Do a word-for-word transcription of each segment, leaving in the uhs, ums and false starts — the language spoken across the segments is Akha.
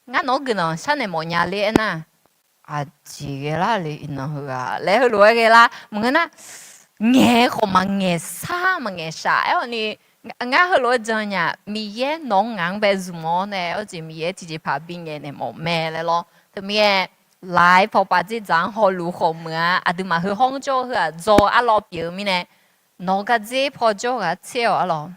Ngar nawq-anr guiqlanq sharnaeq mawfnya ler aernar, aqjeq ghae lar le iqnan heughaq laer heulof-aer ghae lar maqngeur nar, ngaeq-eu khawf maqngaeq sar maqngaeq shaq aer-awq ni, ngar heulof-aer jan nya, Miqyaer nawq-anr ngaq-anr bae zmq-awr nae, arjeq Miqyaer tiqjeqpaq bingaeq naeq mawf mae laer lawr. Teumirnae, laf-aer pawpav dzerdzaq-anr hawluf khawf meuq-a, aqduimaf heu hawr-anr jawr-eu heu-aq dzaw arlawr pyeuf-eu mirnae, nawq-eu gardzer paw jawr ghaq tser-awq arlawq.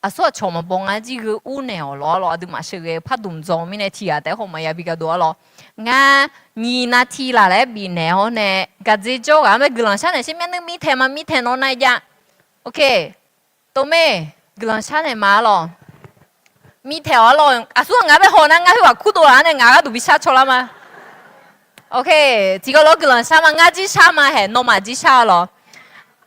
Aqsur aqcawq maqbaw ngar jir gheu ur naeq-awq lawr arlawq, aqduimaf sheuqghae-eu pardmq dzaw mirnae tiqghaq taef-aer khawf maqya bi gardov arlawq. Ngar nyiq navti laf laer bifnaeq-awr nae, gardzer jawr ghaq-anr bae guiqlanq sharnaeq sher myavnuiv mirtaeq ma mirtaeq nawr nar jav. Ok. Tov mae, guiqlanq sharnaeq ma arlawq. Mirtaeq-awq arlawq, aqsur-aq ngaq bae haw nar ngar khoerghaq kurdov laf-anr nae ngaq gharduq bi shar caw lar ma. Ok, tiqghaq lof-aer guiqlanq shar ma, ngar jir shar ma haeq nawmaf jir shar arlawq.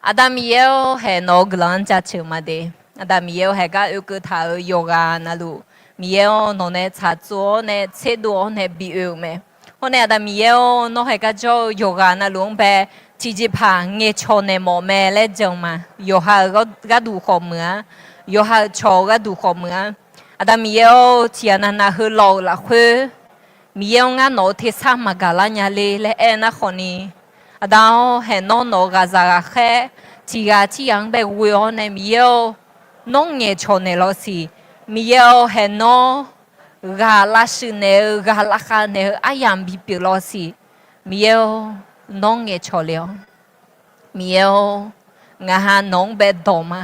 Aqda Miqyaer-or, haeq nawq-eu guiqlanq-anr jaceuq ma de. Aqda Miqyaer-or, haeq gar oekeuv taq-euq yawqghaq navluf, Miqyaer-or, nawq nae tsaqtsov-awr nae tserdov-awr nae bi oe-euq mae. Hawr nae Aqda Miqyaer-or, nawr haeq gar jawr-eu yawqghaq navluf-anr bae tiqjeqpaq ngaeqcawq naeq mawf mae laer jan ma. Yawqha-euq gharduq khawf meuq-a, yawqha-euq cawq-eu gharduq khawf meuq-a. Aqda Miqyaer-or, tiqghaq navnav heu lawq-euq lafkhoer, Miqyaer-or, ngar nawq-eu tersar maqgaq lar nya le laer aer nar khawfni, Aqda-or, haeq nawr nawq-eu ghaqzaq ghaqkhaer tiqghaq tirghaq-anr bae ghoe-awr nae Miqyaer-or, nawr ngaeqcawq naeq lawq siq. Miqyaer-or, haeq nawr ghaq lavshuif naeq-eu ghaq lavkhav naeq-eu aryamq bipyeuf lawq siq. Miqyaer-or, nawr ngaeqcawq le-awr. Miqyaer-or, ngaqha nawq-anr bae dawq ma.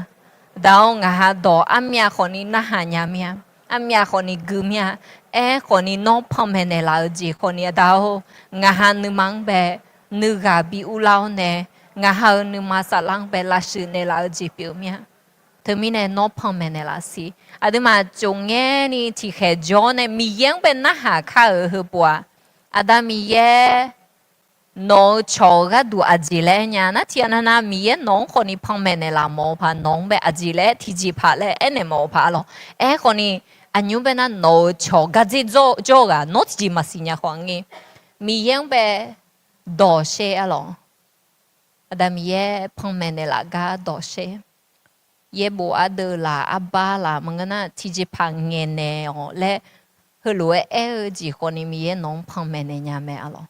Aqda-or, ngaqha dawq armyav khawfni narhaq nya mir-a, armyav khawfni gui mir-a. Aerkhawfni nawr panmaeq naeqlaf-eu jeq khawfni Aqda-or, ngaqha nuima-anr bae nuighaq bi urlar-awr nae, ngaqha-euq nuima saflar-anr bae lavshuif naeqlaf-eu jeq pyeuf mir-a. Teumirnae nawr panmaeq naeqlaf siq. Aqduimaf tsofngaer ni tiqkhaeq jawr-awr nae Miqyaer-anr bae narhaq kar-euq heupov-aq, Aqda Miqyaer nawq-eu cawq-eu gharduq aqjeq laer aer nya nar, tiqghaq navnav Miqyaer nawq-anr khawfni panmaeq naeqlaf mawf-eu paq, nawq-anr bae aqjeq laer tiqjeqpaq laer aernaeq mawf-eu paq arlawq. Aerkhawfni, aqnymr bae nar nawq-eu cawq gardzer jawr-eu ghaq nawr tiqjeq maqsiq nya khawf nga. Miqyaer-anr bae dawq sher arlawq. Aqda Miqyaer panmaeq naeqlaf gar dawq sher. Yaerbof ardeuv laf arbar laf maqngeur nar tiqjeqpaq ngaeqnaeq-awq laer heulof-aer aer-eu jeq khawfni Miqyaer nawq-anr panmaeq naeq nya mae arlawq.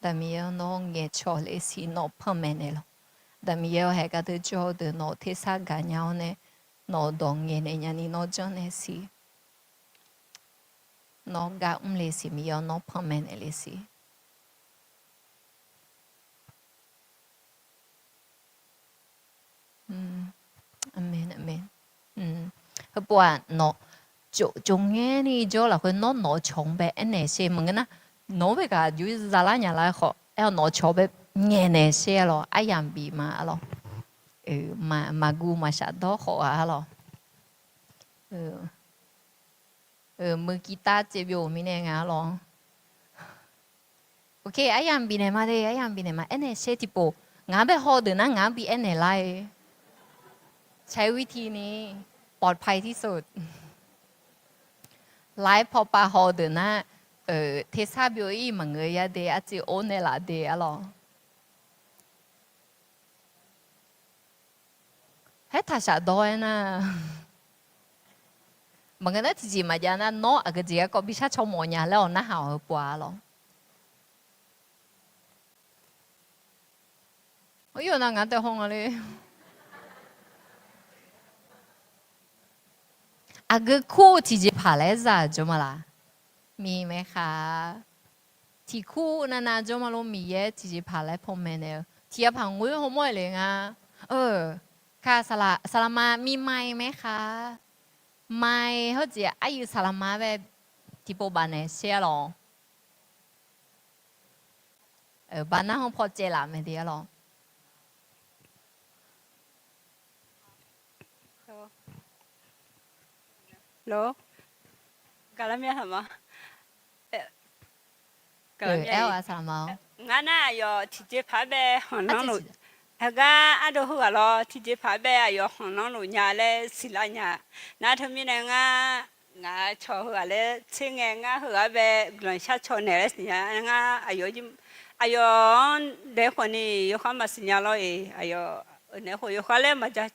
Aqda Miqyaer-or, nawr ngaeqcawq le siq, nawq panmaeq naeq lawq. Aqda Miqyaer-or, haeq gardeur jawr-eu deuq nawq-eu tersar gaqnya-awr nae, nawq-eu dawq ngaeqnaeq nyani nawr janrnaeq siq. Nawr gar mr le siq, Miqyaer-or, nawr panmaeq naeq le siq. Aqmeq, aqmeq. Heupov-aq, nawq tsofngaer ni jawr lafkhoer nawr nawq-eu cawq-anr bae aernaeq sher maqngeur nar, nawq-anr bae gaq jov zalar nya lar khawf, aer-awr nawq-eu cawq bae ngaeqnaeq sher arlawq, aryamq bif ma arlawq. Maqguv maqshaf dawr khawf ghaq arlawq. Meuq guitar tsaev byov-euq mirnae nga arlawq. Ok, aryamq bifnaeq ma de, aryamq bifnaeq ma, aernaeq sher tiqpov. Ngaq-anr bae haw deuq nar ngaq-anr bi aernaeq lar-e. ใช้วิธีนี้ ปลอดภัยที่สุด laf-aer pawpav haw deuq nar, tersar byov-ir maqngeur ya de, arciv or naeqlaf de arlawq. Haer taqshaf dawr-aer nar, maqngeur nar tiqjeq maqjav nar, nawr aqgeujeq garkawv bi shar caw mawf nya laer-awq narhaq-awq heupov-a lawq. Aqyawf nav ngaq-anr taef haw nga le. Aqgeu kur-eu tiqjeqpaq laer za-euq jawr ma laq? Miqmaeq khaq. Tiq kur navnav jawr ma lor, Miqyaer tiqjeqpaq laer panmaeq naeq-eu tiq yapaq ngoer hawmawr-aer le nga. Ka, saqlaqma miqmaeq maer khaq. Maeq hawr jeq aryuif saqlaqma bae tiqpov bafnaeq sher-a lawq. Baqnar-anr paw caev laf mae de-a lawq. Ngar nar aqyawf tiqjeqpaq-aer bae khanqlanr luf, heugar ardov heughaq lawr tiqjeqpaq-aer bae aqyawf khanqlanr luf nya laer siqlar nya. Nar teumirnae ngar Ngaq cawq heughaq laer tser ngae, ngar heughaq bae guiqlanq shar caw naeq laer siqnya ngar, aqyawf, aqyawf-anr daef khawf ni yawkhav maqsiq nya lawr-eq, aqyawf naeq khawf yawkhav laer maqja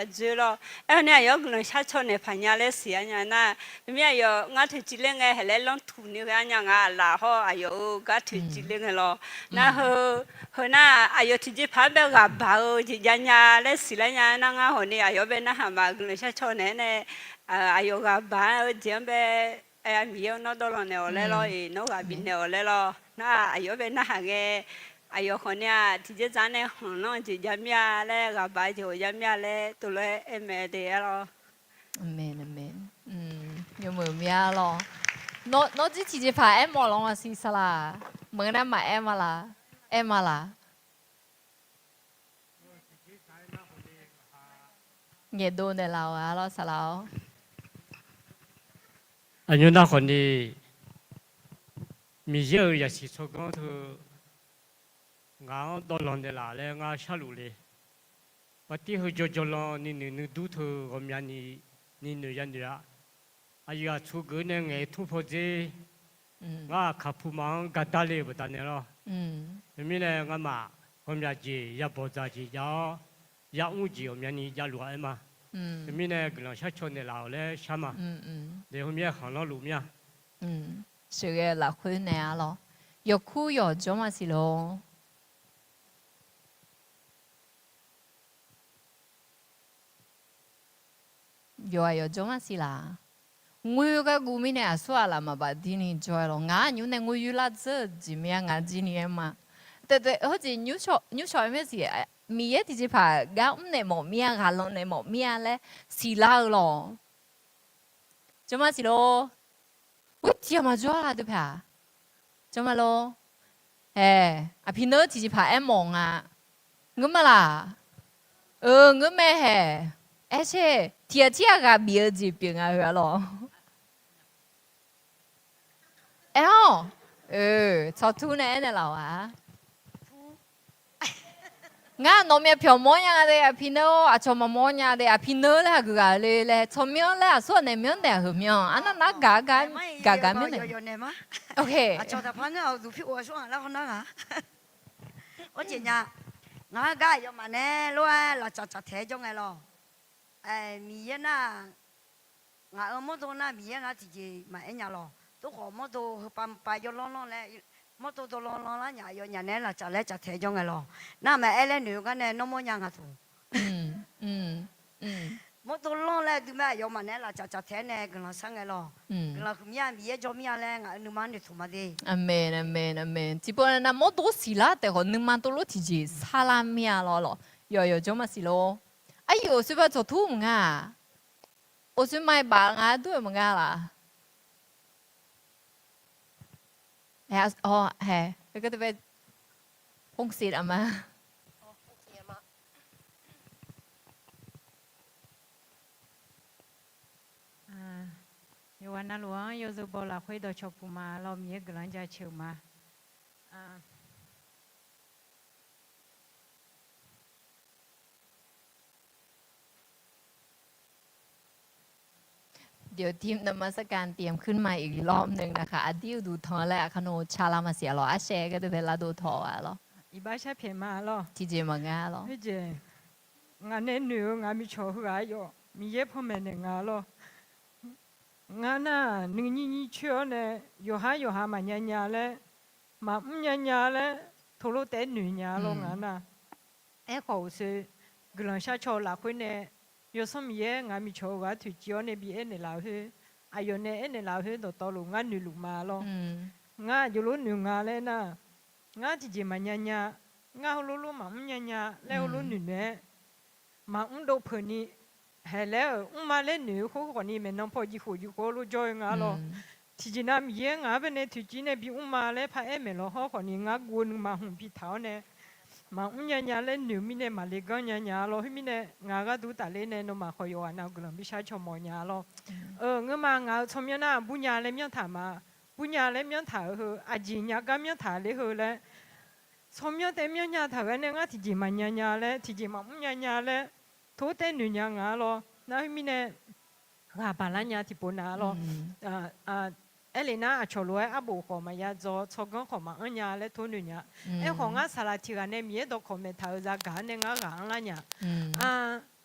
dzoer lawr. Aerkhawf ni aqyawf-anr guiqlanq shar caw naeq paq nya laer siq-a nya nar, teumirnae aqyawf ngar toeqciv ler ngae haeq laer lanrtuq ni ghae-a nya, ngaq laf hawr aqyawf-euq gar toeqciv ler ngae lawr. Nar heu, heu nar aqyawf tiqjeqpaq-anr bae ghaqbaq-eu jeq jav nya laer siqlar nya nar, ngar hawq ni aqyawf-anr bae narhaq ma, guiqlanq shar caw naeq-aer nae, aqyawf ghaqbaq-eu jeq-anr bae, Miqyaer-anr nawr dawvlanq naeq-awq laer lawr-eq, nawr ghaq bifnaeq-awq laer lawr. Nar aqyawf-anr bae narhaq ngae, aqyawf khawf ni-aq tiqjeqzaq nae khanqlanr-eu jeq jav mir-a laer, ghaqbaq-eu jeq ghawqjav mir-a laer tov lof-aer aer mae de-aer lawr. Yawmuiq mir-a lawr. Nawr jir tiqjeqpaq aermawf lanq maqsiq saqlaq. Maqngeur nar maqaer ma laq. Aer ma laq. Ngaeqdov naeqlaf-awq-a lawr saqlaq-awr. Aqnymr nar khawf ni, Miqyaer-euq zaqsiq tsawrganr teu ngaq-anr dawvlanq naeqlaf laer ngar sharluf le. Bartir heu jawrjawr lan ni noeq nuidur teu ghawqmyani ni noeq yanoeq-a. Aqyuif aqtsu geuf nae ngaeq-eu tur paw dzer. Ngar aqkaq puma-anr gardar le-euq baqdanae lawr. Teumirnae ngamaf ghawqmya jeq yabawq dzaq jeq jav-awr, yamr jeq ghawqmyani javluf-a aer ma. Teumirnae guiqlanq shar caw naeqlaf-awq laer shar ma. Daef heu mir-aer khanqlanr luf mir-a. Sheuqghae lafkhoer naeq-a lawr. Yawqkur yawqjawr maqsiq lor. Yawqghaq yawqjawr maqsiq laq. Ngoer gharguv mirnae aqsur aqlaf maqbaf dirni jawr-aer lawr. Ngaq-anr nymr nae ngoer yoerlar dzeur-eu jeq mir-a ngaq jir ni aer ma. Taef taef hawrjeq nymrshawq-aer mir-a siq, Miqyaer tiqjeqpaq gar mrnaeq mawf mir-a, ghaqlanq naeq mawf mir-a laer siqlar-eu lawr. Jawr maqsiq lor. Ur tiq ghaq maqjawr-a dui paeq-aq. Jawr ma lor. Ae, aqpi neur tiqjeqpaq aermawf nga. Ngeur ma laq? Eu, ngeur mae haeq. Aer sher, tiq ghaq tir ghaq ghaq bif-eu jeq pyeuf nga heu-a lawr. Aer-awq. Eu, tsawrtur nae aernaeq laf-awq-a. Ngar nawq myav pyawq mawr nya de, aqpi neur aqcawq maqmawr nya de, aqpi neur laer aqgeu ghaq le laer tsawrmyanr laer aqsur aqnaeq myanr daef aqheuq myanr arnar nar gaq gaq gar myanr naeq. Aqcawq taqpar ngeur-aq uqduq pyur of-a sawr-aq lar hawnar ghaq. Awr jeq nya. Ngaq-anr gar aqyawfmaf nae lof-aer laftsaf tsaf taeq-aer jawr ngae lawr. Miqyaer nar, ngaq-euq mawrdo nar Miqyaer ngar tiqjeq maqaer nya lawr. Tovkhawf mawrdo heupav mqpav yawlanr lanr laer, mawrdo dawvlanr lanr lar nyaf yawnyaf naeq-aer laftsaf laer tsaf taeq-aer jawr ngae lawr. Nar maqaer laer noeq-eu gar nae nawr mawrnya ngaq taq. Mawrdo lanr laer duimae aqyawfmaf nae-aer laftsaf tsaf taeq-aer nae guiqlanq shar ngae lawr. Guiqlanq huiqmya Miqyaer jawr mir-a laer ngaq-euq nuima-anr noeqtmq ma de. Aqmeq, aqmeq, aqmeq. Tiqpov nav mawrdo siqlar taef khawf nuima tovlof tiqjeq sarlar mir-a lawr lawr. Yawqyawq jawr maqsiq lor. Aqyawf oqsoer ba tsawqtur maqnga-aq. Oqsoer ma-aer baf nga dur-eu maqnga laf. Hae, ယဝၤနၢ်လူဝ်-anr yawzeu baw lafkhoer dawqcawq puq ma lawr, Miqyaer guiqlanq jaceuq-euq ma. Aqdir uqduq tanq laer aqkar nawq-eu calar maqsiq-a lawr, arshaer gardeuv bae lardov tawq-a lawr. Iqbax sharpyaeq ma lawr. Tiqjeq maqnga lawr. Ngaq nae noeq-eu ngaq miqcawq heughaq-aer yawf Miqyaer panmaeq naeq nga lawr. Ngar nar nuinyir nyir coer-awr nae yawqhar yawqha maqnya nya laer, maqmr nya nya laer, teulof taef-aer noeq nya lawr ngaq nar. Aerkhawf uqshoe guiqlanq sharcaw lafkhoer nae Yawsanr Miqyaer ngaq miqcawq-eu ghaq toeqciv-awr nae bi aernaeq laf-eu khoer, aqyawf nae aernaeq laf-eu khoer dawqtawvluf ngar noeqluf ma lawr. Ngar aqjox lof noeq nga laer nar, ngar tiqjeq maqnya nya, ngar heulof lof maqmr nya nya laer heulof noeqnoeq-aer, maqmr dov peuq ni, haeq laer-euq mrma laer noeq-eu khoer khawf ni maeqnan paw jiv khof jiv khof-eu lof jawr-eu nga lawr. Tiqjeq nav Miqyaer ngaq-anr baenae toeqciv nae bimr ma laer paraer maeqlawq hawr khawf ni ngar guv-eu nuima hmq bitaq-awr nae, maqmr nya nya laer noeq mirnae maqle ganr nya nya lawr. Khoermirnae ngaq gharduq tafler nae nawmaf khawf yawqghaq nav guiqlanq bishar cawmawf nya lawr. Ngeurma ngaq-euq tsawrmyanr nar burnya laer myanrtaq ma. Burnya laer myanrtaq-eu heu aqjeq nya gar myanrtaq ler heu laer, tsawrmyanr taef myanrnya taq ghae nae ngar tiqjeq maqnya nya laer, tiqjeq maqmr nya nya laer, tov taef noeq nya nga lawr. Nar khoermirnae ghaq baqlar nya tiqpov nav lawr. Aerle nar aqcawq lof-aer arbof khawf maqya dzaw, tsawrganr khawf maqanr nya laer tov noeq nya. Aerkhawf ngar saqlaq tiq ghaq nae Miqyaer dawqkawq maeqtaq-euq zagaq-anr nae ngar ghaq anrlar nya.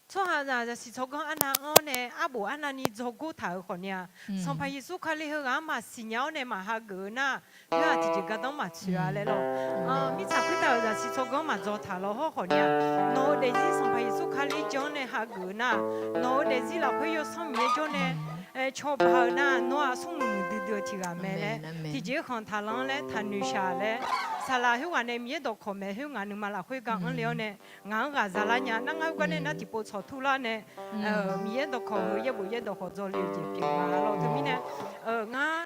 Tsawrhaqzaq zaqsiq tsawrganr arnav anr-awr nae arbof arnavni dzawgor taq-euq khawfni-aq, Sanqpaq Yeqsur Kali heughaq-anr maqsiq nya-awr nae maqhageuf-eu nar, khoer-aq tiqjeq gardanr maqtsoeq-a laer lawr. Mirtsaq khoertav-euq zaqsiq tsawrganr maqdzaw taq lawr hawr khawfni-aq, nawq-eu daefzir Sanqpaq Yeqsur Kali jan-awr nae hageuf-eu nar, nawq-eu daefzir lafkhoer Yawsanr Miqyaer jawr nae cawba-eu nar, nawr-aq smrmuiq muiqdui dui-eu tiq ghaq mae laer, tiqjeq-aer khanq taqlanr laer taqnoeq shaq laer, saqlaq khoerghaq nae Miqyaer dawqkawq maeq khoer ngaq nuima lafkhoer gar anrle-awr nae, ngaq-anr ghaq zalar nya nar, ngar heugar nae nar tiqpov tsawqtur lar nae, Miqyaer dawqkawq heu yaerbof yaerdawq khawf dzawle-eu jeq pyeuf ma lawr. Teumirnae ngar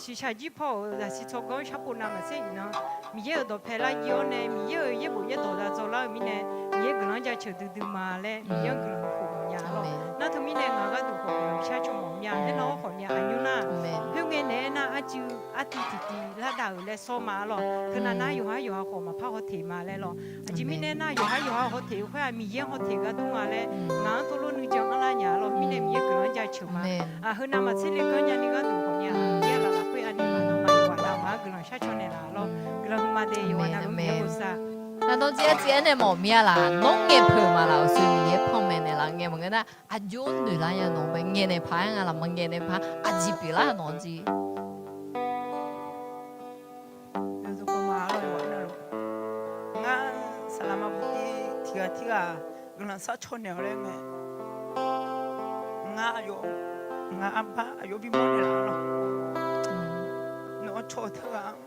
shiqshaq jir paw-euq zaqsiq tsawrganr sharpov navmaqtser iqnan, Miqyaer-euq dawqpae lar jir-awr nae Miqyaer-euq yaerbof yaerdawq za dzaw lar-eu mirnae, Miqyaer guiqlanq-anr jaceuq duidui ma laer Miqyaer-anr guiqlanq huq nya lawr. Nar teumirnae ngaq gharduq khawf guiqlanq shar caw mawf mya aernar-awr khawfni aqnymr nar, khoerngae naeq-aer nar arcuiv artiv tiqtiv lar dav-euq laer sawr ma lawr. Teunav nar yawqhar yawqha khawf maqpar hawteq ma laer lawr. Aqjeq mirnae nar yawqhar yawqha hawteq-eu khoer-aq Miqyaer hawteq ghardur nga laer ngaq-anr tov lor nuijan anrlar nya lawr. Mirnae Miqyaer guiqlanq-anr jaceuq ma. Aqheu navmaqtser le ganr nyani gharduq khawfni-aq, Miqyaer laflaf khoer aqnaeq ma nmr ma yawqghaq navmaqar guiqlanq shar caw naeqlaf lawr. Guiqlanq huiqma de yawqghaq navluf Miqyaer bosav. Nar nawr jir arcuiv aernaeq mawf mir-a laf, nawr ngaeq peuq ma laf-euq sui Miqyaer panmaeq naeqlaf ngae maqngeur nar, aqjox noeq lar nya nawq bae ngaeqnaeq paq-aer nga laf, maqngaeq naeq paq aqjeq pyeuflar nawq jir. Ngar saqlaq maqbuf-ir tiq ghaq tirghaq guiqlanq shar caw naeq-awq laer ngae, ngar aqyawf, ngar arbar aqyawf bimawr naeqlaf lawr. Nawq-anr caw-eu teughaq-anr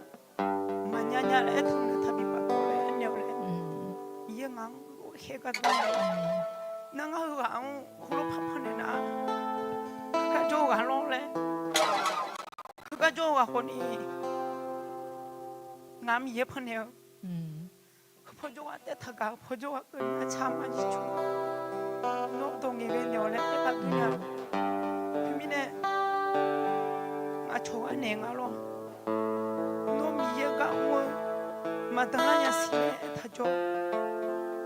maqnya nya laer aertaq-eu taqbi paftawf laer aernaeq-awq laer, Miqyaer ngaq-anr lof khaer gar dawr-a. Nar ngar heughaq-anr heulof parpanq naeq nar, heugar jawr-eu ghaq lawr laer, heugar jawr-eu ghaq khawfni, ngaq Miqyaer pannaeq-eu, heupaw jawrgar taev taqgaq, heupaw jawrgar keuvni arcar ma jircuf, nawr dawq ngaeqghae naeq-awq laer aertaq-eu nya. Teumirnae ngaq cawq gar naeq nga lawr. Nawr Miqyaer gar mr-eu maqdanqlar nya siq laer aertaq jawr.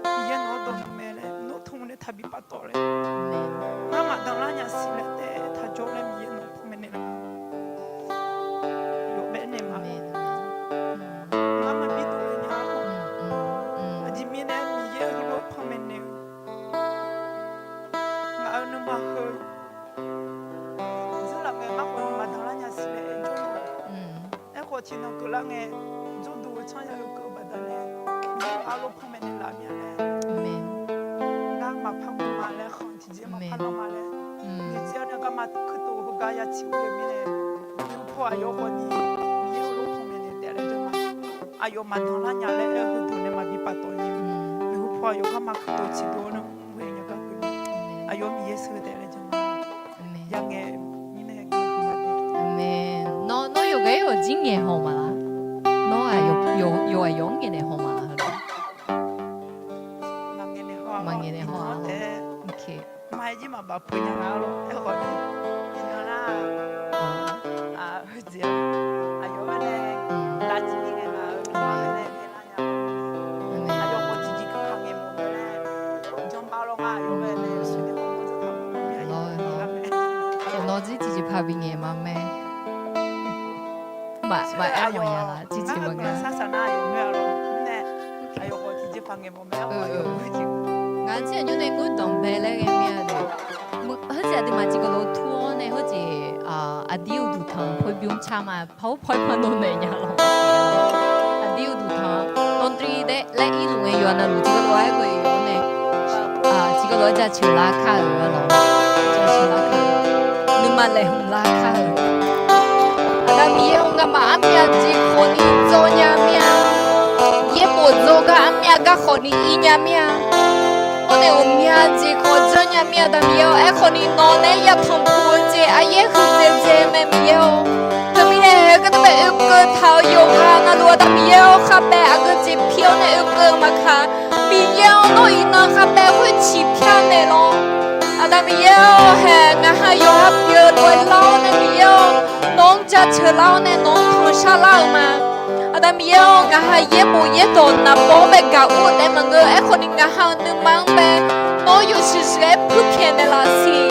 Miqyaer nawq-anr dawq nmr mae laer nawr tmr nae taqbi paftawf laer, ngar maqdanqlar nya siq laer taev aertaq jawr laer Miqyaer nawq-anr panmaeq naeq laf. Yawf bae naeq ma. Ngar maqbi dovle nya-a. Aqjeq mirnae Miqyaer heulof-aer panmaeq naeq-eu, ngaq-euq nuima heu, zanrlaf ngae ngar khawf ni maqdanqlar nya siq laer aer jawr-a. Aerkhawf tiqnan keuvlar ngae, jawrduq-eu tsanr ya-eu keuv-eu baqdanae, Miqyaer ngar lof panmaeq naeqlaf mya laer, ngar maqpar guv ma laer, khanq tiqjeq maqpar lanr ma laer, nuijeq-awr nae garma kuirtof heugar ya tiq ur-eu mirnae, nuihu paw aqyawf khawf ni Miqyaer heulof panmaeq naeq taef laer jawr ma. Aqyawf maqdanqlar nya laer aer-eu heuduq nae maqbi paftawf ni, nuihu paw aqyawf garma kuirtof tiqdov-awr nae mr-eu nya gar keuvni, aqyawf Miqyaer sheuq taef laer jawr ma. Yar ngae, mirnae, nawr, nawr yawqghaq-aer yawqjir ngaeq haw ma laf? Nawr-aq, yawqghaq yawqmr ngaeqnaeq haw ma laf? Maqngaeq naeq haw-a lawr. Maqaer jir maqbaf peuq nya nga lawr. Aerkhawf ni, iqnan nar, heujeq-aq, aqyawf gar nae lavjir ni ngae nga-eu nuima nae ngaeqlar nya. Aqyawf khawf tiqjeq paq ngaeq mawf-eu laer, janba lawr nga aqyawf mae nae sheuqnaeq hawmawr jawr taq mawf-eu mae. Nawr jir tiqjeq paq bi ngaeq ma mae. Maqaer mawf nya laf, tiqjeq maqngaeq. Sar saq nar aqyawf mae-a lawr. Mirnae, aqyawf khawf tiqjeq paq ngaeq mawf mae-a. Ngaq-anr jir aqjox nae gurdanq bae laer ghae mir-a de. Heujeq aqduimaf tiqkawv lof tur-awr nae heujeq, aqdir uqduq tanq poerbymr car ma, power point par dov naeq nya lawr. Aqdir uqduq tanq, laundry laer irluf ngae yawqha navluf tiqkawv lof-aer ghoe-awr nae, tiqkawv lof-aer jaceuq lar kar-euq lawr. Jaceuq lar kar-euq, nuima laeqhmq lar kar-euq. Aqda Miqyaer-or, ngamaf armyav jeq khawf ni dzawr nya mir-a. Yaerbof dzawr gar armyav gar khawf ni ir nya mir-a. Awr nae ghawqmya jeq khawf janr nya mir-a, Aqda Miqyaer-or. Aerkhawf ni nawq nae yatanq puq-eu jeq aryaer huiqdzaeq dzaeq mae Miqyaer-or. Teumirnae heugar nae bae oekeuv taq-eu yawqghaq navluf Aqda Miqyaer-or, kharbae aqgeu jeq pi-awr nae oekeuv maqkaq, Miqyaer-or, nawr iqnan kharbae khoer ciqpyar naeq lawr. Aqda Miqyaer-or, hae ngaq ha yawqha pyeuf lof-aer lar-awr nae Miqyaer-or, nawq-anr jaceuq lar-awr nae nawq-anr panqshar lar-euq ma. Aqda Miqyaer-or, ngaq ha yaerbof yaerdawq naqbawr-anr bae gaq ur-eu taef maqngeur. Aerkhawf ni ngaq ha-euq nuima-anr bae nawr yawshuif shuif-aer puirpyaeq naeqlaf siq.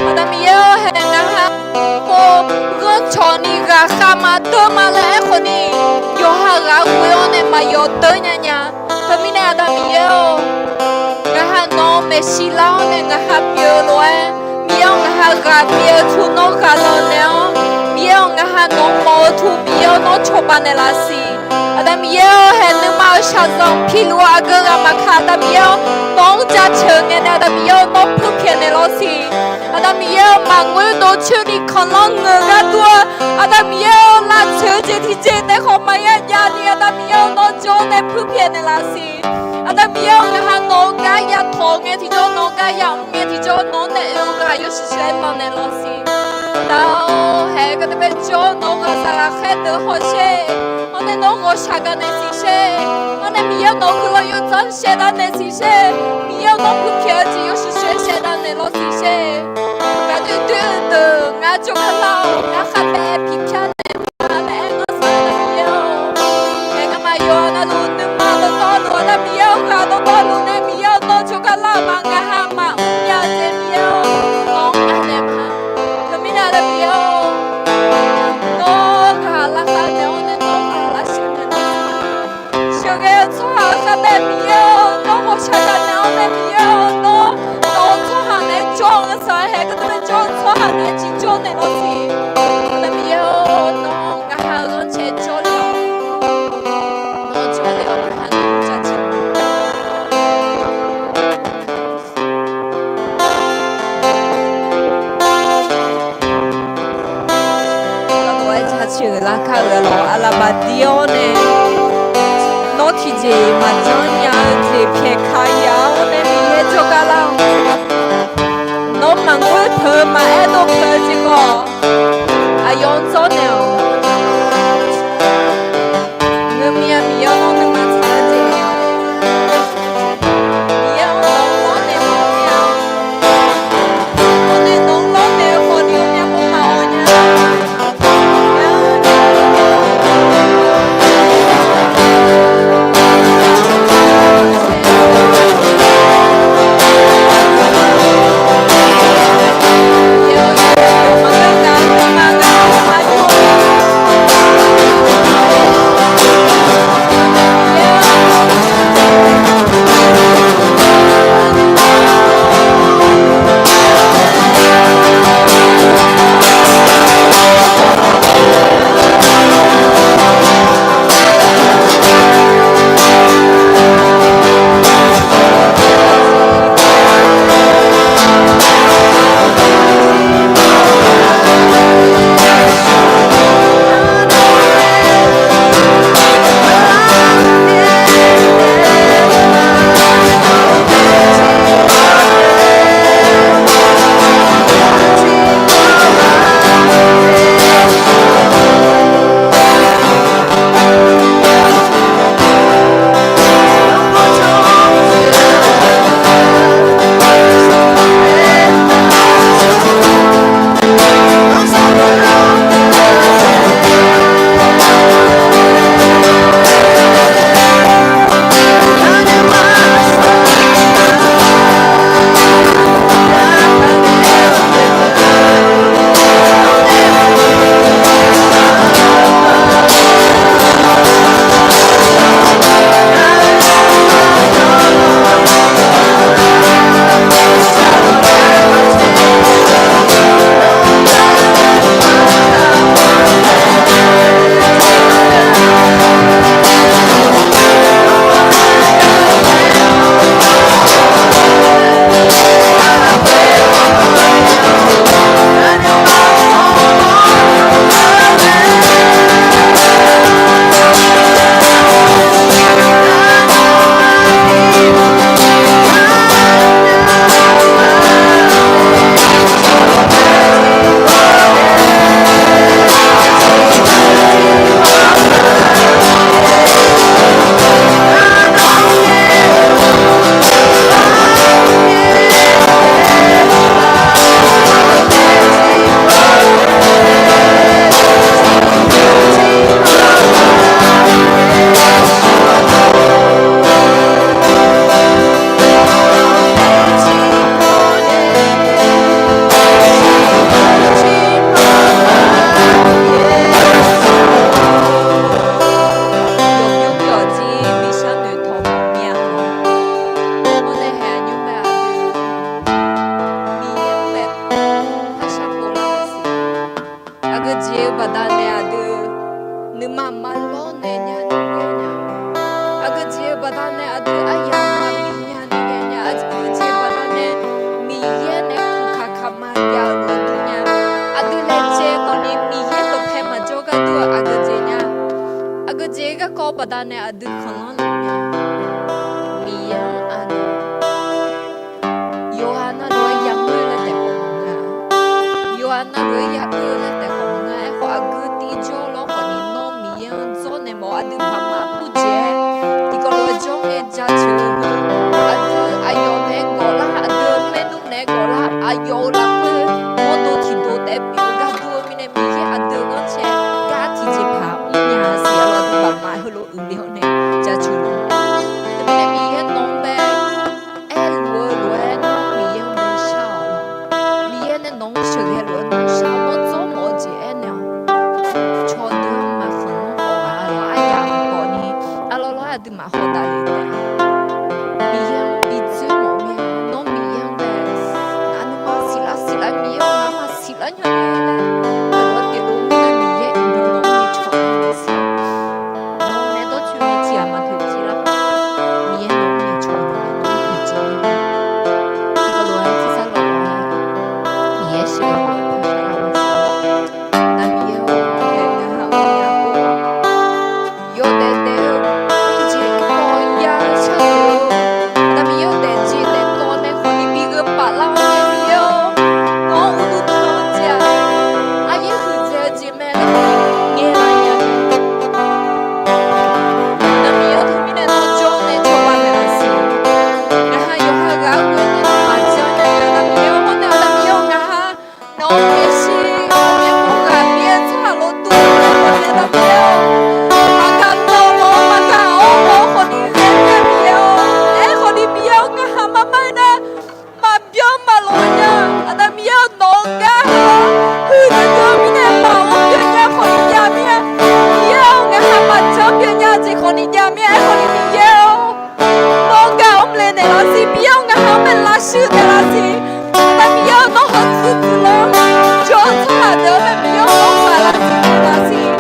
Aqda Miqyaer-or, haeq ngaq ha pov ghanrcawq ni ghaqkhav ma deur ma laer aerkhawf ni, yawqha ghaq ghoe-awr nae maqyawf deur nya nya. Teumirnae Aqda Miqyaer-or, ngaq ha nawq-anr maeqshi lar-awr nae ngaq ha pyeuf-eu lof-aer, Miqyaer-or, ngaq ha ghaq pyeuf-eu tmr nawr ghaq lanq naeq-awr, Miqyaer-or, ngaq ha nawq-anr mawf-eu tmr Miqyaer-or, nawr cawba naeqlaf siq. Aqda Miqyaer-or, haeq nuima-euq shaqzanq piluf-eu aqgeu ghaq maqkaq, Aqda Miqyaer-or, nawq-anr jaceuq ngae nae Aqda Miqyaer-or, nawr puirpyaeq naeqlaf siq. Aqda Miqyaer-or, maqngeur dov coer ni kanqlanr ngeur gar dur-eu, Aqda Miqyaer-or, lavtsoeq-eu jeq tiqjeq nae khawf maqya jav ni Aqda Miqyaer-or, nawr jawr nae puirpyaeq naeqlaf siq. Aqda Miqyaer-or, ngaq ha nawq-eu gar ya tawq ngae tiqjawr, nawq-eu gar ya mr ngae tiqjawr, nawq-anr nae oe-eu ghaq yawshuif shuif-aer lanq naeqlaf siq. Aqda-or, haeq gardanr bae jawr, nawq-eu ghaq saqlaq khaerdeuq hawsher. Awr nae nawr ghawqshaq gaq naeq siq sher. Awr nae Miqyaer-or, nawq-eu guiqlanq yawdzanr shaevdav naeq siq sher. Miqyaer-or, nawr puirpyaeq-eu jeq yawshuif shuif-aer shaevdav naeqlaf siq sher. Gaqdoer doer-eu deuq ngar jawrgar lar-awq. Ngar khavbaev piqpyar naeq ma laer aer-anr sar-eu Aqda Miqyaer-or, haeq ngamaf yawqha navluf nuima dawqtawvluf Aqda Miqyaer-or, ghaq dawqtawvluf nae Miqyaer-or, nawr jawrgar lar-eu ma. Ngaq ha maqmr nya-eu jeq Miqyaer-or, nawq-anr anaeq ma. Teumirnae Aqda Miqyaer-or, nawr ghaq lavkhav naeq-awr nae nawr ghaq lavsheuq naeq ma. Sheuqghae-eu tsawrhaq-euq khavbaev Miqyaer-or, nawr ghawqshaq gaq naeq-awr nae Miqyaer-or, nawr nawq-eu tsawrhaq nae jawr-eu ngeur saq-aer haeq gardanr bae jawr-eu tsawrhaq nae ciqjawr naeqlaf siq. Aqda Miqyaer-or, nawr ngaq ha-euq ghanrcae jawrle-awr, nawr jawrle-awr ngaq ha-anr jaceuq Aqda Miqyaer-or, jaceuq-eu larkar-euq lawq, aqlaqbaq dir-awr nae, nawr tiqjeq maqjanr nya-eu jeq pyaeqkaq yaf-awr nae Miqyaer jawrgar lar-awq. Nawr maqngeur peuq-eu maqaer dov peuq-eu jeq khawf, aqyawf-anr dzawrnaeq-awq. Ngeurmya Miqyaer-or, nawr nuima tsaq-eu jeq Miqyaer-or, nawq-anr lawrnaeq mawf mir-a. Nawq nae nawq-anr lawrnaeq-eu khawf ni ghawqmya pov maqawq nya. maqmaq lawrnaeq nya ni ghae nya. Aqgeujeq baqdanae aqdui aryamq maqbi nya ni ghae nya. Aqgeujeq baqdanae Miqyaer nae kaqkaq kaqma jav-euq aqdui nya. Aqdui laejae khawfni Miqyaer dawqpae maqjawr gharduq aqgeujeq nya. Aqgeujeq garkawv baqdanae aqdui khanqlanr luf nya. Miqyaer-anr aqdui yawqghaq navluf-aer yamawr-eu laer taef khawf maqngeur-a. Yawqghaq navluf-aer yamawr-eu laer taef khawf maqngeur-a. Aerkhawf aqgeu tiqjawr lawr khawfni nawr Miqyaer-anr dzawrnaeq mawf-eu aqdui baqmaf purjeq-aer tiqkawv lof-aer jawr ngae jaceuq-eu aqdui aqyawf naeq-aer gawflar, aqdui-eu maernmr naeq-aer gawflar, aqyawf-euq lafkhoer mawrdo tiqdov taef pyeuf-eu gharduq-eu mirnae Miqyaer aqdui-anr cae gar tiqjeqpaq mrnya siq-a lawr. Aqdui baqmaf heulof uiqle-awr nae jaceuq luf. Teumirnae Miqyaer nawq-anr bae aerluf-eu lof-aer nawr Miqyaer-anr bae shar-awq. Miqyaer nae nawq-anr sheuqghae lof-aer nawr shar-awq. Nawr dzawrmawf-eu jeq aernaeq-awq. Cawqdeuq-anr maqkhanq-anr khawf ghaq-a lawr. Aryamq khawfni aqlawr lawr-aer aqduimaf hawdav le taef. Miqyaer-anr bi dzoer mawf mir-a. Nawr Miqyaer-anr bae ngaq nuima siqlar siqlar Miqyaer-anr ngaq maqsiq lar nya-a laer, aqlawr pyeufdov mir-a. Miqyaer iqnan nawq-anr ni cawq-eu siq. Nawq-anr nae dawrcoeni tiq ghaq maqtoeq jir lar. Miqyaer nawq-anr ni cawq-eu nawq-anr toeqciv lar. Tiqkawv lof-aer tiqsar lawq-a. Miqyaer sheuqghae-eu ghaq-anr shar-awq. Aqda Miqyaer-or, ngaq ha-anr yawdaef daef-eu jeq kawv ya-eu shar-eu, Aqda Miqyaer-or, daefjeq daefkawv nae khawfni bi gheu paf lar-awr nae Miqyaer-or, nawq-anr uqduq tanq-eu jeq-aq, aqyaer huiqdzaeq-eu jeq mae laer khawfni ngaeqlaf nya. Aqda Miqyaer-or, teumirnae nawr jawr nae cawba naeqlaf siq. Ngaq ha yawqha ghaq-aer ghoe nae nawmaf janr nya-eu Aqda Miqyaer-or, hawr nae Aqda Miqyaer-or, ngaq ha nawq-anr maeqshi ghawqmya khoerghaq Miqyaer-eu tsawrhaq lofdov-aer nae khawfni Aqda Miqyaer-or, maqgaq dawq mawf-eu maqgaq awr mawf-eu khawfni ghae nya Miqyaer-or. Aerkhawfni Miqyaer-or, ngaq ha marmar-aer nar maqbyan maqloq nya. Aqda Miqyaer-or, nawq-eu gar ha huiqdui dui-eu mirnae maqghov byan nya khawfni jav mir-a. Miqyaer-or, ngaq ha maqjanr byan nya jeq khawfni jav mir-a. Aerkhawfni Miqyaer-or, nawr gaq-anr mqle naeqlaf siq. Miqyaer-or, ngaq ha-anr bae lavshuir naeqlaf siq. Aqda Miqyaer-or, nawr heu tsuif tsuif lar jawr-eu tsawrhaq deuq-anr bae Miqyaer-or, nawr gaq lavshuir naeqlaf siq.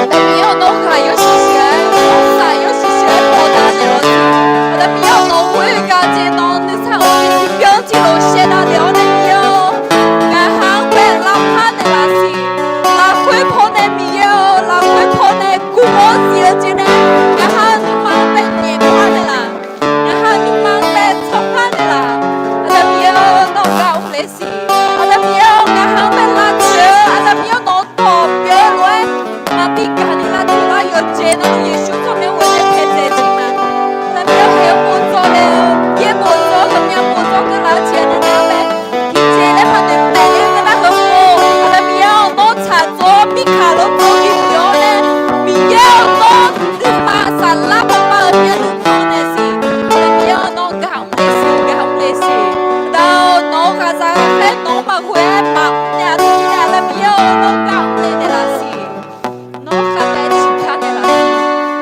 Aqda Miqyaer-or, nawr ghaq yawshuif shuif-aer, nawr saf yawshuif shuif-aer pawdav naeqlaf siq. Aqda Miqyaer-or, nawq-euq ghoer-eu gaq jeq nawq-euq nuisar-euq jeq tiqbyan tiqlof shaevdav naeq-awr nae Miqyaer-or, ngaq ha-anr bae lavpar naeqlaf siq. Lafkhoer pawnae Miqyaer-or, lafkhoer pawnae guvmawr zif-eu jeq nae ngaq ha-euq nuima-anr bae nyaef par naeqlaf. Ngaq ha-euq nuima-anr bae tsanrpar naeqlaf. Aqda Miqyaer-or, nawr gaq-anr mqle siq. Aqda Miqyaer-or, ngaq ha-anr bae lavtsoeq-eu, Aqda Miqyaer-or, nawq-eu dawq pyeuf-eu lof-aer maqbi gaqni lavtsoeq lar yawqjeq navluf Yeqsur tsawrmyanr ghoe-aer taedzae jeq ma. Aqda Miqyaer-or, haeq-eu povdzawr nae-eu, yaer povdzawr-eu, ghawqmya povdzawr keuvlar-eu jeq nae nar bae tiqjeq laer maqnoeq taef-aer nar heu-or, Aqda Miqyaer-or, nawr tsaqdzawr mirkaq lof-aer bi pyeuf-awr nae, Miqyaer-or, nawr nuima saflar baqpav-eu byanluf tanq naeq siq. Aqda Miqyaer-or, nawr gaq-anr mqle siq, gaq-anr mqle siq. Aqda-or, nawq-eu ghaqzaq ghaqkhaer nawq-anr maqghoe-aer maqmr naeq-a teumirnae, Aqda Miqyaer-or, nawr gaq-anr mqle naeqlaf siq. Nawr khavbae ciqkar naeqlaf siq.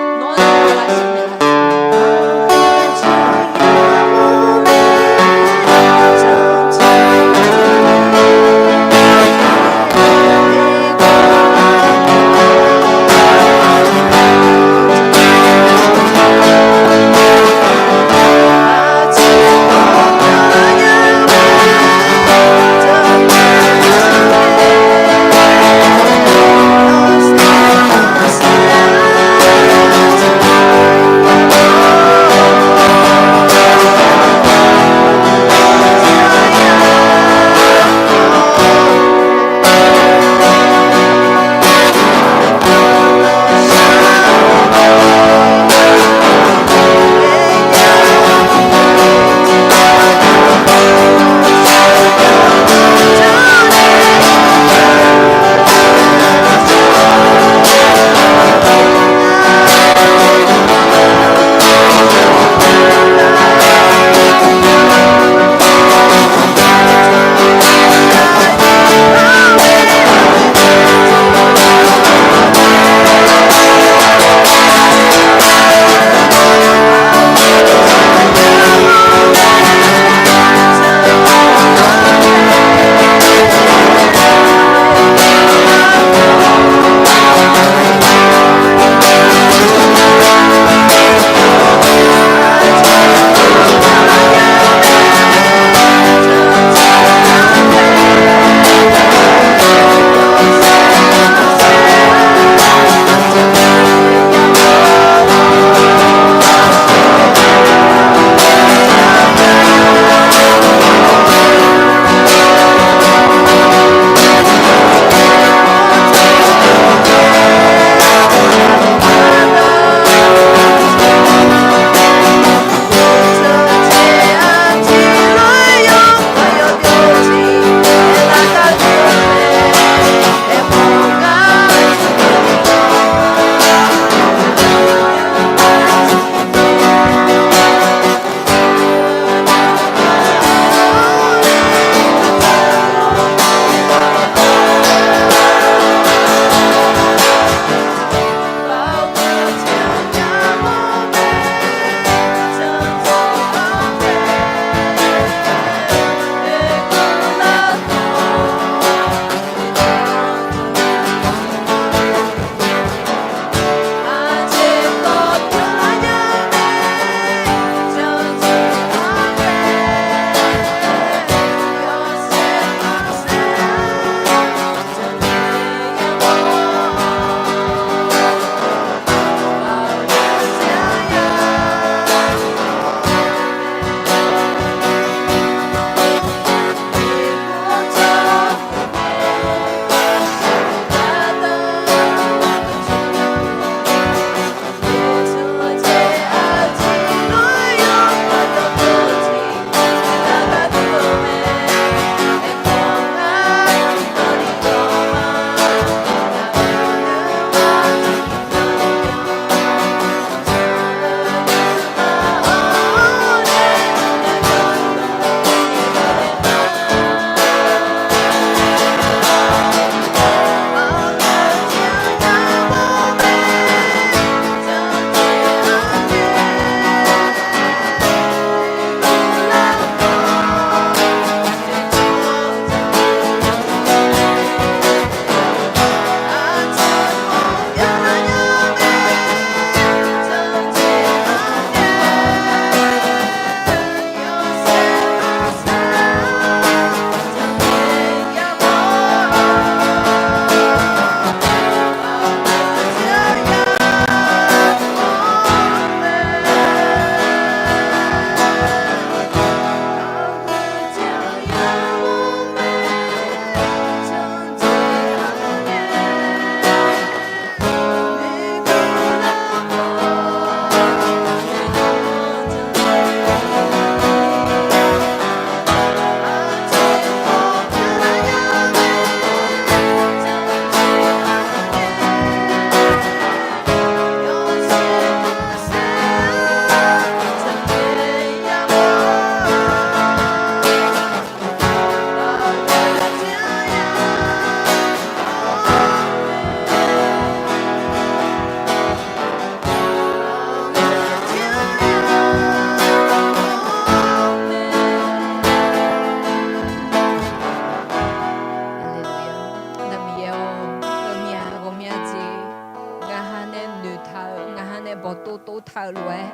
nae noeqtaq-euq, ngaq ha nae bawqtov tov taq-euq lof-aer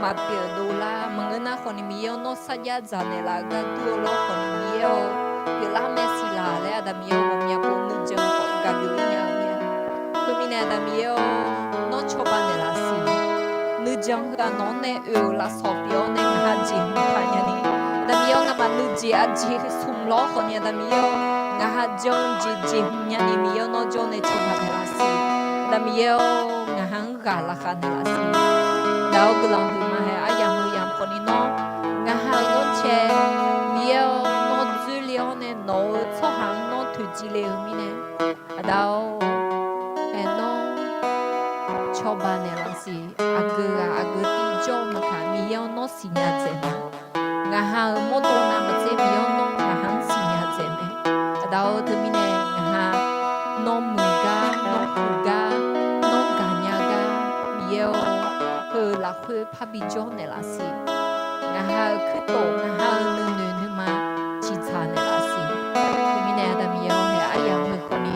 maqpyeuf dovlar. Maqngeur nar khawfni Miqyaer-awr, nawr sarjax dzaq naeqlaf-eu gar dur-eu lawr khawfni Miqyaer-awr, pyeuflar mae siq laq laer Aqda Miqyaer-awr, ghawqmya pov nuijan khawf gaq byov-ir nya-eu mae. Khoermirnae Aqda Miqyaer-awr, nawr cawba naeqlaf siq. Nuijan heughaq nawq-anr nae oe-euq lafsawq pyeuf-awr nae ngaq ha jeqhmq taq nyani, Aqda Miqyaer-awr, nga'maf nuijeq aqjeq smq lawr khawfni Aqda Miqyaer-awr, ngaq ha jan jeq jeqhmq nyani Miqyaer-awr, nawr jawr nae cawba naeqlaf siq. Aqda Miqyaer-awr, ngaq ha-anr ghaq laqkhaq naeqlaf siq. Daq-awr guiqlanq huiqma hae aryamq heu yamq khawfni nawr, ngaq ha-euq ghanrcae Miqyaer-awr, nawr dzoerle-awr nae nawq-euq tsawrhaq-anr nawr toeqciv le-euq mirnae, Aqda-or, aer nawr cawba naeqlaf siq. Aqgeu ghaq aqgeu tiv jawr-eu maqkaq Miqyaer-awr, nawr siqnya dzaeq mae. Ngaq ha-euq mawrdo navmaqtser Miqyaer-awr, nawr ngaq ha-anr siqnya dzaeq mae. Aqda-or, teumirnae ngaq ha nawr muiq gar, nawr puq gar, nawr gaqnya gar, Miqyaer-awr, heu-euq lafkhoer parbi jawr naeqlaf siq. Ngaq ha-euq kuirtof, ngaq ha-euq nuinoeq nuima ciqtsaq naeqlaf siq. Teumirnae Aqda Miqyaer-awr, hae aryamq heu khawfni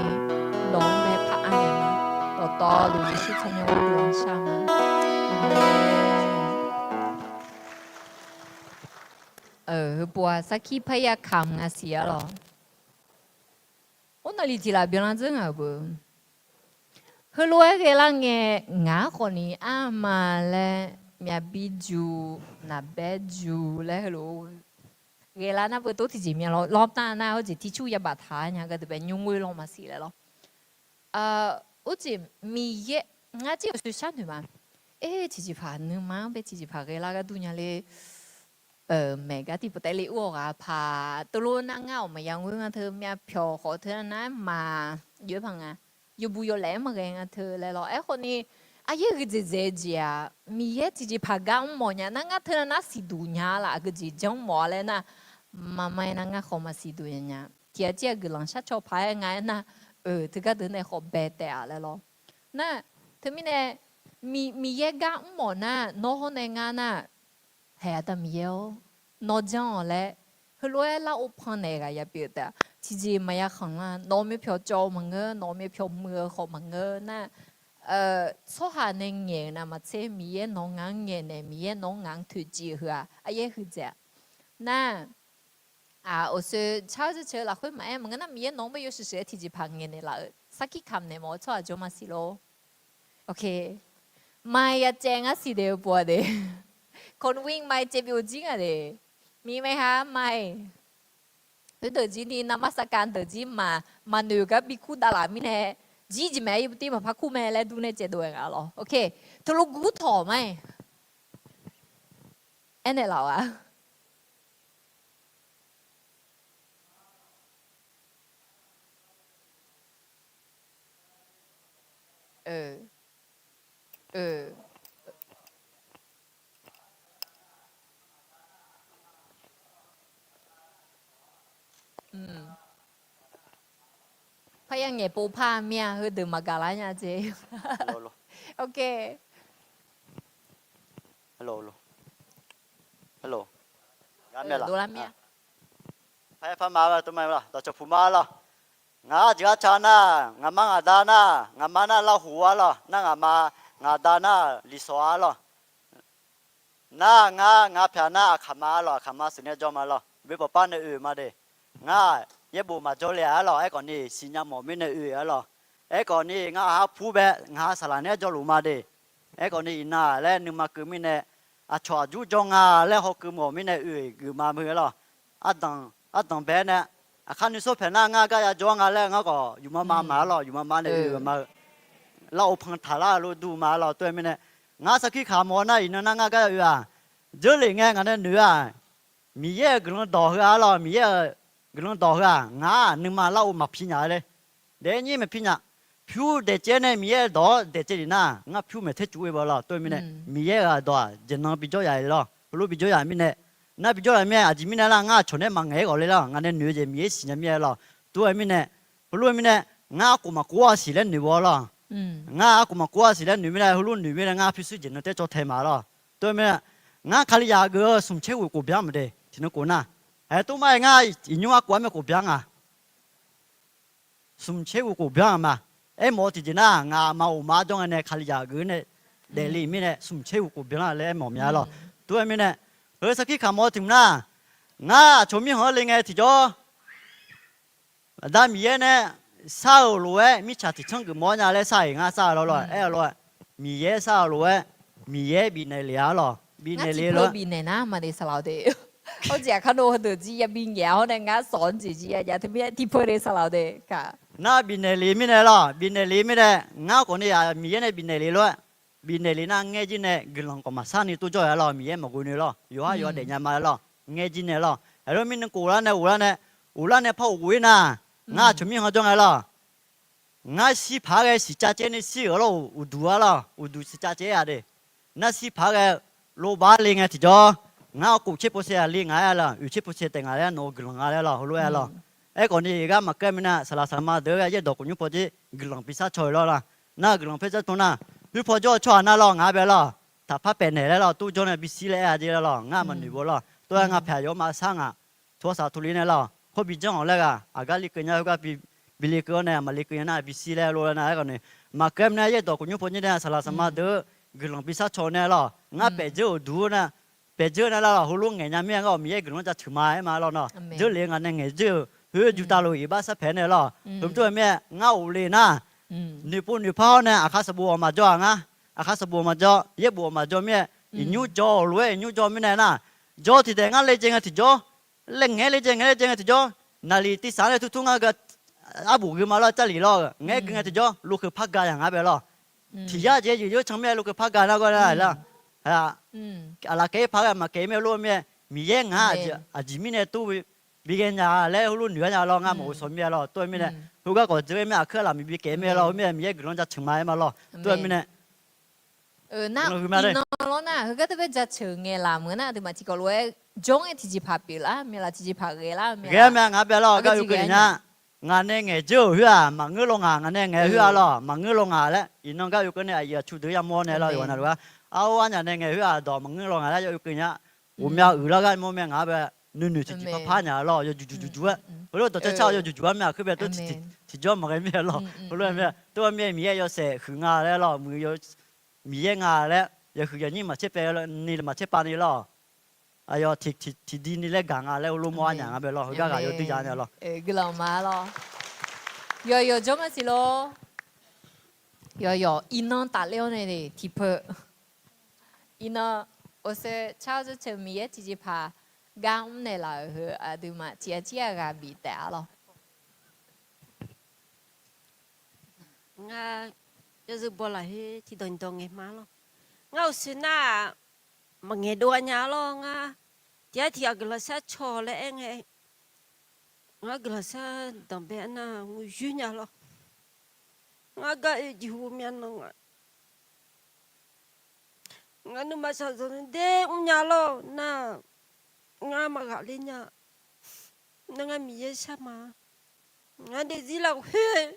nawq-anr mae par anaeq ma. Dawqtawvluf Yeqsur tsawrmyanr-anr guiqlanq shar ma. Aqmeq. Heupov-aq sarkir parya kamq nga siq-ar lawq. Or, naqli tiq laf byanlar dzeur ngaq-euq beu. Heulof-aer ghaelar ngae, ngaq-anr khawfni arma laer myavbi juq, naqbaer juq laer heulof ghaelar nar beu tov tiqjeq myav lawr. Lawr nar nar hawr jeq tiq cur yabaf taq nya gardeuq bae nymr ngoer lawr maqsiq laer lawr. Or jeq Miqyaer ngar jir-euq soeqshar noeq ma. Aer, tiqjeqpaq nuima-anr bae tiqjeqpaq ghaelar gharduq nya le. Maeq gar tiqpov taef le ur-awq ghaq paq teulof nar ngar-awq maqya ngoer nga teu myavpyawq khawf teu nar maq jov-aer paq nga. Yawbuq yawlaef-aer maqghae nga teu laer lawr. Aerkhawfni, aryaer gheudzaeq dzaeq-eu jeq-aq, Miqyaer tiqjeqpaq gar mr mawf nya nar ngar teu nar siqduq nya laf, aqgeujeq janr mawf-a laer nar, maqma-aer nar ngar khawf maqsiq duq nya nya. Tiq ghaq jir ghaq guiqlanq shar caw paq-aer nga aer nar, teugar deuq nae khawf bae taef-a laer lawr. Nar, teumirnae, Miqyaer gar mr mawf nar, nawr hawr nae ngar nar, hae Aqda Miqyaer-or, nawr janr-awq laer, heulof-aer lar-or pannaeq ghaq ya pyeuf taef-a. Tiqjeq maqya khanq lar, nawq-eu myavpyawq cawv-eu maqngeur, nawq-eu myavpyawq muiq-eu khawf maqngeur nar, tsawrhaq nae ngaeq-euq navmaqtser Miqyaer nawq-anr ngaq-anr ngaeqnaeq, Miqyaer nawq-anr ngaq-anr toeqciv-eu heu-aq, aryaer heudzaeq-a. Nar, aq, awqsoe car-eu zeur ceuq-eu lafkhoer maqaer, maqngeur nar Miqyaer nawq-anr bae yawshuif shuif-aer tiqjeqpaq ngaeqnaeq laf-euq sarkir kamq naeq mawf-eu tsawrhaq jawr maqsiq lor. Ok. Mai ya caev ngar siq daef-eu pov-a de. Khawqnwin mai caev byov jir nga de. Miqmaeq ha mai. Khoerdeuq jir ni navmaqsaqkav deuq jir maq, maqnoeq gar bi kur davlaf mirnae, jir jeq maeq-aer yawbui tir maqpar kur mae laer dur nae caev dov-aer nga lawr. Ok. Teulof gur tawq ma-iq. Aernaeq laf-awq-a. Parya ngaeq pov par mir-a, heudeuq maqgaq lar nya jeq. Ok. Dovlar mir-a. Par ma dawqcawq puq ma lawq. Ngaq-anr jeq ghaq ca nar, ngaqma ngaqda nar, ngaqma nar Larhuq-ar lawq, nar ngaqma ngaqda nar Liqsawq-ar lawq. Nar ngar ngaq pyaq nar Aqkaqma-ar lawq, Aqkaqma sheuq nae jawr ma lawq, boerbawq par nae oe ma de. Ngar yaerbof maqjawr le-a-ar lawq, aerkhawf ni siqnya mawf mirnae oe-ar lawq. Aerkhawf ni ngar aqhar pur bae ngaq-a saqlaq nae-aer jawrluf ma de. Aerkhawf ni iqnan laer nuima keuv mirnae, aqcawq aqjur jawr nga laer hawkeuv mawf mirnae oe geufma beu-ar lawq. Ardanq bae-aer nae, aqkar nuisar paeq nar ngar gar ya jawr nga laer ngar khawf yufma ma ma-ar lawq, yufma ma nae oe-eu ma-eu. Lar-or pan taqlar-eu lof dur ma-ar lawq, tov-aer mirnae, ngar sarkir kaq mawf-awr nar iqnan nar ngar gar ya oe-aq, dzeurlef ngae ngaq nae noeq-aq, Miqyaer-euq guiqlanq dawq heu-ar lawq, Miqyaer-euq guiqlanq dawq heu-aq, ngar nuima lar-or maqpi nya le. Daef-aer nyir maqpi nya. Pyur daeqcaev nae Miqyaer-euq dawq-awr daeqcaev lef nar, ngar pyur maeq taer cuf-eu ba lawq, tov-aer mirnae, Miqyaer-euq aqdawq-aq jeqnan bijawr yaf-iq lawq, heulof bijawr yaf mirnae, nar bijawr yaf mirnae, aqjeq mirnae lar ngar aqcawq nae maqngaeq-aer ghawq le lar, ngaq nae noeq-eu jeq Miqyaer siqnya mir-aer lawq, tov-aer mirnae, heulof-aer mirnae, ngar arkhof maqkov-a siq laer noeq-awr lawq. Ngar arkhof maqkov-a siq laer noeq mirnae, heulof noeq mirnae ngar pyurshuir jeqnan taer caw tae ma lawq, tov-aer mirnae, ngar Kalizaq geuf-eu smq caer ghof khof byan maqde tiqnan khof nar, aer tov mar-aer ngar iqnymr arkhof-ar mae khof byan nga. Smq caer ghof khof byan-a ma. Aermawf-eu tiqjeq nar, ngaq aqma uqma jawr ngae nae Kalizaq geuf nae daefle mirnae smq tser uq khof byanlar laer aermawf mya lawq. Tov-aer mirnae, heu sarkir kamq-eu tiq mq nar, ngar aqcawq mirkhanq-anr le ngae tiqjawr, Aqda Miqyaer nae shar-euq lof-aer mirtsaq tiqtsanr geufmawf-awr nya laer shar-iq ngar shar-eu lawr lawr-aer-eu lawr-aer, Miqyaer shar-euq lof-aer Miqyaer bifnaeq lef-a lawq. Bifnaeq lef lawr. Bifnaeq nar maqde saqlaq de. Arjeq aqkar dov heudeuq jir yabi ngaeq-a hawr nae ngar sawq-anr jeq jir ya nya teumirnae tiqpeu de saqlaq de ka. Nar bifnaeq lef mirnae lawr, bifnaeq lef mirnae, ngar khawf ni-aq Miqyaer nae bifnaeq lef lawr-aer, bifnaeq lef nar ngaer jir nae guiqlanq khawf maqsar ni tov jawr-a lawr, Miqyaer maqghoe ni lawr, yawqhar yawqha daefnya ma lawr, ngaer jir nae lawr, aqlof mirnae khof lar nae uqlar nae, uqlar nae par uqghof-ir nar, ngar aqcawq mirkhanq jawr ngae lawr. Ngar shir paq-aer ghae siqcav caev ni shir-euq lawr, uqduq-a lawr, uqduq siqcav caev-a de. Nar shir paq-aer ghae lov baf-aer le ngae tiqjawr, ngar khof tser pov sae-aq le ngaq-aer lawr, oeq tser pov sae taef ngaq laer nawq-eu guiqlanq nga laer lawr, heulof-aer lawr. Aerkhawf ni gar maqkeuv-aer mirnae, saqlaq saqma deuq-aer yaerdawq khofnymr paw jir guiqlanq bishar caw-eu lawr lawr. Nar guiqlanq paer sar tov nar, khoer paw jawr-eu tsawrhaq nar lawr ngaq-aer bae lawr, taqpar paef naeq laer lawr, tov jawr nae bishir laer aer-a jeq laer lawr, ngar maqnoeq bo lawr. Tov-aer ngar paeq aqyawf-anr maqshar ngaq, tov saq tov li nae lawr, khoer bi janr-awq laer ghaq, aqgar lekeuv nya heugar bi lekeuv-awr nae, aqma lekeuv nya nar bishir laer lof-aer nar, aerkhawf ni maqkeuv-aer mirnae yaerdawq khofnymr paw jir nae saqlaq saqma deuq-eu guiqlanq bishar caw nae lawr, ngar paef dzeur-euq duq-eu nar, paef dzeur nae lawr, heulof ngaeq nya mir-aer ngar-awq Miqyaer guiqlanq jaceuq ma-aer ma lawr nawr. Dzeur le nga nae ngaeq dzeur-euq, khoer juv tavluf iqbax sar paeq nae lawr, heuq tov-aer mir-aer ngar of le nar, noeqpov noeqpar-awr nae aqkar sanqbof-awq maqjawr-aq ngar, aqkar sanqbof-awq maqjawr, yaerbof-awq maqjawr mir-aer, iqnymr jawr-awq lof-aer iqnymr jawr mirnae nar, jawr tiqdaef ngar le jeq ngae tiqjawr, laer ngaeq-aer le jeq ngaeq le jeq ngae tiqjawr, naqliq tiqsaq nae turtur ngar geu, arbof geu ma lawr, Jarlif lawr-euq ngaeq-aer geu ngae tiqjawr, lokeuv par ga yaq ngar bae lawr. Tiq yar jeq yoeq yoer can mir-aer lokeuv par ga nar gawr nar-a lawr. Aqlaf kaef-ir paq ghae maqkaef-ir mir-aer lof-aer mir-aer, Miqyaer ngaq-anr aqjeq mirnae tov bi ghae nya laer heulof noeq-aer nya lawr, ngar maqghof shawq mir-aer lawr, tov-aer mirnae, heugar khawf dzeur-aer mir-aer aqkuir aqlaf miqbi kaef-ir mir-aer lawr, heu mir-aer Miqyaer guiqlanq jaceuq ma-aer ma lawr, tov-aer mirnae. Nar iqnan lawr nar, heugar tov bae jaceuq ngaeq laf meuq nar, aqduimaf tiqkawv lof-aer jawr-aer tiqjeqpaq pyeuflar, myav laf tiqjeqpaq ghae lar, ghae-ar myav ngaq bae lawr, gar oekeuv nya. Ngaq nae ngaeq dzeur-euq khoer-aq maqngeur law ngaq, ngaq nae ngaeq khoer-a lawr maqngeur law ngaq laer, iqnan gar oekeuv nae aqyuif aqtsu deuq yamawr nae lawr, yawqha navluf-ar, aror arnyaf nae ngaeq khoer-aq dawq maqngeur law ngaq laer ya oekeuv nya. Ghawqmya uiqlar gar mawr mae ngaq-a bae, nuinoeq tiqjeqpaq par nyaf lawr, yawjuq juq juq-aer, heulof dawqcaer car-eu yawjuq juq-ar mae, aqkuir bae tov tiqjawr maqghae mir-aer lawr, heulof-aer mae, tov-aer mir-aer Miqyaer yawshaef huiq nga laer lawr, muiq Miqyaer nga laer, yawhuiq yawnyir maqtser pav ni maqtser pav ni lawr. Aqyawf tiqdi ni laer gaq nga laer heulof mawr arnyaf nga bae lawr, heugar ghaq yawdui ya nya lawr. Guiqlanq ma lawr. Yawqyawq jawr ma siq lawr. Yawqyawq iqnan tafler-awr nae tiqpeu. Iqnan, orseu car-eu jaceuq Miqyaer tiqjeqpaq gar mrnaeq laf-euq heu aqduimaf tiq ghaq tir ghaq ghaq bif taef-a lawr. Ngar yawzeu baw lafkhoer tiqdawq nyiqdawq ngaeq ma lawr. Ngar uqshoe nar-aq, maqngaeq dov-a nya lawr ngar. Tiq ghaq tiq ghaq guiqlanq shar caw laer aer ngae, ngar guiqlanq shar danqbae nar nguqyoer nya lawr. Ngar gar oe jeqhu myav nan nga. Ngar nuima shaqzanq nae der mrnya lawr nar, ngar maqghaqler nya. Nar ngar Miqyaer shar ma. Ngar daefzir lafkhoer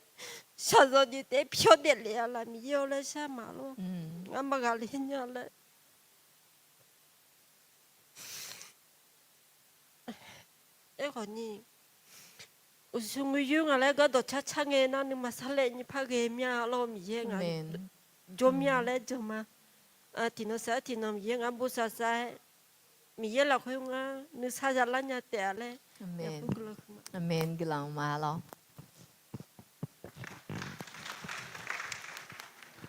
shaqzanq jeq taef pyawr daeflef-a laf Miqyaer-awr laer shar ma lawr. Ngar maqghaqler nya laer. Aerkhawf ni, uqshoe nguqyoer nga laer gardawq car car ngae nar nuima sarlaev nyiq par ghae mir-a lawr Miqyaer nga. Jawr mir-a laer jan ma. Tiqnan sar tiqnan Miqyaer ngar bosav sar-aer, Miqyaer lafkhoer ngar nuisar zalar nya taef-a laer. Aqmeq. Guiqlanq ma lawr.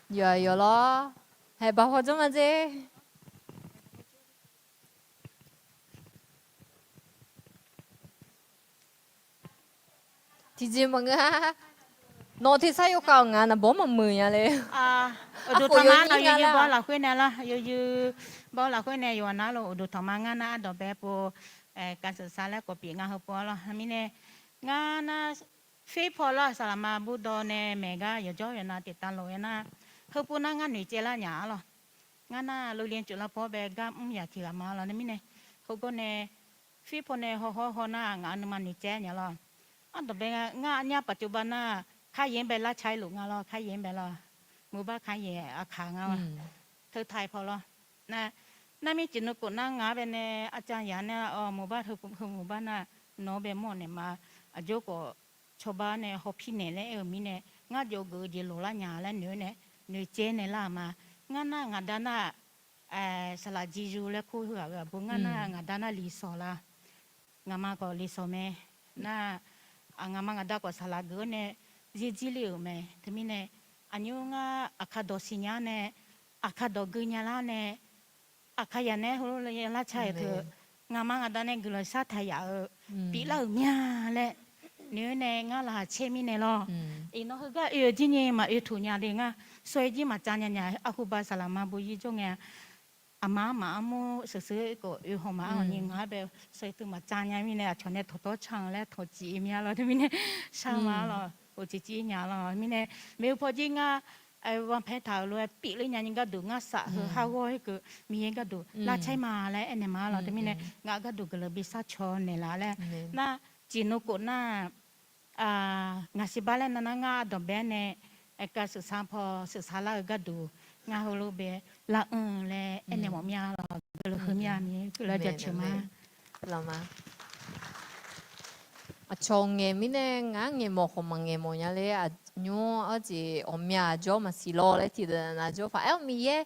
Yawqha yawq lawr. Haeq baq haw jawr ma dzer. Tiqjeq maqngeur-a. Nawq tersar yawkhav-awq ngaq naqbawr maqmuiq nya le. Uqduq tanqma-anr nawq yawzeu baw lafkhoer nae lawr, yawzeu baw lafkhoer nae yawqghaq nar lof uqduq tanqma ngar nar ardawq bae pov, kavseuq sar laer kawv pyeuf ngar heupov-a lawr. Mirnae ngar nar, Firpaw lawr saqlaqma burdawv nae maeq gar yawqjawr yawqnav taef tavlof-aer nar, heupov nar ngar noeqcaev lar nya-a lawr. Ngar nar lolian tsoeq lar paw bae gar mr yaq tiq ghaq ma lawr nae mirnae, heugawr nae Firpaw nae hawhaw haw nar ngaq nuima noeqcaev nya lawr. Ardawq bae ngar nya paqcoba nar, kharyaer-anr bae lar cae luf nga lawr, kharyaer-anr bae lawr. Muiqbar kharyaer aqkaq nga-a. Teu taiq paw lawr. Nar, narmir ciq nuikhof nar ngaq-anr bae nae arcan yaq nar-awr muiqbar heu muiqbar nar, nawq-anr bae mawr naeq ma. Aqjox khawf cawba nae hawpir naeq laer aer-eu mirnae, ngar jov geuf-eu jeq loqlar nya laer noeq-aer nae, noeqtsaev naeq lar-euq ma. Ngar nar ngaq da nar-aq, saqlaq jiqyu laer kur heughaq-euq aqbur ngar nar ngaq da nar liqsawq la. Ngaqma khawf liqsawq mae. Nar, ngaqma ngaq da khawf saqlaq geuf-awr nae zirdzir le-euq mae. Teumirnae aqnymr ngar aqkar dawq siqnya nae, aqkar dawq gui nya lar nae, aqkar yaq nae heulof-aer lar car-euq teu, ngaqma ngaq da nae guiqlanq shartaq yaf-eu pyeuflar-euq mya laer noeq-aer nae ngar laqkhaq caer mirnae lawr. Iqnan heugar oe-eu jir ni maqoe tuq nya le ngar, sawr-eu jir maqcav nya nya, arhuba saqlaq ma bo yir jawr ngae-a. Aqma armaf armur sheuqsheuq-aer khawf oe haw ma-anr awq ni ngaq-anr bae shawr-eu teu maqcav nya mirnae aqcawq nae tawqtawr can-eu laer tawqcif-eu mya lawr. Teumirnae shar ma-ar lawr, oq cif cif nya lawr. Mirnae maeqhu paw jir ngar vanpaer taq-euq lof-aer pyeufler nya ni gharduq ngar saf heu har ghawr-aer keuv Miqyaer gharduq lar caer ma laer aernaeq ma-ar lawr. Teumirnae ngaq gharduq guiqlanq bi sharcaw naeqlaf laer nar, ciqnov khof nar, ngaqsiq bar laer nar nar ngar ardanqbae-aer nae, aerkav sheuqsar paw sheuqsar lar-eu gharduq ngar heulof bae lar anr laer aernaeq mawf mya lawr. Guiqlanq heumya Miqyaer guiqlanq jaceuq ma. Aqcawq ngaeq mirnae ngar ngaeq mawf khawf maqngaeq mawf nya le. Aqnymr arjeq ghawqmya jawr maqsiq lawr laer tiqdeuq nav jawr paq-aer-awr Miqyaer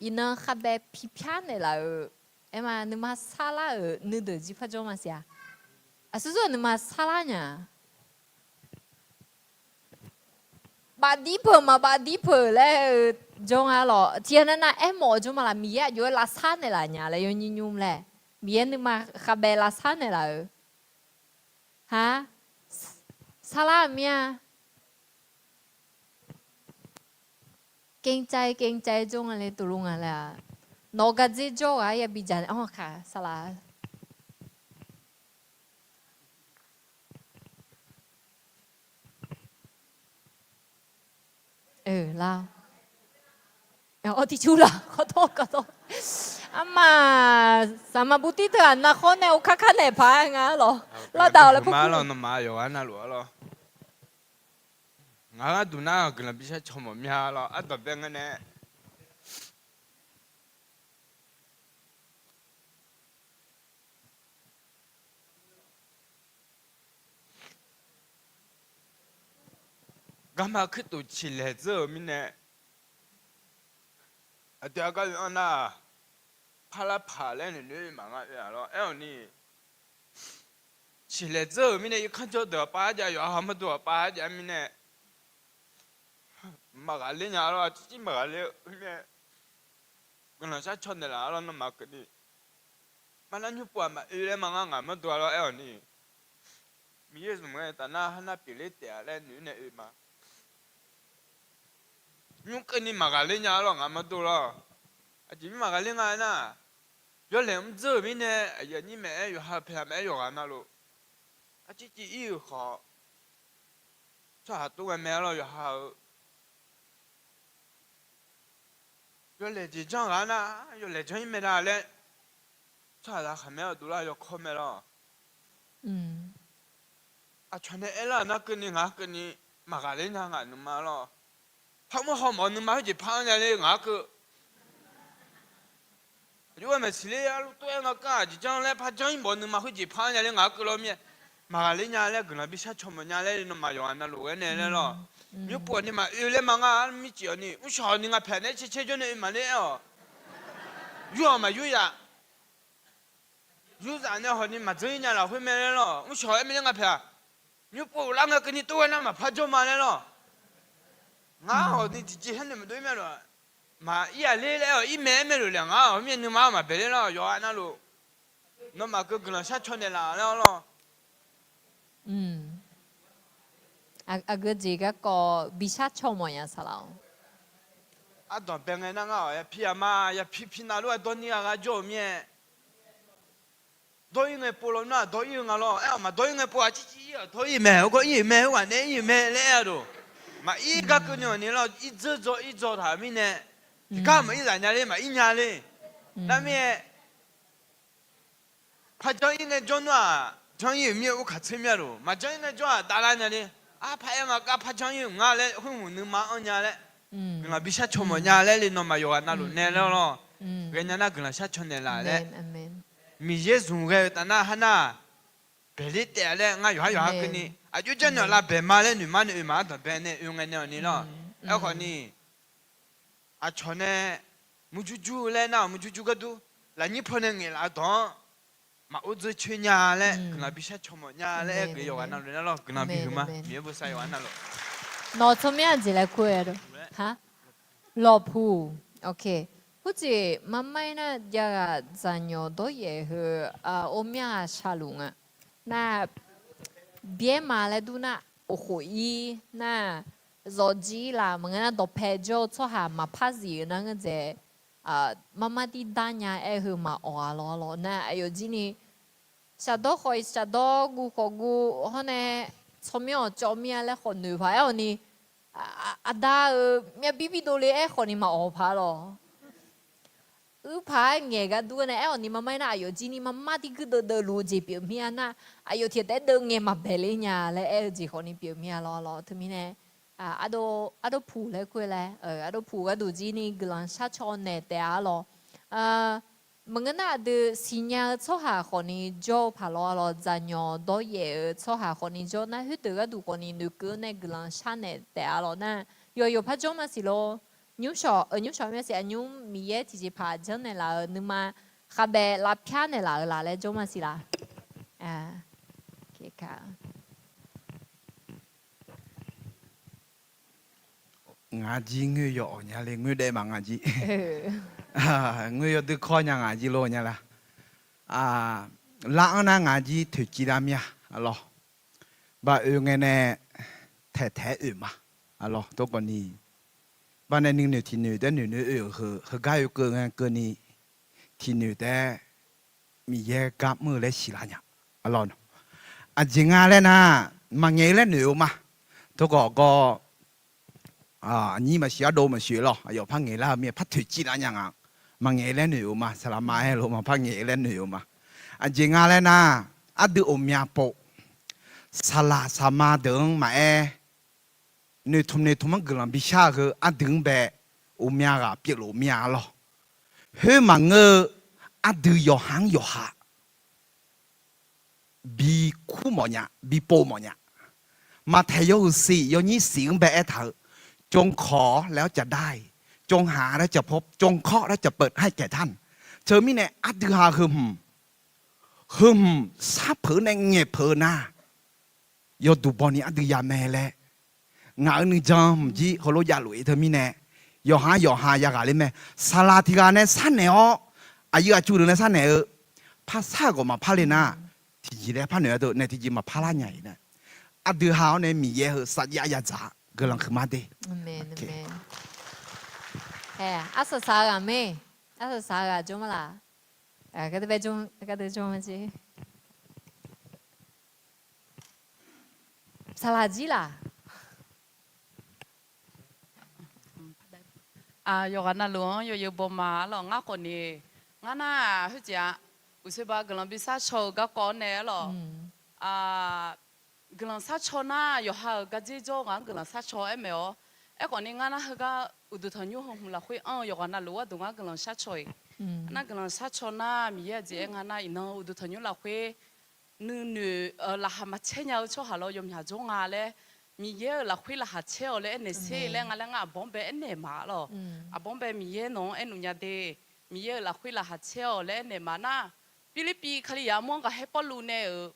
iqnan khavbae pi pyar naeqlaf-euq, aer ma nuima sarlar-euq nuideuq jir par jawr maqsiq-a. Aqsur zeur nuima sarlar nya bafdir peuq maq bafdir peuq laer-eu jawr nga lawq. Tiqghaq nav nav aermawf-eu jawr ma laq, Miqyaer aqjox-aer lavsar naeqlaf nya laer yawnyir nymr laer, Miqyaer nuima khavbae lavsar naeqlaf-euq. Ha, sarlar-euq mir-a. เกรงใจ เกรงใจ jawr nga le, tov lov nga laer-aq. Nawq gardzer jawr ghaq-aer yabi dzaq nae-awr kaq sarlar. Lar-awr tiqcur laf kawtawr kawtawr. Armaf saqma butir teu-aq narkhawr nae okar kar naeq paq-aer nga lawq. Lardaq-awq laer pur ma lawq. Nawmaf yawqghaq navluf-a lawr. Ngaq gharduq nar guiqlanq bishar caw mawf mya lawr. Ardanqbae ngae nae garma kuirtof ciqlaeq dzeur-euq mirnae, aqdui-aq gar oe-anr nar-aq, parlar paq laer noeqnoeq maqnga oe-aq lawr. Aer-awq ni, ciqlaeq dzeur-euq mirnae irkanr jawr deuq-aq pav-aer jav, yawqha mawrdo-aq pav-aer jav mirnae, maqghaqler nya lawr. Aqcir cir maqghaqler-eu mirnae, guiqlanq shar caw naeqlaf-a lawr. Nawmaf keuvni, marnar nymr pov-aq maqoe laer ma ngar ngaq mawrdo-a lawr. Aer-awq ni, Miqyaer zmq ngae taf nar har nar pyeufler taef-a laer noeq nae oe ma. Nymr keuvni maqghaqler nya lawr ngaq mawrdo lawr. Aqjeq mir maqghaqler nga aernar, yawlaeq mr dzeur-euq mirnae aqyuif aqnyir maeq-aer yawqha paeqlaq maeq-aer yawqghaq navluf, aqcir cir ir-euq khawf, tsawrhaq tov ngae mae-a lawr yawqha-euq yawlaeq jeq janr ghaq nar, yawlaeq janr-ir mae da laer, tsawrhaqzaq khaqmae-awr dovlar yawkawr mae lawr. Aqcawq nae aerlar-euq nar keuvni ngaq keuvni maqghaqler nya ngaq nuima lawr. Parmr hawmawf-eu nuima khoerjeq par-anr nya le ngaq-anr keuv. Aqjox-aer maqsiq ler, arlu tov-aer nga kar-aq jeq janr laer par janr-ir mawf-eu nuima khoerjeq par-anr nya le ngaq-anr keuv lawr mir-aer, maqghaqler nya laer guiqlanq bishar caw mawf nya laer nawmaf yawqghaq navluf-aer nae laer lawr. Nymr pov-awq ni maqoe laer ma ngar mircif-awq ni mrshawq-awq ni nga paeq nae caer caer jawr nae oe maqler aer-awq. Yur-awq maqyur ya. Yurzaf nae hawq ni maqdzeur-ir nya lafkhoer mae laer lawr. Mrshawq-aer mae laer nga paeq-aq. Nymr pov-awq lar ngae keuvni tov ghae nar maqpar jawr ma laer lawr. Ngar hawq ni tiqjeq sharnoeq maqdov-ir mae lawq. Maqir-aq ler laer-awq, ir mae aer mae luf le ngar hawq mir-aer nuima-awr maqbae ler lawr yawqghaq navluf. Nawmaf keuv guiqlanq shar caw naeqlaf laer-awr lawr. Aqgeu jeq garkawv bishar caw mawf nya saqlaq-awq. Ardanqbae ngae nar ngar-awq yapi yama yapi pi navluf-aer dawr nir gha gha jawr-eu mir-aer. Dawr-ir ngae pov lawnmr-aq dawr-ir-eu nga lawr. Aer-awq maqdawr-ir ngae pov-aq circir ir-awq dawr-ir mae, heugar ir-euq mae, heughaq nae ir-euq mae laer aer-a dawq. Maqir gar keuvni-awq ni lawr, ir dzeur dzaw ir dzaw taq-euq mirnae, tiqgar maqir zaq nya ler maqir nya ler. Nar mir-aer, par janr-ir ngae jawr nar-aq janr-ir-euq mir-aer urkaq tser mir-a dawq. Maqjanr-ir ngae jawr-aq davlar nya ler. Arpar aer nga gar par janr-ir-euq ngar laer khoer hmq nuima anr nya laer, guiqlanq bishar caw mawf nya laer le nawmaf yawqghaq navluf nae laer lawr. Ghaenya nar guiqlanq shar caw naeqlaf laer. Miqyaer zmq ghae-eu taf nar har nar baeqler taef-a laer ngar yawqhar yawqha keuvni Aqjox janrnaeq lavbaeq ma laer noeqma nae oe ma ardanqbae nae oe ngae nae awq ni lawr. Aerkhawf ni, aqcawq nae murjur jur-eu laer nar-awq murjur jur ghardur, lafnyir paw nae ngaeqlaf-eu dawq-anr maqor dzeur coer nya laer guiqlanq bishar caw mawf nya laer aer geuf yawqghaq navluf nar lawr, guiqlanq bihuiq ma. Miqyaer bosav yawqghaq navluf. Nawq-eu tsawrmyanr aqjeq laer kur-aer-a. Lawqpuq. Khoerjeq marmair nar jav ghaq dzaqnyawq dawryaef heu, or myanr ghaq shaqluf nga. Nar, byaer ma laer dur nar, oqkhof ir nar, zawqjir laf maqngeur nar dawqpae jawr-eu tsawrhaq maqpar zif-eu nar ngeur dzaeq, marmar tir dar nya aer-eu heu maqawq ghaq lawr lawr nar aqyawf jir ni shaqdawr khawf shaqdawr guv khawf guv hawr nae tsawrmyanr-awq cawv mir-a laer khawf noeq paq-aer-awq ni, aqda-euq myavbir birdov le aer khawf ni maqawq paq-a lawr. Uir paq-aer ngaeq gar dur-aer nae aer-awq ni marmair nar aqyawf jir ni marmar tir guirdeuv deuvluf-eu jeq pyeuf mir-a nar, aqyawf tiq ghaq taef-aer deuv ngae maqbaeq ler nya laer aer-eu jeq khawf ni pyeuf mir-a lawr lawr. Teumirnae, ardov puq laer kur-eu laer, ardov puq gharduq jir ni guiqlanq shar caw naeq taef-a lawr. Maqngeur nar aqdui siqnya-eu tsawrhaq khawf ni jawr-eu paq lawr-a lawr, dzaqnyawq dawryaef-eu tsawrhaq khawf ni jawr nar khoerdeuq gharduq khawf ni noeqkeuv-awr nae guiqlanq shar naeq taef-a lawr nar, yawqyawq par jawr maqsiq lor. Nymrshawq, nymrshawq maqsiq aqnymr Miqyaer tiqjeqpaq janrnaeq laf-euq nuima khavbaef lavpyar naeqlaf-euq laf laer jawr maqsiq laf. Ngaq jir ngoer yawq awq nya le, ngoer daef ma ngaq jir. Ngoer yawdui kawr nya ngaq jir lor nya la. Lar-anr nar ngaq jir toeqciv lar mir-a lawr. Baoe ngae nae taeq taeq-aer oe ma. Arlawr, tawrgawv ni, baqnae nuinoeq tiqnoeq taef-aer noeq noeq oe-euq heu, heugar oekeuv ngae keuvni, tiqnoeq taef-aer Miqyaer gar mr-eu laer siqlar nya. Arlawr, aqjeq nga laer nar, maqngaeq-eu laer noeq-eu ma. Tawrgawv gawr, aqnyir maqsiq ardov maqsiq lawr, aqyawf par ngaeqlar-eu mir-a par toeqciv lar nya nga. Maqngaeq-eu laer noeq-eu ma, saqlaq ma-aer lof ma par ngaeq-eu laer noeq-eu ma. Aqjeq nga laer nar, ardui ghawqmya pov, saqlaq saqma deuq-anr maqaer, noeqtmq noeqtmq-anr guiqlanq bishar-eu heu ardui-anr bae, ghawqmya ghaq pyeufluf mir-a lawr. Khoer maqngeur-eu, ardui yawqha-anr yawqha bi kur mawf nya, bi pov mawf nya. Maqtaeq yawhuiq siq yawnyir siq-anr bae aertaq-eu, จงขอแล้วจะได้ จงหาแล้วจะพบ จงเคาะแล้วจะเปิดให้แก่ท่าน Teumirnae ardui ha heu hmq, heu hmq sharpeuq nae ngaeqpeuq-eu nar, yawduq bawni ardui ya mae laer, ngaq-euq nuijan hmq jir heulof javluf-ir teumirnae, yawqha yawqha yaghaq ler mae. Saqlaq tiq ghaq nae sharnaeq-awr, aqyuif aqtsu deuq nae sharnaeq-eu, par shar-euq ghawq maqpar le nar, tiqjeq laer par noeq-a deuq nae tiqjeq maqpar lar nya-iq nae, aqdui ha-awr nae Miqyaer heu sarjax yadzaq guiqlanq huiqma de. Arsaq saq-eu ghaq mae, arsaq saq-eu ghaq jawr ma laq? Saqlaq jir laq? Yawqghaq navluf-anr yawzeu bawma arlawq, ngar khawf ni, ngar nar-aq khoerjeq-a, uqsoerba guiqlanq bishar caw-eu garkawv-awr nae arlawq, guiqlanq shar caw nar yawqha-euq gardzer jawr-eu ngaq-anr guiqlanq shar caw-aer maeq-awr, aerkhawf ni ngar nar heugar uqduq tanqnymr heu hmq lafkhoer anr-eu yawqghaq navluf gharduq ngar guiqlanq shar caw-iq. Nar guiqlanq shar caw nar Miqyaer aqjeq aer nga nar iqnan uqduq tanqnymr lafkhoer nuinoeq laqkhaq maqcaer nya-eu tsawrhaq lawr yawmyaq jawr nga laer, Miqyaer-euq lafkhoer laqkhaq caer-awq laer aernaeq sher laer nga laer ngar aqbawr-anr bae aernaeq ma arlawq. Aqbawr-anr bae Miqyaer nawq-anr aernaeq nya de, Miqyaer-euq lafkhoer laqkhaq caer-awq laer aernaeq ma nar, Pirlirpiv Kalizaq armur-anr ghaqkhaer Pawrluv nae-euq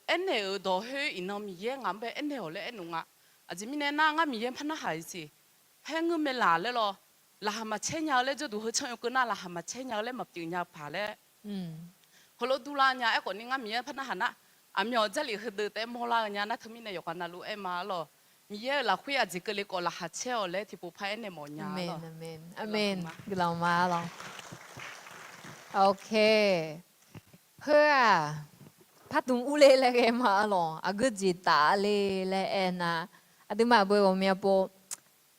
aernaeq-euq dawq khoer iqnan Miqyaer ngaq-anr bae aernaeq-awq laer aernaeq nga. Aqjeq mirnae nar ngar Miqyaer par narhaq-iq siq. Paer ngeur mae laq laer lawr, laqkhaq maqcaer nya-eu laer jawrduq heu canr-eu keuv nar laqkhaq maqcaer nya-eu laer maqpyeuf nya-eu paq laer heulof durlar nya. Aerkhawf ni ngar Miqyaer par narhaq nar, aqmyawf Jarlif heudeuq taef-aer mawrlar-eu nya nar teumirnae yawqghaq navluf aer ma arlawq. Miqyaer-euq lafkhoer aqjeq keuvle khawf laqkhaq caer-awq laer tiqpov par aernaeq mawf nya arlawq. Guiqlanq ma arlawq. Heu-aq, par dm urler laer ghae ma arlawq. Aqgeu jeq taf le laer aernar, aqduimaf beu ghawqmya pov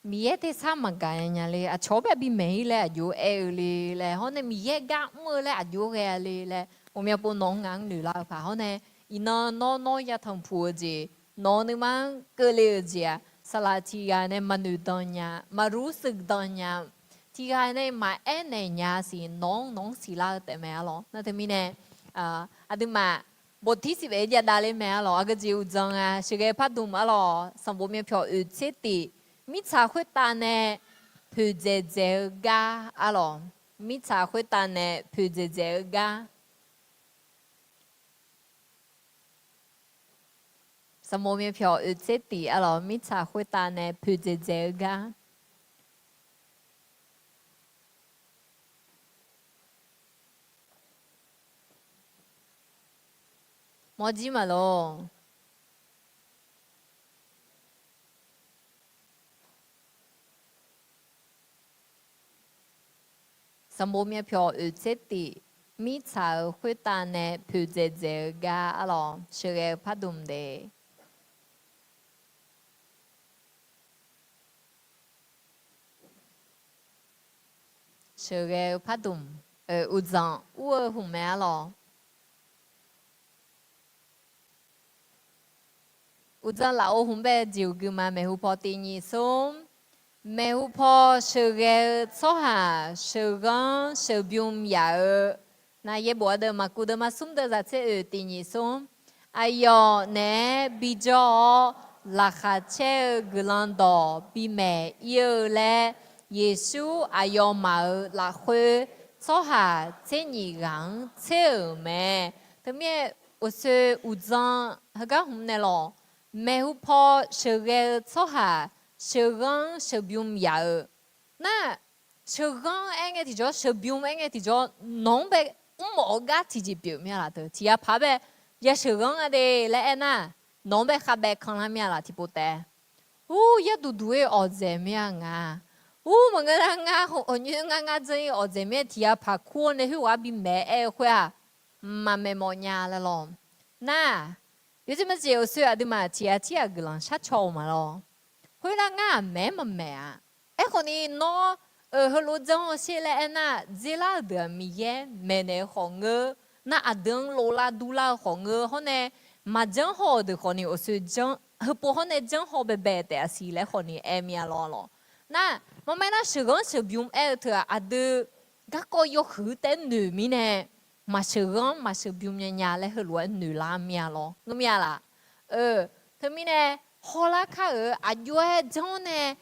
Miqyaer tersar maqgaq nya le, aqcawq-anr bae bimaeq-ir laer aqjox aer-eu le laer hawr nae Miqyaer gar mr-eu laer aqjox ghae-a le laer ghawqmya pov nawq-anr ngaq-anr noeqlar-eu paq hawr nae, iqnan nawr nawr yatanq puq-eu jeq, nawq-eu nuima-anr keuvle-euq jeq-aq saqlaq tiq ghaq nae maqnoeq dan nya, maqruq suiq dan nya, tiq ghaq nae maqaer naeq nya siq nawq-anr nawq-anr siqlar-eu taef mae arlawq. Nar teumirnae aqduimaf Bof tir siq baef-aer jav davler mae arlawq. Aqgeujeq uqdzan nga, sheuqghae-eu pardmq arlawq. Sanqbof myavpyawq oeq tser tif, mirtsaq khoertav nae poeqdzaeq dzaeq-eu gar arlawq. Mirtsaq khoertav nae poeqdzaeq dzaeq-eu gar. Sanqbof myavpyawq oeq tser tif arlawq, mirtsaq khoertav nae poeqdzaeq dzaeq-eu gar. Mawrjir maqlor. Sanqbof myavpyawq oeq tser tif, mirtsaq-euq khoertav nae poeqdzaeq dzaeq-eu gar arlawq, sheuqghae-eu pardmq de. Sheuqghae-eu pardmq, uqdzan ur-eu hmq mae arlawq. Uqdzan lafov hmq bae jeq-euq guima maeqhu paw tiq nyiq smr. Maeqhu paw sheuqghae-eu tsawrhaq sheuqghanr sheuqbym yaf-eu. Nar yaerbof ardeuv maqkuv deuvma smr deuv zaq tser oeq tiq nyiq smr. Aqyawf naeq-aer bijawr-awr, laqkhaq caer-eu guiqlanq dawq bimaeq ir-eu laer, Yeqsur aqyawfmaf-euq lafkhoer tsawrhaq tser nyif ghaq-anr tser-euq mae. Teumirnae uqsoe uqdzan heugar hmq naeq lawq. Maeqhu paw sheuqghae-eu tsawrhaq sheuqghanr sheuqbym yaf-eu. Nar, sheuqghanr aer ngae tiqjawr, sheuqbym aer ngae tiqjawr, nawq-anr bae mr mawf-eu gar tiqjeq pyeuf mir-a laf teu. Tiq ghaq paq-aer bae, ya sheuqghanr nga de laer aernar, nawq-anr bae khavbaev kanlar mir-a laf tiqpov taef. Ur, yarduq duq-ir awqdzaeq mir-a nga. Ur, maqngeur nar ngar hawq nyoer ngar ngar dzeur-ir awqdzaeq mir-a, tiq ghaq paq kur-awr nae khoerghaq-anr bimaeq aer-eu khoer-aq, mqmaq maeqmawf nya laer lawq. Nar, yawjeq majeq uqsoe aqduimaf tiq ghaq tir ghaq guiqlanq sharcaw-eu ma lawr. Khoernar ngar-aq maeq-aer maqmaeq-a. Aerkhawf ni nawr, heulof janr-awr sher laer aernar, dzerlar-euq deuq-aq Miqyaer maeqnaeq-eu khawf ngeur, nar aqdui-anr loflar durlar-eu khawf ngeur hawr nae, maqjanr haw-euq deuq khawf ni uqsoe janr, heupov hawr nae janr haw baebae taef-a siq laer khawf ni aer mir-a lawr lawq. Nar, maqmaer nar sheuqghanr sheuqbym aer-eu teu-aq aqdui garkawv yawhuiq taef-aer noeq mirnae, maqsheuqghanr maqsheuqbym nyanya laer heulof-aer noeqlar mir-a lawr. Ngeur mir-a laf? Teumirnae, hawlar kar-euq aqjox-aer janr-awr nae,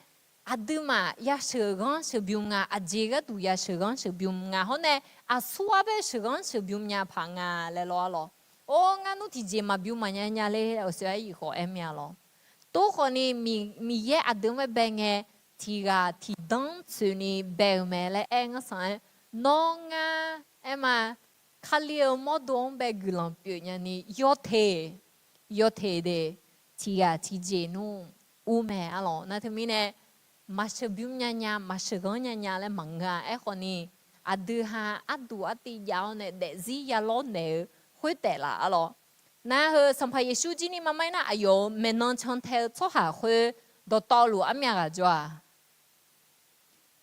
aqduimaf ya sheuqghanr sheuqbym nga, aqjeq gharduq ya sheuqghanr sheuqbym nga hawr nae, aqsur-aer bae sheuqghanr sheuqbym nya paq nga laer lawr-a lawq. Or, ngar nmr tiqjeq maqbym maqnya nya le, uqsoe aryuif khawf aer mir-a lawr. Tov khawf ni, Miqyaer aqdui-anr bae bae ngae, tiq ghaq tiqdanr tsoeqni bae-eu mae laer aer ngar sanq-aer, nawr ngar aer ma, Kali-euq mawrdo-anr bae guiqlanq pyeuf nyani yawteq, yawteq de, tiq ghaq tiqjeq nmr ur mae arlawq. Nar teumirnae, maqsheuqbym nyanya maqsheuqghanr nyanya laer maqngeur-a. Aerkhawf ni, aqdui ha arduq artiv jav-awr nae daefzir ya lawrnaeq-eu khoertaef laf arlawq. Nar heu Sanqpaq Yeqsur jir ni maqmaer nar aqyawf-euq maeqnan cantae-eu tsawrhaq khoer dawqtawvluf armyav ghaq jawr-a.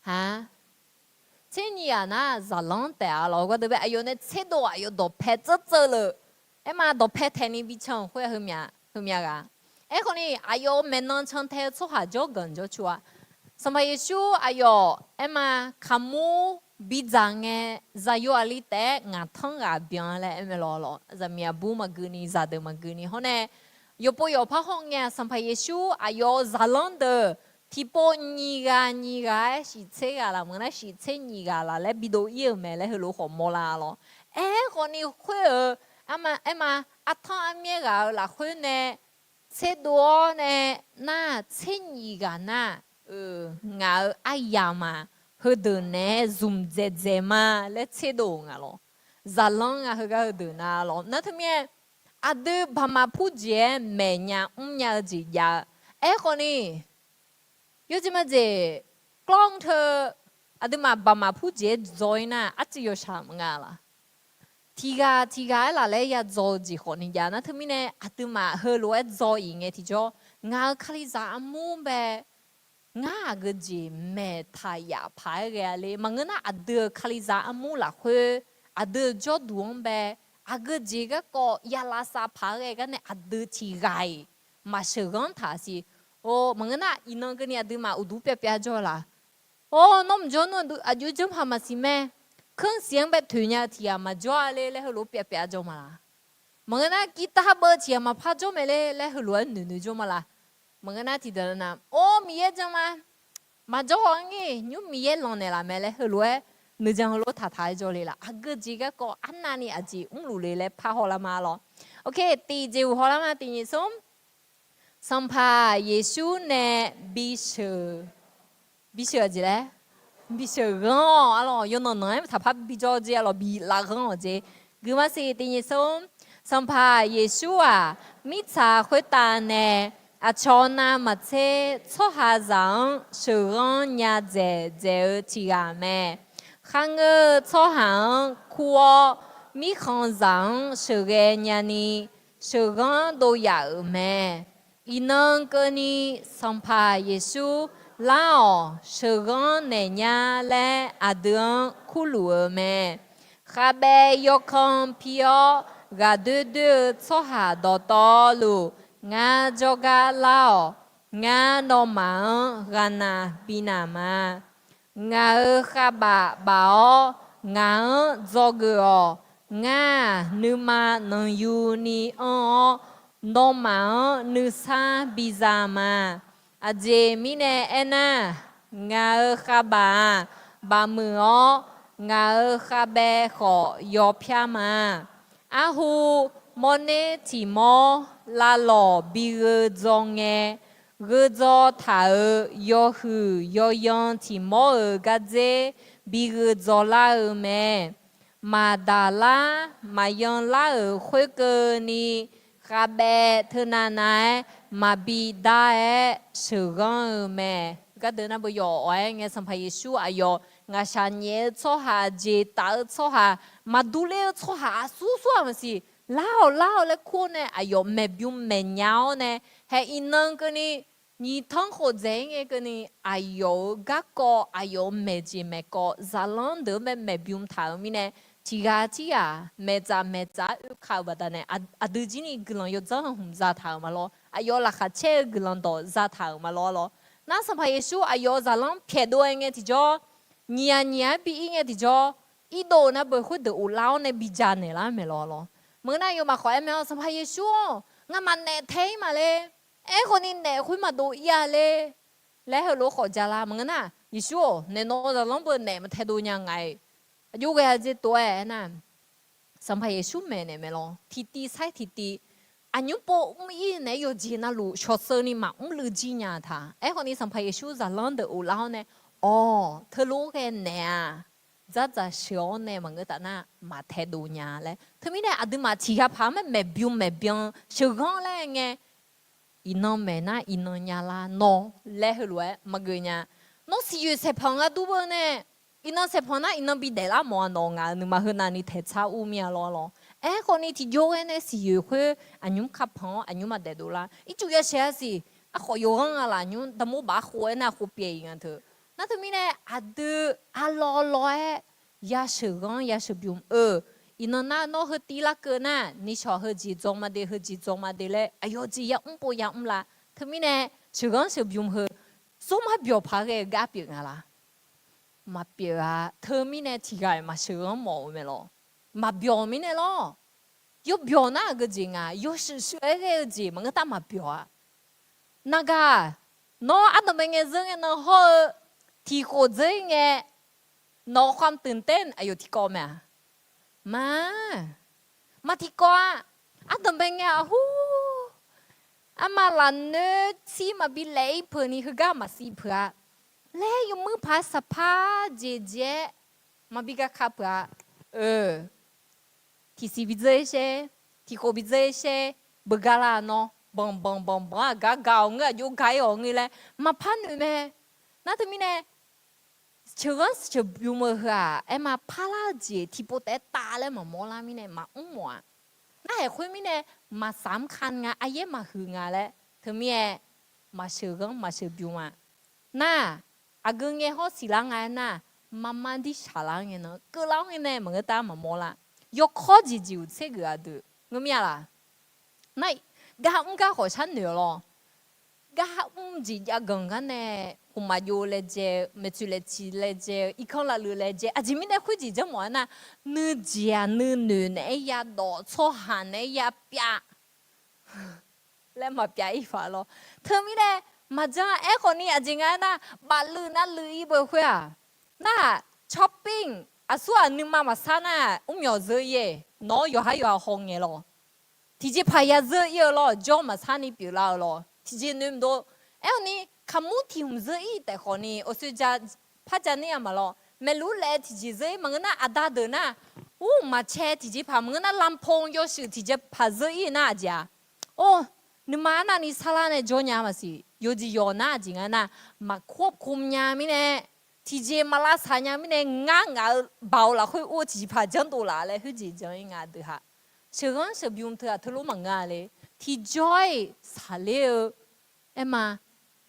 Ha, tser nyiq ghaq nar zaqlanr taef-a lawq. Gardeuv bae aqyawf nae tserdov aqyawf dawqpae tseuv tseuv lef, aer ma dawqpae taeqni bi can-euq khoer-a heumyav ghaq. Aerkhawf ni aqyawf-euq maeqnan cantae-eu tsawrhaq jawrganq jawrcu-a. Sanqpaq Yeqsur aqyawf aer ma, kaqmur bidzaq ngae, zaqyo aqli taef-aer ngaq tanr ghaq byan laer aer mae lawq lawq. Zaqmiq aqbur maqgui ni, zaqdeuq maqgui ni hawr nae, yawqpov yawqpar hawr ngae-aq, Sanqpaq Yeqsur aqyawf-euq zaqlanr deuq tiqpov nyiq ghaq nyiq ghaq-aer shiftser ghaq laf maqngeur nar, shiftser nyiq ghaq laf laer bidov ir-euq mae laer heulof khawf mawrlar lawq. Aerkhawf ni khoer-euq, aer ma, artanr armyaer ghaq-euq lafkhoer nae tserdov-awr nae, nar tser nyiq ghaq nar, ngaq-euq aryamq-aq, heudeuq naeq-aer zmq dzaeqdzaeq ma laer tserdov-euq nga lawq. Zaqlanr nga heugar heudeuq nar lawq. Nar teumirnae, aqdui baqmaq purjeq-aer maeqnya mrnya-eu jeq jav-eu. Aerkhawf ni, yawjeq majeq, กล้อง teu, aqduimaf baqmaq purjeq-aer dzaw-ir nar arcuiv yawshaq maqnga laf. Tiq ghaq tiq ghaq-aer laf laer ya dzaw-eu jeq khawf ni jav. Nar teumirnae aqduimaf heulof-aer dzaw-iq ngae tiqjawr, ngaq-euq kalizaq armur bae, ngar aqgeujeq maeqtaq yaf paq-aer ghae-a le. Maqngeur nar aqdui-euq kalizaq armur lafkhoer, aqdui-euq jawrduq-anr bae, aqgeujeq garkawv ya lavsav paq-aer ghae gar nae aqdui tiq ghaq-iq maqsheuqghanr taq siq. Or, maqngeur nar iqnan keuvni aqduimaf uqduq pyavpyav jawr-eu laf. Or, nawr mqjawr nmr aqjox janrpaq maqsiq mae. Keursiq-anr bae toeqnya-eu tiq ghaq maqjawr-a le laer heulof pyavpyav jawr ma laf. Maqngeur nar guitar beu tiq ghaq maqpar jawr mae le laer heulof-aer noeq noeq jawr ma laf. Maqngeur nar tiqdeuq nar, or, Miqyaer jan ma, maqjawr haw-anr nge, nymr Miqyaer lanqnaeq laf mae laer heulof-aer nuijan heulof taqtaq-aer jawrle laf. Aqgeu jeq garkawv arnavni aqjeq mrluf le laer parhaw lar ma lawr. Ok, tiqjeq uq haw lar ma, tiqnyif smr. Sanqpaq Yeqsur nae bisheuq, bisheuq aqjeq laer, bisheuq ghanr-awq arlawq. Yawqnan nanq-aer taqpar bijawr jeq arlawq, bi laf ghanr-awq jeq. Guiqma siq tiqnyif smr. Sanqpaq Yeqsur-aq, mirtsaq khoertav nae aqcawq navmaqtser tsawrhaqzaq-anr sheuqghanr nya dzaeq dzaeq-eu tiq ghaq mae. Kharngeur-eu tsawrhaq-anr kur-awr, mirkhanqzaq-anr sheuqghae nyani sheuqghanr dov yaf-euq mae. Iqnan keuvni Sanqpaq Yeqsur lar-awq, sheuqghanr naeq nyar laer aqdui-anr kurluf-eu mae. Khavbaev yawkanr pi-awr ghaqdoer doer-eu tsawrhaq dawqtawvluf, ngar jawrgar lar-awq. Ngar nawmaf-anr ghaqnaq binaq ma. Ngaq-euq khavbaf baf-awr ngaq-anr dzawgeuf-awq. Ngar-aq, nuima nanqyuni anr-awr, nawmaf-anr nuisar biza ma. Aqjeq mirnae aernar, ngaq-euq khavbaf-aq, baqmuiq-awr, ngaq-euq khavbaev khawf yawpyar ma. Arhu, mawrner tiq mawr lavlawq bi gheudzaw ngae, gheudzaw taq-euq yawhuiq yawyan tiq mawr-euq gardzer bi gheudzaw lar-eu mae. Maqdaqlar maqyan lar-euq khoerkeuvni, khavbaev teunav nav-aer maqbi dar-aer sheuqghanr-eu mae. Gardeuv nar beu yawf awq-aer ngae, Sanqpaq Yeqsur aqyawf ngaqshaq nyaef-eu tsawrhaq, jeq taf-eu tsawrhaq, maqdur ler-eu tsawrhaq aqsur sur-aq maqsiq, lar-awq lar-awq laer kur-awr nae aqyawf maeqbym maeqnya-awr nae, haeq iqnan keuvni nyiq tanr khof dzaeq-ir ngae keuvni, aqyawf-euq garkawv, aqyawf-euq maeqjeq maeqkawv zaqlanr deuq-anr bae maeqbym taq-euq mirnae, tiq ghaq tirghaq maeqtsaf maeqtsaf-aer oekaq-euq baqdanae, aqdui jir ni guiqlanq yawdzanr hmq zataq-euq ma lawr. Aqyawf laqkhaq caer-eu guiqlanq dawq zataq-euq ma lawr lawr. Nar Sanqpaq Yeqsur aqyawf-euq zaqlanr pyaeqdov-aer ngae tiqjawr, nyiq-aq nyiq-aer bi-ir ngae tiqjawr, irdov nar beu khoerdeuq of lar-awr nae bi janaeq lar-eu mae lawr lawr. Maqngeur nar yawmaf khawf aer mae-awr, Sanqpaq Yeqsur-or, ngamaf naef tae-ir maqle. Aerkhawfni naef khoer maqdov ir-a le laer heulof khawf ja lar. Maqngeur nar, Yeqsur-or, naef nawq-eu zaqlanr beu naef maqtae dov nya nga-iq, aqjox ghae-a dzer tov-aer aernar, Sanqpaq Yeqsur maeqnaeq mae lawr. Tiqtiv sair tiqtiv, aqnymr pov mr-ir naeq-aer yawqjeq navluf shawqsheuvni maqmr luiv jir nya taq. Aerkhawfni Sanqpaq Yeqsur zaqlanr deuq of lar-awr nae, awq, teulof-aer ghae naeq-aq, dzardzaq sheuq-awr nae maqngeur taf nar maqtae dov nya laer. Teumirnae aqduimaf tiq ghaq paq-aer mae maeqbym maeqbyan sheuqghanr laer ngae, iqnan maeq nar iqnan nya lar nawr laer heulof-aer maqgeuf nya. Nawr siqyoeq saeqpanq ghardur beu nae, iqnan saeqpanq nar iqnan bi daeflar mawf-a, nawq ngaq-euq nuima heunavni taeqtsar ur mir-a lawr lawr. Aerkhawfni tiqjawr ghae nae siqyoeq khoer aqnymr kapanq-awr aqnymr maqdaef dovlar. Ircuf yasiq-a siq, arkhawf yawqghanr nga laf nymr damur baf khov-aer nar khov pyaeq-iq nga teu. Nar teumirnae aqdui arlawr lawr-aer ya sheuqghanr ya sheuqbymq-eu. Iqnan nar nawr heu tiv larkeuv nar, nishawq heujeq dzaw ma de, heujeq dzaw ma de laer aqyawf jeq yamr pov yamr la. Teumirnae sheuqghanr sheuqbymq heu, zawr mar byawq paq-aer ghae-eu gar pyeuf nga la? Maqpyeuf-a. Teumirnae tiq ghaq-iq maqsheuqghanr mawf-eu mae lawr. Maqbyawq mirnae lawr. Yawbyawq nar aqgeu jeq nga, yawshuif shuif-aer ghae-eu jeq maqngeur tar maqbyawq-a. Naqgaq, nawr ardanqbae ngae zeur ngae nan hawr-eu, tiq khof dzeur-ir ngae, nawq-eu ความตื่นเต้น aqyawf tiqkawv mae-a? Ma, maq tiqkawv-a. Ardanqbae ngae aqhur, arma lafnoer tsir maqbi laef-ir peuq ni heugar maqsiv peuq-a laer yawmuir paq-aer saqpar jeq jeq-aer maqbi gaka peuq-a. Tiqsiq bi dzeur-ir shaer, tiqkhof bi dzeur-ir shaer, beugar lar nawr banq banq banq banq-aer aqgar ga-awq ngeur, aqjox ga-ir awq ngeur laer maqpar noeq mae. Nar teumirnae sheuqghanr sheuqbymq-eu heu-aq, aerma parlar-eu jeq tiqpov taef-aer tav laer maqmawr lar mirnae maqmr mawf-a. Nar-aer khoermirnae maqsaq mr ka nga, aryaer maqhuiq nga laer teumirnae maqsheuqghanr maqsheuqbymq-a. Nar, aqgeu ngae hawr siqlar nga aernar, maqma dir shaqlar ngae nan keuvlar-awr ngae nae maqngeur tar maqmawr lar. Yawkawr jeqjeq-euq tsergeuf-a deuq ngeur mir-a laq? Nar, gar mr gar khawf sharnoeq-awq lawr. gar mr jeq jav ganq gar nae, khmqmaq jov laejae-eu, maeqtsoeq laeqciq laejae-eu, irkanr lavluiv laejae, aqjeq mirnae khoerjeq janrmawf-aer nar, nuijeq-aq nuinoeq naeq-aer yadawq, tsawrhaq naeq-aer yapyav laer maqpyav-ir paq lawr. Teumirnae maqjan aerkhawf ni aqjeq nga aernar, bafluiv navluiv-ir beu khoer-aq, nar-aq, cawrpir aqsur-aq nuima maqsar nar, mrmyawq zeur-ir-aer nawq-awr yawqhar yawqha hawngae lawr. Tiqjeqpaq ya zeur-ir-eu lawr, jawr maqsar ni pyeuflar-eu lawr. Tiqjeq noeq mqdov. Aerkhawf ni, kaqmur tiq hmq zeur-ir taef khawf ni, awqsoe ja par ja ner-a maqlawr. Maeqlur laef tiqjeq zeur-ir maqngeur nar, aqda deuq nar, ur maqcae tiqjeqpaq maqngeur nar, lampong yawshuif tiqjeqpaq zeur-ir nar aqjeq-aq, or, nuima arnavni sarlar nae jawr nya maqsiq. Yawqjeq yawq nar aqjeq nga nar, maqkov kov nya mirnae, tiqjeq maqlavsaq nya mirnae, ngar ngaq-eu baoq lafkhoer ur-eu tiqjeqpaq janrdov laf laer khoerjeq jan-ir nga deuq ha. Sheuqghanr sheuqbymr teu-aq teulof maqngeur-a le. Tiqjawr-iq saqler-eu aerma,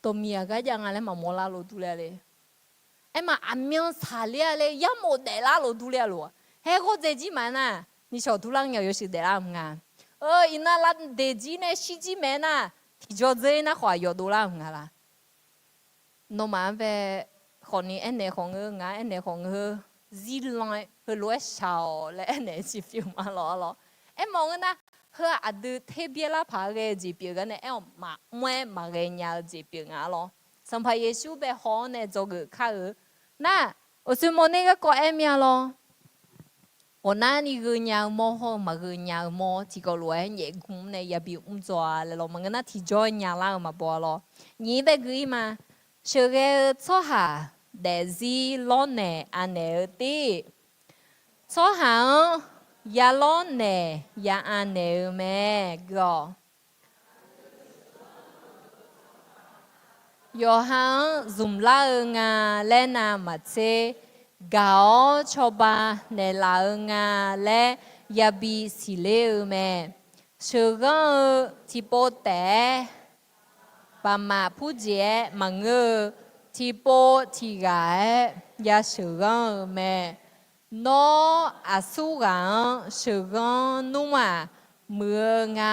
dawqmiq aqgar jav nga laer maqmawr lar lof durler-a le. Aerma aqmyan saqler-a le, yarmof daeflar lof durler-a lof. Haer ghawrdzae jir maqaer nar, nishawq durlar ngae-awq yawshuif daeflar-eu nga. Eu, iqnan lavdeq jir nae shirjir maeq-aer nar, tiqjawr dzeur-ir nar khawf aqyawf dovlar-euq nga la. Nawmaf-anr bae khawf ni aernaeq khawf ngeur, ngaq-anr aernaeq khawf ngeur, zirlan-aer heulof-aer shaq-awq laer aernaeq-eu jeq pyeuf ma lawr-a lawr. Aermawf ngeur nar, heu-aq aqdui terbyaer lar paq-aer ghae-eu jeq pyeuf gar nae aer-awq maqmr-aer maqghae nya-eu jeq pyeuf nga-a lawr. Sanqpaq Yeqsur bae haw-awr nae dzawgeuf kar-eu nar, awqsoe mawrner garkawv aer mir-a lawr. Ghawqnarni gheu nya-eu mawr hawr-eu maqgheu nya-eu mawr tiqkawv lof-aer nyaef gmr nae yabi mr dzaw-a laer lawr, maqngeur nar tiqjawr-aer nyalar-eu maqbaw-a lawr. Nyiq-ir bae gui-ir ma. Sheuqghae-eu tsawrhaq daefzir lawrnaeq anaeq-eu tir, tsawrhaq-anr ya lawrnaeq ya anaeq-eu mae. Gui-awq. Yawqha-anr zmqlar-eu nga laer navmaqtser, gaq-awr cawba naeqlaf-eu nga laer yabi siqler-eu mae. Sheuqghanr-eu tiqpov taef-aer baqmaf purjeq-aer maqngeur-eu, tiqpov tiqghaq-aer ya sheuqghanr-eu mae. Nawr aqsurghaq-anr sheuqghanr nmr-aq, muiq-eu nga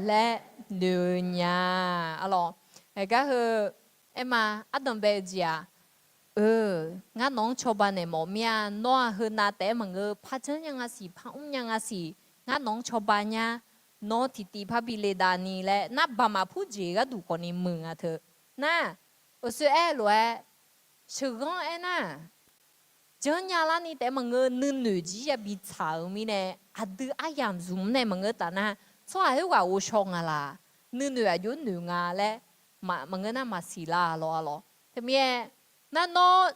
laer noeq-eu nya-a lawr. Aergar heu aerma, ardanq bae-eu jeq-aq, eu, ngar nawq-anr cawba naeq mawf mir-a. Nawr-aq heunav taef-aer maqngeur, par janr nya nga siq, par mr nya nga siq. Ngar nawq-anr cawba nya. Nawr tiqtiv parbi le davni laer nar, baqmaf purjeq gharduq khawfni muiq nga teu. Nar, awqsoe aer lof-aer, sheuqghanr aernar, janrnya larni taef-aer maqngeur, nuinoeq jir yabi tsaq-eu mirnae, aqdui aryamq zmq nae maqngeur taf nar, tsawrhaq khoerghaq ghovshaw nga laq, nuinoeq aqjox noeq nga laer, maqngeur nar maqsiq lar lawr-a lawr. Teumirnae, nar nawr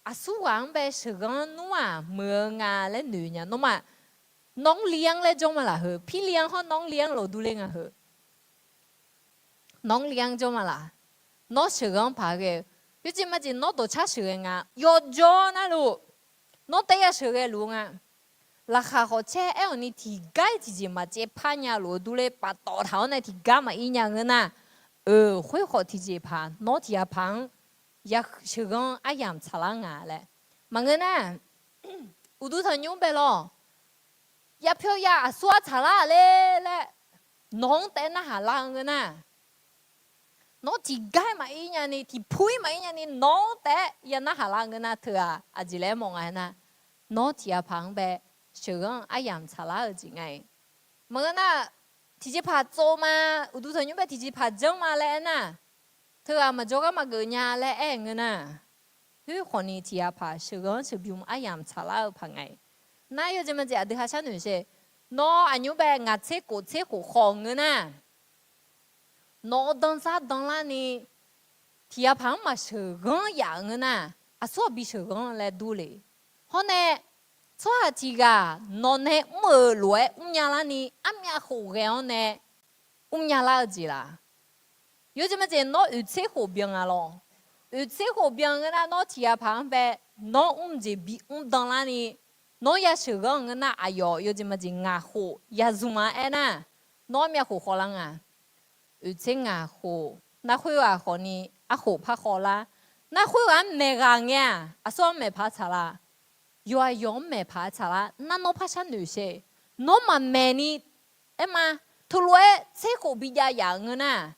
aqsurghaq-anr bae sheuqghanr nmr-aq muiq-eu nga laer noeq nya. Nawmaf, nawr li-anr laer jawr ma laq heu, pirli-anr hawr nawr li-anr lawq durler nga heu. Nawr li-anr jawr ma laq. Nawr sheuqghanr paq-aer ghae-eu, yawjeq majeq nawr dawqcar sheuqghae nga, yawjawr narluf, nawr taef-aer ya sheuqghae luf-eu nga. Laqkhaq khawf caer aer-awq ni tiqgar-ir tiqjeq maqcaev par nya lof-eu durler paftawf taq-awr nae tiqgar maqir nya ngeur nar, eu, khoer khawf tiqjeqpaq nawr tiqghaq paq-anr ya sheuqghanr aryamq tsaqlar nga laer. Maqngeur nar, uqduq tanqnymr bae lawr, yapyawr ya aqsur-ar tsaqlar le laer nawq-anr taef-aer narhaq lar-eu ngeur nar, nawr tiqgar-ir maqir nyani, tiqpu-ir maqir nyani, nawq-anr taef-aer ya narhaq lar-eu ngeur nar, teu-aq aqjeq laer mawf nga aernar, nawr tiqghaq paq-anr bae sheuqghanr aryamq tsaqlar-eu jeq nga-iq. Maqngeur nar, tiqjeqpaq tsov ma, uqduq tanqnymr bae tiqjeqpaq janr ma laer aernar, teughaq maqjawr gar maqgeuf nya laer aer-eu ngeur nar, khoer khawfni tiqghaq paq sheuqghanr sheuqbymr aryamq tsaqlar-eu paq nga-iq. Nar yawjeq majeq aqdui ha sharnoeq sher, nawr aqnymr bae ngaq tser khof tser khof khawf ngeur nar, nawq-eu danzar danlarni tiqghaq paq-anr maqsheuqghanr yaf-eu ngeur nar, aqsur aqbi sheuqghanr laer dur le. Hawr nae, tsawrhaq tiqghaq nawq nae mr-euq lof-aer mrnya larni armyav khof ghae-awr nae mrnya lar-eu jeq laq. Yawjeq majeq nawr oeq tser khof byan nga lawr. Oeq tser khof byan ngeur nar, nawr tiqghaq paq-anr bae nawr mr jeq bimr dan larni, nawr ya sheuqghanr ngeur nar, aqyawf yawjeq majeq ngaq khof ya zmq-a aernar, nawr armyav khof khawf lar nga. Oeq tser ngaq khof, nar khoerghaq khawfni arkhof par khawf lar. Nar khoerghaq-anr maeq ghaq ngae-aq, aqsur-anr maeq paq tsaqlar. Yawqha yawq-anr maeq paq tsaqlar. Nar nawr par sharnoeq sher, nawr maqmaeq ni aerma, teulof-aer tser khof bijav yaf-euq ngeur nar,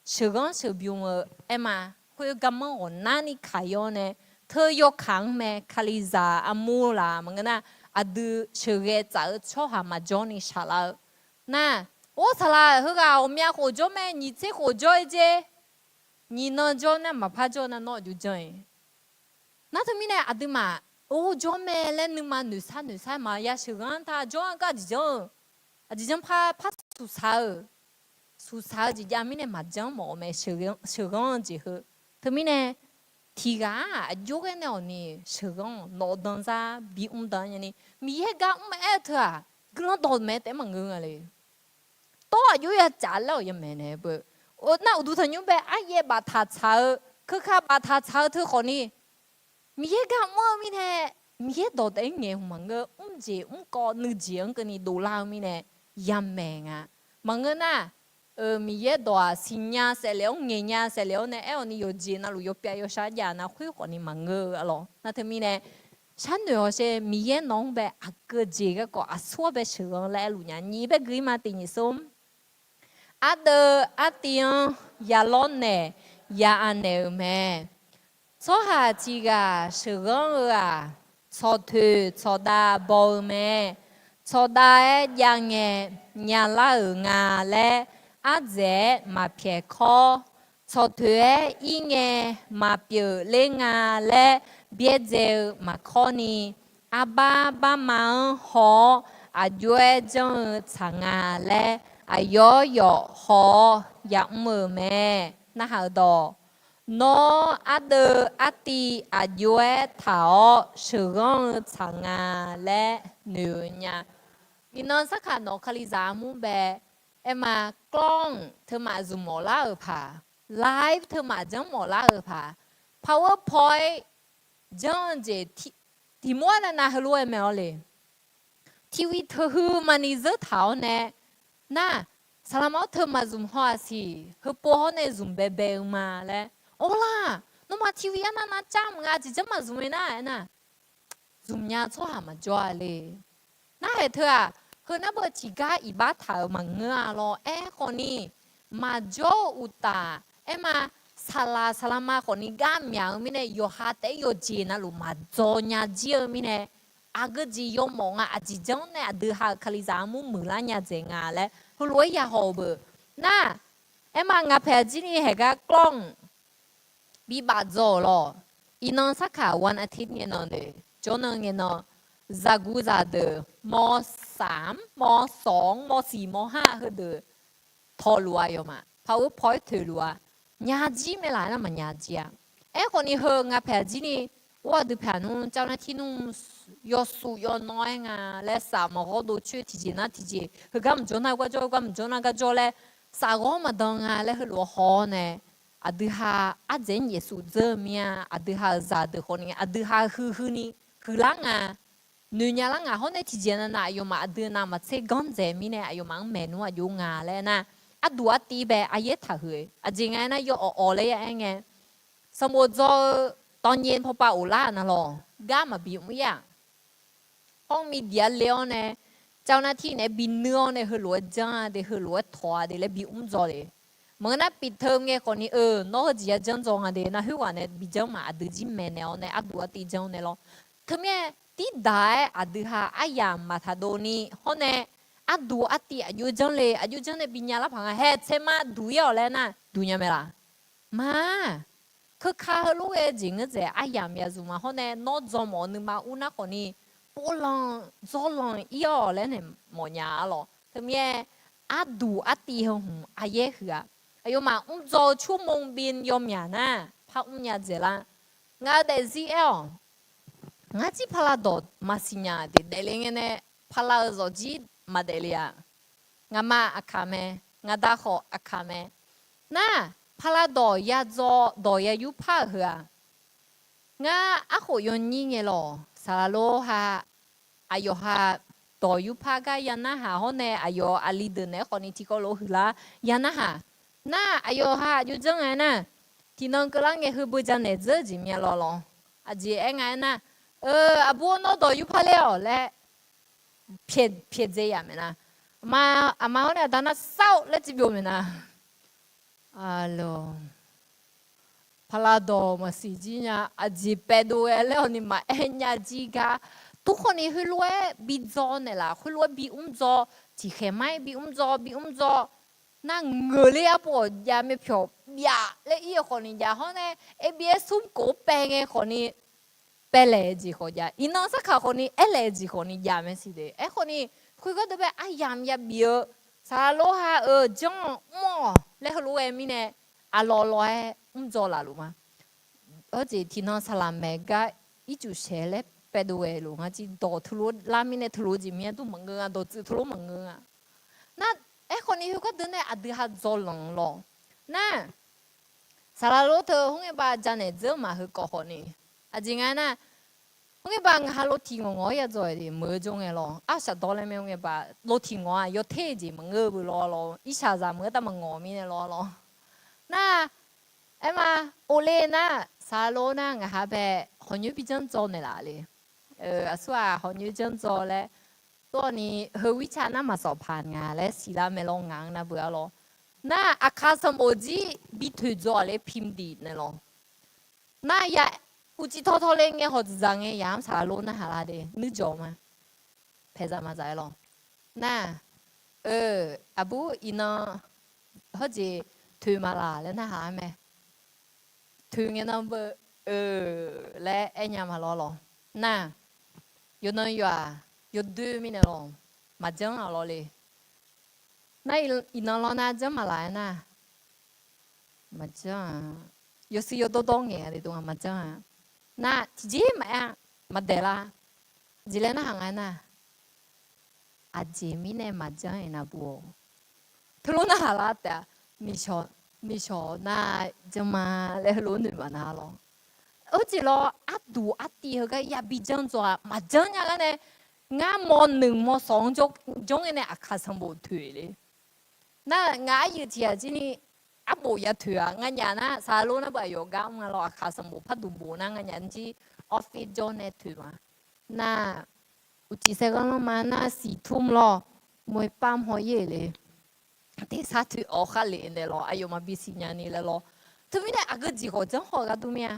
sheuqghanr sheuqbymr-eu aerma, khoer garmanr ghawqnarni kaq-ir-awr nae, teu yawkaq-anr mae, Kalizaq armur laf maqngeur nar, aqdui sheuqghae tsaf-eu tsawrhaq maqjawr ni shaqlar-eu. Nar, or saqlaq heughaq ghawqmya khof jawr mae, nyiq tser khof jawr-ir jer. Nyiq nan jawr nar maqpar jawr nar nawr aqjox janr-ir. Nar teumirnae aqduimaf, or jawr mae laer nuima noeqsar noeqsar maqya sheuqghanr ta jawr-anr gar aqjeq janr-eu. Aqjeq janr par par suqsaq-eu. Suqsaq-eu jeq jav mirnae maqjanr mawf-eu mae, sheuqghanr-eu jeq heu. Teumirnae tiqghaq-aq aqjox ghae nae awq ni sheuqghanr-awq, nawq-eu danzar bimr dan nyani, Miqyaer gar mr-aer-eu teu-aq, guiqlanq dawq maeq taef-aer maqngeur nga le. Tawr aqjox ya caf laer-awq yamaeq naeq beu. Nar uqduq tanqnymr bae aryaev baftaq tsaq-eu, keuka baftaq tsaq-eu teu khawfni, Miqyaer gar mr-eu mirnae, Miqyaer dawq taef-aer ngaeq hmq maqngeur, mrjeq mrkawv nuijeq-anr keuvni dovlar-eu mirnae, yamaeq nga. Maqngeur nar, Miqyaer dawq-aq siqnya saeflef-awr ngaeqnya saeflef-awr nae aer-awq ni yawqjeq navluf yawpyav yawshar jav nar khoer khawfni maqngeur-eu arlawq. Nar teumirnae, sharnoeq hawsher Miqyaer nawq-anr bae aqgeujeq garkawv aqsurghaq bae sheuqghanr laer aerluf nya. Nyiq bae gui ma tiq nyiq sor. Ardeuv artiv-anr ya lawrnaeq ya anaeq-euq mae. Tsawrhaq tiqghaq sheuqghanr-eu-aq, tsawqtoeq tsawqdav baw-eu mae. Tsawqdav-aer jav ngae nyalar-euq nga laer ardzaeq-aer maqpyaeq kawr. Tsawqtoeq-aer ir ngae maqpyeuf ler nga laer byaerdzae-eu maqkawr ni, arbar barma-anr haw-awr aqjox-aer janr-eu tsaq nga laer aqyawf yawf haw-awr yamr-euq mae. Narhaq-eu dawq, nawr ardeuv artiv aqjox-aer taq-awr sheuqghanr-eu tsaq nga laer noeq-eu nya. Iqnan sarkaq nawq Kalizaq armur bae, aerma, กล้อง teumaf zmq mawflar-euq paq, live teumaf janr mawflar-euq paq, PowerPoint janr-eu jeq tiq mawr-aer nav nav heulof-aer mae-awr le. TV teuhuiq maqni zeur taq-awr nae, nar, saqlaqma-awr teumaf zmq haw-aq siq, heupov hawr nae zmq baebae-eu ma laer, awr lar, nawmaf TV arnav nav car mq nga, aqjeq janr maqzmq-eu nar aernar, zmqnya tsawrhaq maqjawr-a le. Narhaq teu-aq, heu nar beu tiqgar iqbax taq-euq maqngeur-a lawr. Aerkhawfni, maqjawr-eu uqtaf, aerma, saqlaq saqlaqma khawfni gar myaq-eu mirnae, yawqha taef-aer yawqjeq navluf maqdzaw nya jir-eu mirnae, aqgeujeq yawmawf nga. Aqjeq janr nae aqdui ha-euq Kalizaq armur muiqlar nya dzaeq nga laer heulof-aer yahaw-eu beu. Nar, aerma, ngaq paeq aqjir ni haeq gar กล้อง bibaf dzaw-euq lawr. Iqnan sarkaq วันอาทิตย์ ngae nan de, jawrnan ngae nan, zaqguq zaqdeuq ม.สาม ม.สอง ม.สี่ ม.ห้า heudeuq tawqluf-a yawmaf, PowerPoint toeqluf-a, nya jir mae laf nar maqnya jir-a. Aerkhawfni heu ngaq paeq aqjir ni, or aqdui paeq nmr เจ้าหน้าที่ nmr yawsuf yawnan-aer nga laer saf maqghawr dov coer tiqjeq nar tiqjeq, heugar maqjawr nar gar jawr, heugar maqjawr nar gar jawr laer saf ghawr maqdan nga laer heulof-aer haw-awr nae, aqdui ha ardzaeq-anr yaeqsuf dzeur-eu mir-a. Aqdui ha-euq zaqdeuq khawfni aqdui ha huiq huiqni huiqlar nga, noeqnya lar nga. Hawr nae tiqjeq nav nav aqyawfmaf aqdui navmaqtser ganr dzaeq mirnae aqyawfmaf-anr maeqnmr aqjox nga laer nar, arduq artiv bae aryaer taqhuiq-eu aqjeq nga aernar, yawawq awq laer ya aer ngae, sanqbof dzaw-eu tawnyaf pawpav of lar-aq navlawq gar maqbi mr-ir-aq. Hawr-eu มีเดีย le-awr nae, เจ้าหน้าที่ naeq-aer bi nuir-awr nae heulof-aer janr-a de, heulof-aer tawq-a de laer bi mr dzaw le. Maqngeur nar ปิดเทอม ngae khawfni, eu, nawr heujeq ya janr dzaw nga de nar, khoerghaq nae bi janr ma, aqdui jir maeqnaeq-awr nae arduq artiv janr nae lawr. Teumirnae tirdaq-aer aqdui ha aryamq maqtaq dov ni hawr nae, arduq artiv aqjox janr le, aqjox janr nae bi nya lar paq nga, hae tsaer ma duq-ir-awq laer nar duq nya mae laf? Ma, keuka heulof-aer jeq ngeur dzaeq aryamq ya zmq ma hawr nae nawr dzaw mawf-eu nuima ur nar khawfni, povlanq dzawrlanq ir-awq laer nae mawfnya-a lawq. Teumirnae arduq artiv heu hmq aryaer huiq-a. Aqyawfmaf mr dzaw-eu ชั่วโมงบิน yawmyaq nar par mrnya dzaeq lar. Ngaq-eu daefzir aer-awq, ngar jir pala dawq maqsiq nya de, daefle ngae nae pala-eu zawqjir maqdaef le-a. Ngaqma aqkaq mae, ngaqda khawf aqkaq mae. Nar, pala dawq ya dzaw, dawq ya yurpar-euq heu-aq, ngar arkhof yawnyir ngae lawq, saqlaq lor ha, aqyawf ha dawq yurpar gar ya narhaq hawr nae, aqyawf aqli deuq naeq-aer khawfni tiqkawv lof huiqlar ya narhaq. Nar, aqyawf ha aqjox janr nga aernar, tiqnan keuvlar ngae heubeu janaeq dzeur-eu jeq mya lawq lawq. Aqjeq aer nga aernar, eu, aqbur nawr dawq yurpar ler-awq laer pyaeqdzae yaf maeqnar, aqma hawr nae aqda nar sar-awq laer tserbyov maeqnar. Aqlawq, paqlaqdawq maqsiq jir nya. Aqjeq paevdov ghae laer awq ni maqaer nya jir gar. Tov khawf ni heulof-aer bi dzaw naeqlaf, heulof-aer bi mr dzaw, tiqkhaeq mar-aer bi mr dzaw, bi mr dzaw. Nar ngeuqler arpov-awq jav mae pyawq byaf laer ir-eu khawf ni jav hawr nae, aer bi aer smr kof-aer paev ngae khawf ni paevlaeq-eu jeq khawf jav, iqnan sarkaq khawf ni aerlaeq-eu jeq khawf ni jav mae siq de. Aerkhawf ni, khoergar deuq bae aryamq yabif-eu, saqlaq lor ha-euq janr mr-awq laer heulof ghae mirnae, aqlawq lawq-aer mr dzaw laf luf ma. Hawjeq tiqnan saqlaq maeq gar ircuf shaeq laer paevdov ghae luf ngar jir dawq teulof lar mirnae teulof jeq mir-aer dur maqngeur nga, dawqtsuif teulof maqngeur nga. Nar, aerkhawf ni heugar deuq nae aqdui ha dzaw lanq lawq. Nar, saqlaq lor teu khoerngae bav janaeq dzeur maqheu kawv khawf ni, aqjeq nga nar, khoerngae bav ngaq ha lov tiq ngawq ngawq-aer yadzaw-aer de meuq-eu jawr ngae lawq. Arshaq dawr laer mae, khoerngae bav lov tiq ngawq-aq yawter-eu jeq maqngeur-eu beu lawr lawr, irshaqzaq meuq-eu tav maqngawq mirnae lawr lawr. Nar, aer ma, ovle nar, saqlaq lor nar ngaq ha bae hawqnyoer bi janr dzaw naeqlaf le. Aqsur-aq hawqnyoer janr dzaw laer, tov-awq ni heu WeChat nar maqsawf paq nga laer siqlar mae lawr ngaq-anr nar beu-ar lawr. Nar aqkaq sanqbof jir bi toeq dzaw-aq le พิมพ์ดีด naeq lawq. Nar ya uqcif tawtaw le ngae hawq dzaqdzaq ngae yamq saqlaq lor narhaq lar de nuirjawq ma. Paeqzaq maqzaq-aer lawq. Nar, eu, aqbur iqnan hawjeq toeq maqlaq laer narhaq-ar mae. Toeq ngae nan beu, eu, laer aer nya ma lawr lawq. Nar, yawqnan yawq-aq, yawdoer mirnae lawq, maqjanr-a lawr le. Nar, iqnan lawr nar janr maqlaq-aer nar, maqjanr-a. Yawshuif yawdawr dawr ngaeq-a de dov nga maqjanr-a. Nar tiqjeq maqaer-a, maqdaeq lar. Jeq laer narhaq nga-aer nar, aqjeq mirnae maqjanr-aer nar bur-awq. Teulof narhaq lar taef-a, miqshawq, miqshawq nar janr ma laer heulof noeq maqnar lawr. Heujeq lawr arduq artiv heugar yabi janr dzaw-aq maqjanr nya gar nae, ngar mawrnuiq mawrshawq-anr jawr ngae nae aqkaq sanqbof toeq le. Nar ngaq aryuif tiq ghaq jir ni arbof ya toeq-aq nganyaf nar saqlaq lor nar beu aqyawf gar mr nga lawr, aqkaq sanqbof par duq bof nar nganyaf jir office jawr nae toeq ma. Nar uqcif saerghanr lanr ma nar siqtur lawr, moeqpar mawr-ir le. Tersar toeq-awr khar lef naeq lawr, aqyawf maqbi siqnya ni laer lawr. Teumirnae aqgeu jeq khawf janr haw ghardur mir-a.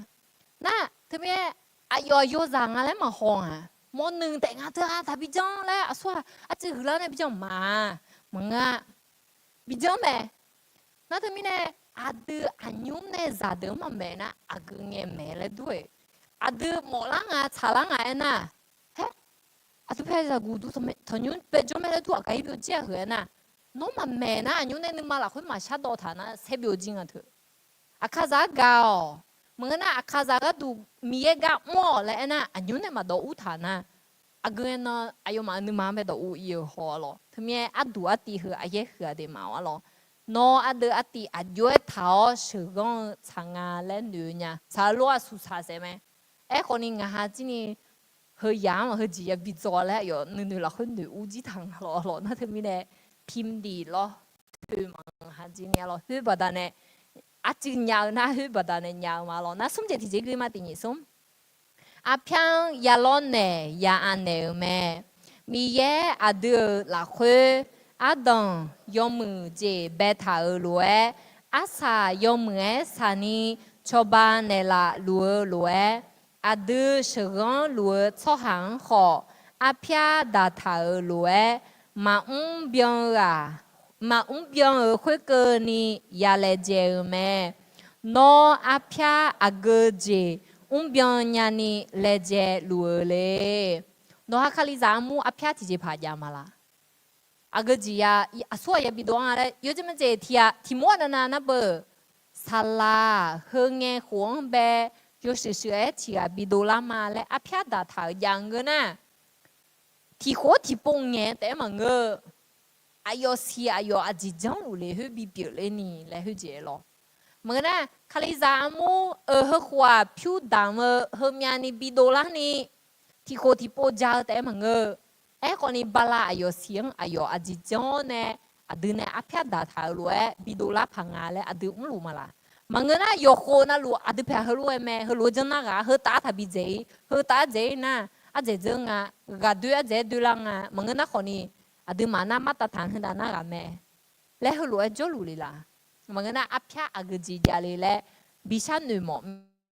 Nar teumirnae aqyawf aqyawf zaq nga laer maqhaw-aq, mawrnuiq taef nga teu-aq taqbi janr laer aqsur-aq arcuiv huiqlar nae bi janr ma. Maqngeur-a, bi janr mae. Nar teumirnae aqdui aqnymr nae zaqdeuq-anr maqmaeq nar aqgeu ngae maeq laer dur-eq. Aqdui mawflar nga tsaqlar nga aernar, haer, aqdui pae zaqguq du tanqnymr bae jawr mae laer dur aqgaf-ir byovjir-aq heu aernar, nawr maqmaeq nar aqnymr nae nuima lafkhoer maqshar dawv taq nar saer byovjir nga teu. Aqkaqzaq-anr gaq-awq. Maqngeur nar aqkaqzaq gharduq Miqyaer gar mr-awq laer aernar aqnymr nae maqdawv ur taq nar, aqgeu ngae nan aqyawfmaf-euq nuima-anr bae dawv ur ir-eu haw-ar lawr. Teumirnae arduq artiv heu aqyaer huiq-aq de maqawr-ar lawr. Nawr ardeuv artiv aqjox-aer taq-awr sheuqghanr-eu tsaq nga laer noeq-eu nya. Saqlaq lor aqsur saq saef mae. Aerkhawf ni ngaq ha jir ni heu yamq-anr maqheu jeq yabi dzaw laer aqyawf nuinoeq lafkhoer noeq ur jir taq nga lawr lawr nar teumirnae พิมพ์ดีด lawr. Toeq maqnga ha jir ni-a lawr khoer baqdanae, arcuiv nya-eu nar khoer baqdanae nya-eu ma lawr nar smr jeq tiqjeq gui ma tiq nyiq smr. Arpyar-anr ya lawrnaeq ya anaeq-euq mae. Miqyaer aqdui-euq lafkhoer ardanq yawmuiq jeq baetaq-euq lof-aer, arsaq yawmuiq-aer saqni cawba naeqlaf luf-eu lof-aer, aqdui sheuqghanr luf-eu tsawrhaq-anr khawf, arpyar daqtaq-euq lof-aer, maqmr byan-eu ghaq, maqmr byan-euq khoerkeuvni ya laejae-eu mae. Nawr arpyar aqgeu jeq mrbyan nyani laejae luf-eu le. Nawq ha Kalizaq armur arpyar tiqjeqpaq jav ma laq? Aqgeu jeq ya, aqsur ghaq ya bidov-anr-a laer yawjeq majeq tiq ghaq tiq mawr-a navnav nar beu. Saqlaq heu ngae khof-anr bae yawshuif shuif-aer tiq ghaq bidov lar ma laer arpyar daqtaq-euq jav ngeur nar, tiq khof tiqpov ngaeq-eu taef-aer maqngeur. Aqyawf siq aqyawf aqjeq janrluf le khoer bipyeuf ler ni laer khoerjeq-aer lawr. Maqngeur nar, Kalizaq armur-euq heukhof-aq pyur damq-eu heumyav ni bidov lar ni, tiq khof tiqpov ja-eu taef-aer maqngeur. Aerkhawf ni bala aqyawf siq-anr aqyawf aqjeq janr-awr nae, aqdui nae arpyar daqtaq-euq lof-aer bidov lar paq nga laer aqdui mrluf ma laq? Maqngeur nar, yawqkhof navluf aqdui paeq heulof-aer mae, heulof-aer janr nar ghaq, heu tav-aer taqbi dzaeq-ir, heu tav-aer dzaeq-ir nar, ardzaeq dzeur nga, ghaqdoer ardzaeq-aer doer lar nga. Maqngeur nar khawf ni, aqduimaf nar martav taq-anr heu dav nar ghaq mae laer heulof-aer jawrluf le laq? Maqngeur nar arpyar aqgeujeq jav le laer bishar noeqmawf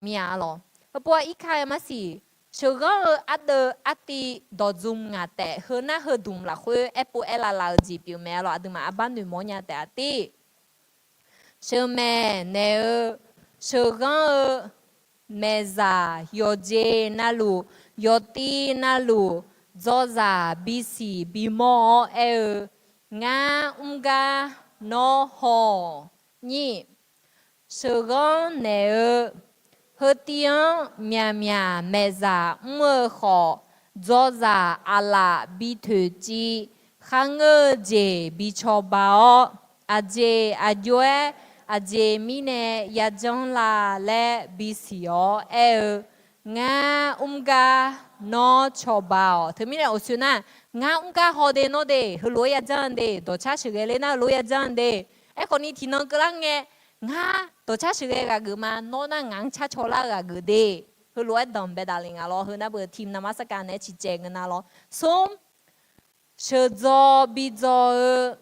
mir-a lawr. Heupov-aq irkar-eu marsiq, sheuqghanr-eu ardeuv artiv dawqdzmq ngaq taef heunar heudmq lafkhoer aerpov aerlav laf-eu jeq pyeuf mae-a lawr. Aqduimaf arbar noeqmawr nya taef-a tiv. Sheuqmaeq naeq-eu, sheuqghanr-eu, maeqzaq yawqjeq navluf, yawqtiv navluf, dzawzaq bisiq bimawr-awr aer-eu, Ngar mr gar nawr haw-awq. Nyir, sheuqghanr naeq-eu, heutiv-anr myaqmyaq maeqzaq mr-eu khawf, dzawzaq aqlaf bi toeqciv, kharngeur-eu jeq bi cawba-awr, aqjeq aqjox-aer aqjeq mirnae yajanr la laer bisiq-awr aer-eu, Ngar mr gar nawr cawba-awq. Teumirnae awqsoe nar, ngar mr gar haw de nawr de, heulof-aer yajanr de, dawqcar sheuqghae ler nar heulof-aer yajanr de. Aerkhawfni tiqnan keuvlar ngae, ngar dawqcar sheuqghae ghaq geuf ma, nawr nar ngaq-anr car cawlar-eu ghaq geuf de. Heulof-aer danqbae daqle nga lawr. Heu nar beu tiqnan mar sarkav naeq-aer ciqcaev ngeur nar lawr. Smr, sheuqdzaw bidzaw-eu,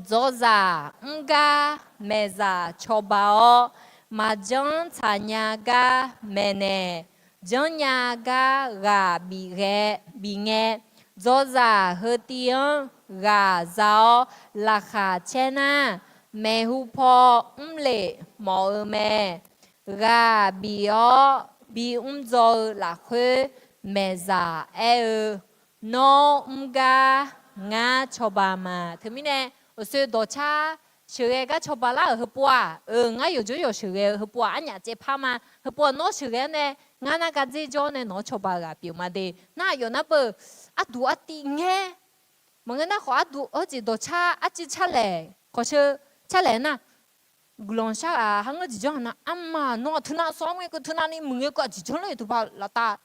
dzawzaq mr gar maeqzaq cawba-awr, maqjanr tsaqnya gar maeqnaeq, janrnya gar ghaq bif ghae bif ngae, dzawzaq heutiv-anr ghaq za-awr laqkhaq caer nar, maeqhu paw mr lef mawf-eu mae. Ghaq bif-awr bimr dzaw-eu lafkhoer maeqzaq aer-eu, Nawr mr gar ngar cawba ma. Teumirnae awqsoe dawqcar sheuqghae gar cawba lar-euq heupov-aq, eu, ngar yawqjawr yawq sheuqghae-eu heupov-aq, arnyaf caevpar ma. Heupov-aq nawr sheuqghae-awr nae, ngar nar gardzer jawr-awr nae nawq-anr cawba-eu ghaq pyeuf ma de. Nar aqyawf nar beu, arduq artiv ngaer. Maqngeur nar khawf arduq hawjeq dawqcar arcuiv carlaeq khawsheu carlaeq nar, guiqlanq shar ghaq kharngeur jeq janr-a nar, arma nawr-aq teunav sawr-anr ngae keuv, teunav ni muiq ngae keuv, aqjeq janr ler-euq tiqpav laftav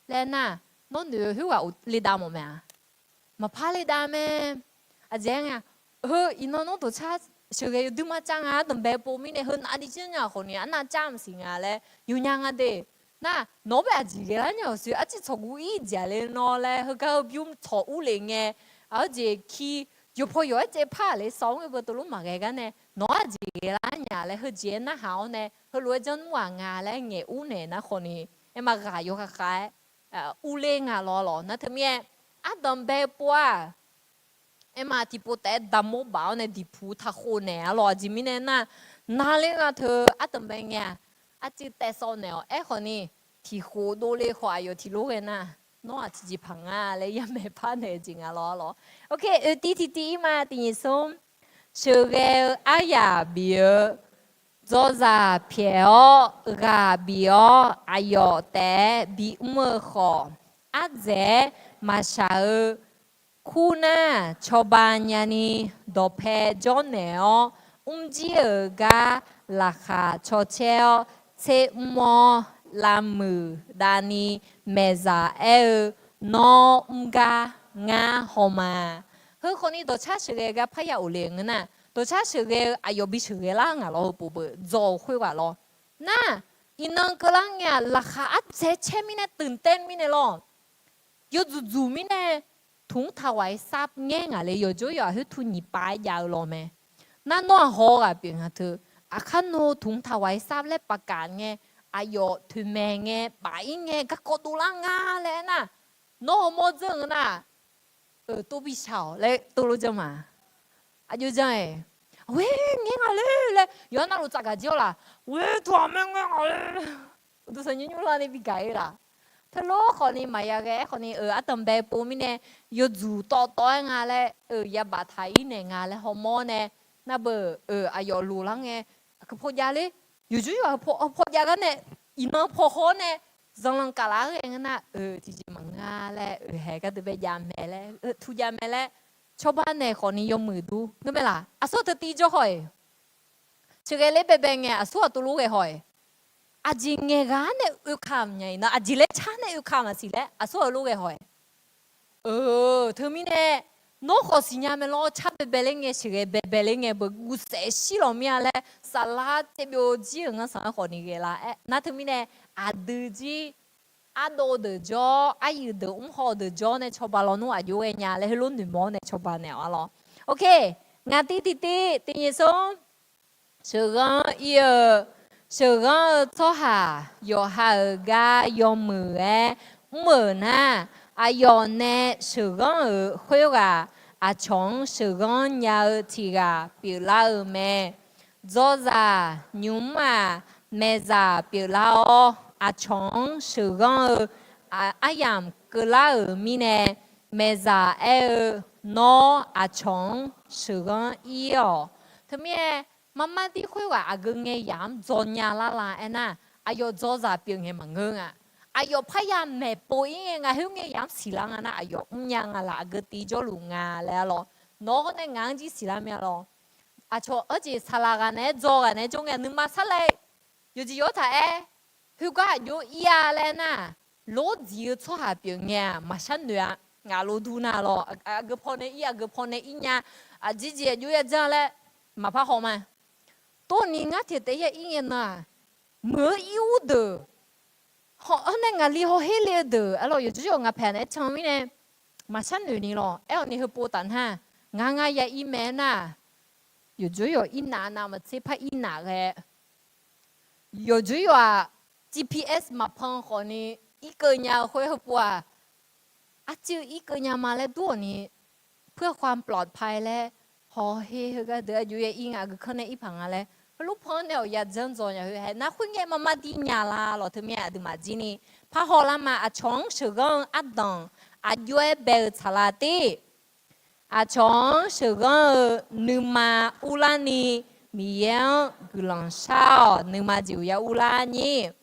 laer nar, nawr noeq-eu khoerghaq le dav mawf mae-a. Maqpar le dav mae. Aqjeq-aer nga, heu iqnan nawr dawqcar sheuqghae yawduir mar car nga, ardanqbae pov mirnae heu nav ni janrnya khawfni arnav car maqsiq nga laer yawnya nga de. Nar nawq-anr bae aqjeq ghae lar nya-awq soe, arcuiv tsawqguv ir jeq-a le nawr laer heugar heu bymr tawq urlef ngae, aqjeq ki yawqpaw yawq-aer caevpar-aq le sawr-anr ngae beu teulof maqghae gar nae, nawq-anr aqjeq ghae lar nya laer heujeq-aer narhaq-awr nae, heulof-aer janr nmr ghaq nga laer ngaeq ur naeq nar khawfni, aer ma ghaq yawkhav khav-aer urler nga lawr lawr. Nar teumirnae, ardanqbae pov-aq, aer ma tiqpov taef-aer damawr baf-awr nae diqpuq taqkhov naeq-a lawr. Aqjeq mirnae nar, navler nga teu ardanqbae ngae-aq, arcuiv taev sawv naeq-awq. Aerkhawfni, tiqkhof dovle khawf aqyawf tiqlof ghae nar, nawr-aq tiqjeqpaq nga laer yamaeq par naeq-eu jeq nga lawr lawr. Ok, oeq tiv tiqtiv ir ma, tiqnyiq smr. Sheuqghae-eu aryaq bif-eu, dzawzaq pyaeq-awr ghaq bif-awr aqyawf taef-aer bimr-eu khawf, ardzaeq-aer maqshaq-eu kurnar cawba nyani dawqpae jawrnaeq-awr, mrjir-euq gar laqkhaq cawcaer-awr tser mr-awr lavmuiq davni maeqzaq aer-eu, Nawr mr gar ngar haw ma. Heu khawfni dawqcar sheuqghae gar parya of le ngeur nar, dawqcar sheuqghae-eu aqyawf bi sheuqghae lar ngaq lawr heu pov beu dzaw-eu khoerghaq lawr. Nar, iqnan keuvlar ngae-aq laqkhaq ardzaeq caer mirnae teuq taer mirnae lawr. Yawdzuq dzuq mirnae, ถุงถวายทรัพย์ ngaer ngaq le yawqjawr yawq-aq khoertu nyiq pav-aer jav-eu lawr mae. Nar nawr-aq haw ghaq pyeuf nga teu, aqkar nawr ถุงถวายทรัพย์ laer pavkaf ngae, aqyawf toeqmaeq ngae, paf-ir ngae, garkawv dovlar nga laer aernar, nawr hawmawr dzeur-eu ngeur nar, tov bi shaq-awq laer tov lof janr ma. Aqjox jan-aeq, ghoer ngaer nga le laer yawqha navluf tsafgaq jir-awr laq, ghoer tawq-aq mae ngaer nga le. Uqduq sanqnymr nymr larni bi gaq-ir laq. Teulof khawfni maqya ghae-aer khawfni-euq ardanqbae pov mirnae, yawdzuq tawv tawv-aer nga laer, yabaf taq-ir naeq nga laer hawmawr nae, nar beu, aqyawf loq lar ngae, aqkeuq paw jav ler, yawqjawr yawq-aq paw jav gar nae, iqnan paw haw-awr nae, zanqlanq kaflaf-aer ghae ngeur nar, tiqjeq maqngeur-a laer, oeq haeq gardeuq bae jav mae laer, tu jav mae laer, cawba naeq khawfni yawmuiq dur ngeur mae laq. Aqsur teu tiv jawr haw-iq, sheuqghae ler baebae ngae aqsur aqtov lof ghae haw-iq, aqjeq ngaeq ghaq-anr nae oeka maqnya-iq nar, aqjeq laer car nae oeka maqsiq laer aqsur-aq lof ghae haw-iq. Teumirnae, nawr khawf siqnya mae lawr, car baebae ler ngae, sheuqghae baebae ler ngae, beuguv saef shir lawq mir-a laer, saflar tsaevbyov jir-euq ngar sanq-anr khawfni ghae lar-aer nar teumirnae, aqdui jir, ardov deuq jawr, aryuif deuq mr haw deuq jawr nae cawba lawnmr aqjox ghae nya laer heulof noeqmawr-awr nae cawba naeq-awq-a lawr. Ok, ngaq tiv tiqtiv tiqnyiq smr. sheuqghanr ir-eu, sheuqghanr-eu tsawrhaq yawqha-euq gar yawmuiq-aer mr-euq nar, aqyawf nae sheuqghanr-euq khoerghaq aqcawq-anr sheuqghanr nya-eu tiq ghaq pyeuflar-eu mae. Dzawzaq nymq-mr-aq, maeqzaq pyeuflar-awr, aqcawq-anr sheuqghanr-eu aryamq keuvlar-euq mirnae, maeqzaq aer-eu, Nawr aqcawq-anr sheuqghanr ir-awq. Teumirnae, marmar dir khoerghaq aqgeu ngae yamq-anr dzaw nya lar la aernar, aqyawf dzawzaq pyeuf ngae maqngeur nga. Aqyawf parya maeqpov ir ngae, ngaq khoer ngae yamq-anr siqlar nga nar, aqyawf mrnya nga laf, aqgeu tiv jawrluf nga laer-a lawr. Nawq-awr nae ngaq-anr jir siqlar mir-a lawr. Aqcawq-anr jeq saqlaq ghaq naeq-aer dzaw ghaq naeq-aer jawr ngae nuima sarlae yawqjeq yawr taq-aer, khoergar aqjox ir-a laer nar, lordziq-eu tsawrhaq pyeuf ngae-aq maqshar noeq-a. Ngaq lof dur nar lawr, aqgeu pawnae ir, aqgeu pawnae ir nya, aqjeq jeq aqjox ya janr laer maqpar haw ma. Tov ni ngar tiq taef ya ir ngae nan-aq, meuq-eu ir ur deuq, hawr-awr nae ngaqli hawher le-eu deuq, arlawq yawqjeq yawq ngaq paeq naeq-aer can mirnae maqshar noeq ni lawr. Aer-awq ni heupov taf nar, ngar ngar ya ir mae nar, yawqjeq yawq ir naf nav maqtser par ir naf ghae, yawqjeq yawq-aq, G P S maqpan khawf ni irkeuv nya-eu khoer heupov-aq, arcuiv irkeuv nya ma laer dur-awq ni, เพื่อความปลอดภัย laer, hawher heugar deuq aqjox ya ir nga, aqgeu kanr nae ir paq nga laer heulof pan nae-awq ya janr dzaw nya khoer hae nar, khoerngae marmar dir nya la lawr. Teumirnae aqduimaf jir ni parhaw lar ma. Aqcawq-anr sheuqghanr-eu ardanq aqjox-aer bae-eu tsaqlar tir. Aqcawq-anr sheuqghanr-eu nuima urlar ni, Miqyaer-anr guiqlanq shar-awq. Nuima jeq uqyar urlar nyir.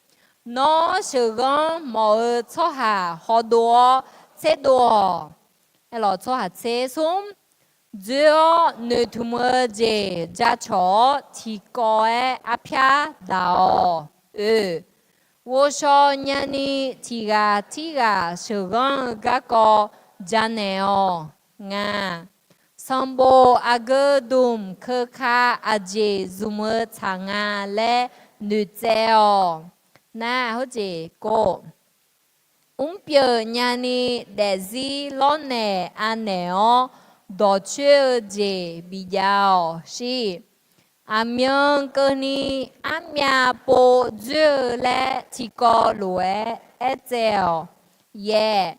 Nawr sheuqghanr mawf-eu tsawrhaq hawdov-awr tserdov-awq. Aerlawq tsawrhaq tser smr, dzoer-awr noeqtmq-eu jeq jacawq-awr tiqkawv-aer arpyar daq-awq. Oe, ghovshaw nyani tiq ghaq tirghaq sheuqghanr-eu garkawv janaeq-awq. Nga, sanqbof aqgeu dmq keuka aqjeq zmq-eu tsaq nga laer noeqtsaev-awq. Nar, hawjeq kov, mrpyeuf nyani daefzir lawrnaeq anaeq-awr dawqcoer-eu jeq bijav-awq shir. Aqmyan keuvni armyav pov dzoer-eu laer tiqkawv lof-aer aertsaev-awq. Yaeq,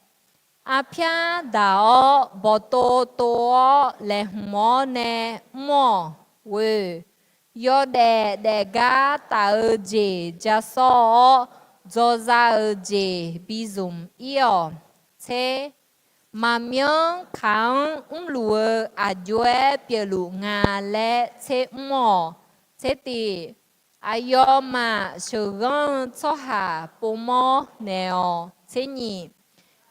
arpyar daq-awr bawqtov tov-awr laeqhmq-awr nae mr-awq. Ghoe, yawdaef daefgar taf-eu jeq jasawr-awr dzawza-eu jeq bizmq ir-awq. Tser, maqmyanr kaq-anr mrluf-eu aqjox-aer pyeufluf nga laer tser mr-awq. Tser tiq, aqyawfmaf sheuqghanr-eu tsawrhaq povmawr naeq-awq. Tser nyiq,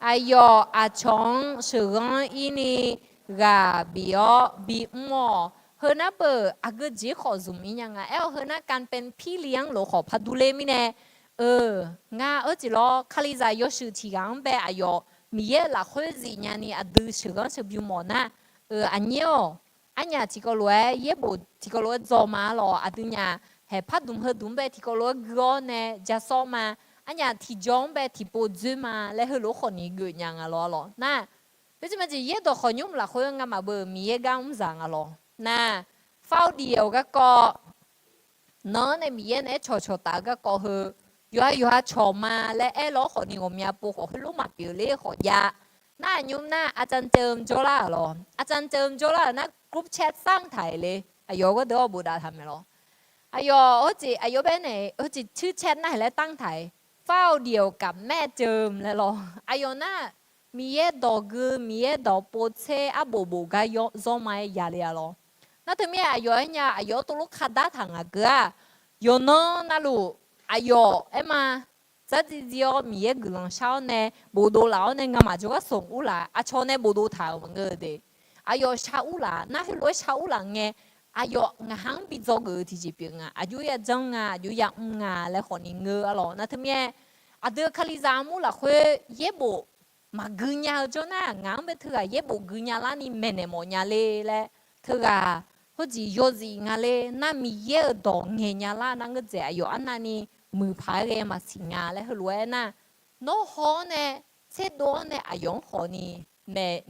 aqyawf aqcawq-anr sheuqghanr irni ghaq bif-awr bimr-awq. Heu nar beuq aqgeu jeq khawf zmq ir nya nga. Aer-awr heu nar การเป็นพี่เลี้ยง lof khawf par durler mirnae, eu, ngar arciq lawr, Kalizaq yawshuif tiq ghaq-anr bae aqyawf Miqyaer-euq lafkhoer zifnya ni aqdui sheuqghanr sheuqbymr mawf nar, eu, aqnyir-awq. Arnyaf tiqkawv lof-aer yaerbof tiqkawv lof-aer dzaw ma-ar lawq. Aqdui nyaf haeq par dmq heu dmq-anr bae tiqkawv lof-aer gui-awr nae jasawr ma. Arnyaf tiqjawr-anr bae tiqpov dzoer ma laer heulof-aer khawf ni geufnya nga lawr-ar lawq. Nar, khoerjeq majeq yaerdawq khawqnymr lafkhoer ngamaf beu Miqyaer gar mr zaq nga lawr. Nar, เฝ้าเดี่ยว garkawv, nan-anr nae Miqyaer naeq-aer cawqcawq taf-eu garkawv heu, yawqha yawqha cawq ma laer aer lawr khawf ni ghawqmya pov khawf heulof maqpyeuf ler khawf jav. Nar, aqnymr nar อาจารย์เจิม jawrlar-euq lawr. อาจารย์เจิม jawrlar-euq nar group chat sanr taq-iq le. Aqyawf gharduq-anr bofdav taq mae lawr. Aqyawf hawjeq aqyawf bae nae hawjeq ชื่อ chat nar-iq laer tanr taq-iq, เฝ้าเดี่ยวกับแม่เจิม laer lawr. Aqyawf nar, Miqyaer dawq gui, Miqyaer dawq pov tser arbof bof gar zawr ma-aer ya le-a lawr. Nar teumirnae aqyawf aernya aqyawf-anr tov lof kardar taq ngaq geu-aq, yawqnan navluf aqyawf aer ma, dzardziv dziv-awr Miqyaer guiqlanq shar-awr nae bofdov laf-awr nae ngamaf jawrgar sanq urlaf, aqcawq nae bofdov taq-euq maqngeur-eu de. Aqyawf shar urlaf, nar heulof-aer shar urlaf ngae, aqyawf ngaq ha-anr bi dzawgeuf-eu tiqjeq pyeuf nga, aqjox ya janr nga, aqjox ya mr nga laer khawf ni ngeur-ar lawq. Nar teumirnae, aqdui Kalizaq armur lafkhoer yaerbof maqgui nya-eu jawr nar, ngaq-anr bae teughaq yaerbof gui nya larni maeqnaeq mawf nya le laer, teughaq hawjeq yawzif nga le nar, Miqyaer-euq dawq ngaeq nya lar nar, ngeur dzaeq aqyawf arnavni muiqpaq-aer ghae maqsiq nga laer heulof-aer nar, nawr haw-awr nae tserdov-awr nae aqyawf-anr khawf ni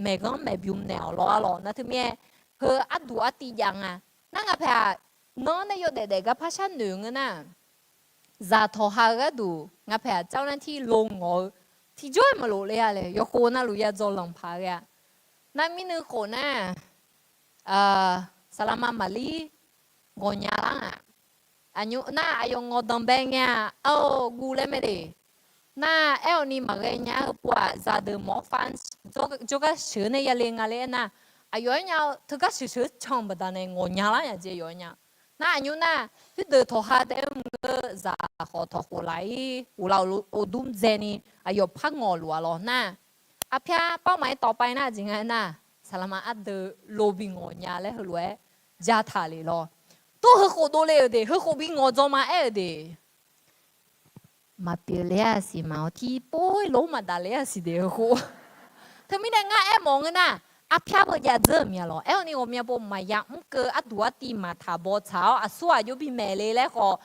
maeqghanr maeqbymr naeq-awq lawr-ar lawq. Nar teumirnae, heu arduq artiv jav nga. Nar ngaq paeq-aq, Nanr nae yawdaef daef gar par sharnoeq ngeur nar, zaq tawqha-eu gharduq nga paeq-aq เจ้าหน้าที่ lo ngawq-eu tiqjawr-aer maqlof ler-a le. Yawqkhof navluf ya dzaw lanq paq ghae-a. Nar mirnui khof nar, saqlaqma maqlir ngawqnya lar-aq, aqnymr nar aqyawf ngawqdanq bae ngae-aq, ar-awr guv laer mae de. Nar aer-awq ni maqghae nya-eu pov-aq, zaqdeuq mawr-anr jawrgar sheuq nae yale nga laer aernar, aqyawf aernya-eu teugar sheuq sheuq can-eu baqdanae ngawqnya lar nya jeq yawf aernya. Nar aqnymr nar, khoerdeuq tawqha taef-aer mr-eu zaq khawf tawqkhof laf-ir uqlaf uqdur dzaeni aqyawf par ngawq luf-a lawr nar, arpyar เป้าหมาย tawf pav nar jeq nga aernar, saqlaqma ardeuv lo bi ngawqnya laer heulof-aer jataq le lawr. Tov heukhof dovle-euq de, heukhof bi ngawqdzawr ma aer-euq de. Maqpyeuf ler-a siq maq-awr tiqpov-ir lof maqdaq ler-a siq de heukhof. Teumirnae ngar aermawf ngeur nar, arpyar beu jav dzeur-euq mya lawr. Aer-awr ni ghawqmya pov maqya mr keuv arduq artiv maqtaq baw tsaq-awr aqsur aqjox bi maeq le laer khawf,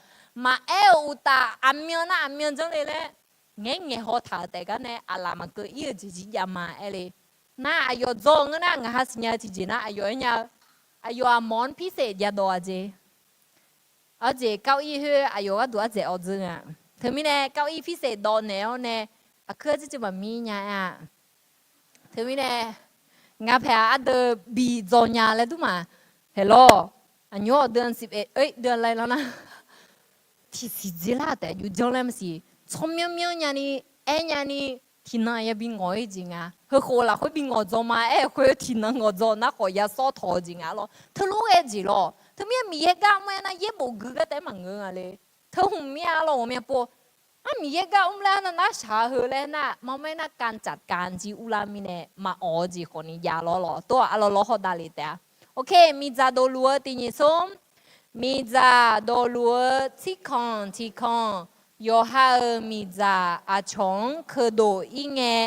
maqaer-euq uqtaf aqmyan nar aqmyan janr le laer ngaeq-aer ngaeq haw taq-euq taef gar nae aqlaf maqkeuv ir-eu jeq jir jav ma aer le. Nar aqyawf dzaw-eu ngeur nar ngaq ha siqnya-eu tiqjeq nar aqyawf aernya-eu, aqyawf-aq mawq-anr พิเศษ jav dawq-a jeq. Arjeq เก้าอี้ khoer aqyawf gharduq ardzaeq awv dzeur nga. Teumirnae เก้าอี้ พิเศษ dawv naeq-awr nae aqkuir arjir ceuv maqmir nya aer-a. Teumirnae nga paeq-aq ardeuv bi dzaw nya laer dur ma. Haeq lawr, aqnymr awqdeuv-anr siq-aer deuv laer lar nar, tiqsiq dzer lar taef aqjox janr laer maqsiq. Tsawrmyanr myanr nyani, aer nyani, tiqnan yabi ngawq-ir jeq nga. Heukhof lafkhoer bi ngawq dzaw ma aer-eu khoer tiqnan ngawq dzaw nar khawf ya sawr tawq-eu jeq nga lawr. Teulof-aer jeq lawr. Teumirnae Miqyaer gar mr-aer nar yaerbof gui gar taef-aer maqngeur nga le. Teu hmq mir-a lawr ghawqmya pov. Ar Miqyaer gar mr laer arnav nar shaq-eu heu laer nar, maqmaer nar การจัดการ jir urlar mirnae maqawq-eu jeq khawfni jav lawr lawr. Tov-aq arlawr lawr hawr davle taef-a. Ok, miqdzaq dawqluf-eu tiq nyiq smr. Miqdzaq dawqluf-eu tsirkanq tiqkanq, yawqha-euq miqdzaq aqcawq-anr keudof ir ngae,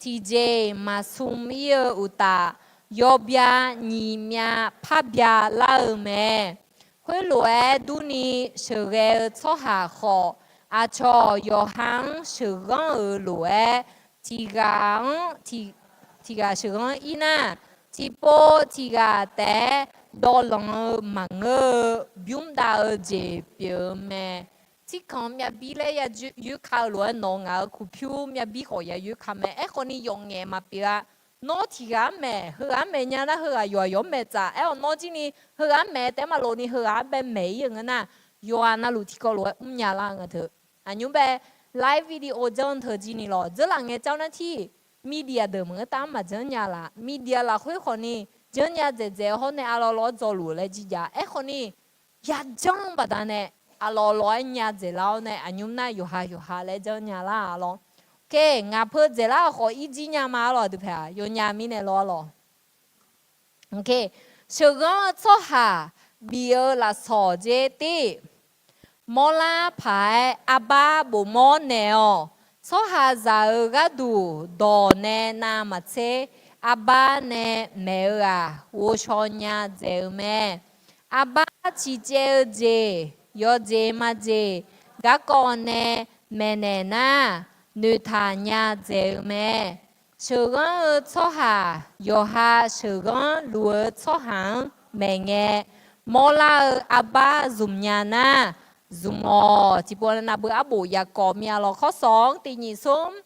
tiqjeq maqsmr ir-eu uqtaf, yawbya nyiq myav par bya lar-eu mae. Khoerlof-aer durni, sheuqghae-eu tsawrhaq khawf, aqcawq yawqha-anr sheuqghanr-euq lof-aer, tiq ghaq-anr tiq ghaq sheuqghanr ir nar, tiqpov tiq ghaq taef-aer dawvlanq-eu maqngeur-eu bymr dav-eu jeq pyeuf-eu mae. Tsirkanq myav bir laer ya yoerka-eu lof-aer nawq ngaq-euq kuqpyur myav bir khawf ya yoerka mae. Aerkhawfni yawf ngaef maqpyeuf-a. Nawr tiq ghaq-anr maeq, heughaq-anr maeq nya nar heughaq yawqghaq yawq-anr maeq tsaf. Aer-awq nawr jir ni heughaq-anr maeq taef-aer maqlof ni heughaq-anr bae maeq ir-eu ngeur nar, yawqghaq navluf tiqkawv lof-aer mr nya lar nga teu. Aqnymr bae live video janr teu jir ni lawq. Dzeurlaf ngae เจ้าหน้าที่ media deuq maqngeur tav-anr maqjanr nya laf. Media lafkhoer khawfni janr nya dzaeqdzaeq-eu hawr nae arlawr lawr dzawluf laer jir jav. Aerkhawfni yajanr baqdanae arlawr lawr-aer nya dzaeqlar-awr nae aqnymr nar yawqha yawqha laer janr nya lar-a lawr. Ok, ngaq peu dzaeqlar-euq khawf irjir nya ma-a lawq. Aqdui paeq-aq yawnya mirnae lawr-a lawq. Sheuqghanr-eu tsawrhaq bif-eu lafsawq jer tir. Mawrlar paq-aer arbar bofmawr naeq-awq. Tsawrhaqzaq-euq gharduq dawq nae navmaqtser, arbar nae maeq-eu-aq, ghovshaw nya dzaeq-eu mae. Arbar ciqcaev-eu jeq, yawjeq majeq garkawv nae maeqnaeq nar, noeqtaq nya dzaeq-eu mae. Sheuqghanr-eu tsawrhaq yawqha sheuqghanr luf-eu tsawrhaq-anr maeq ngae, mawrlar-eu arbar zmq nya nar, zmq-awq. Tiqpov navbeu arbof yaqkawv mir-a lawq. Khawrsawq-anr tiq nyiq smr.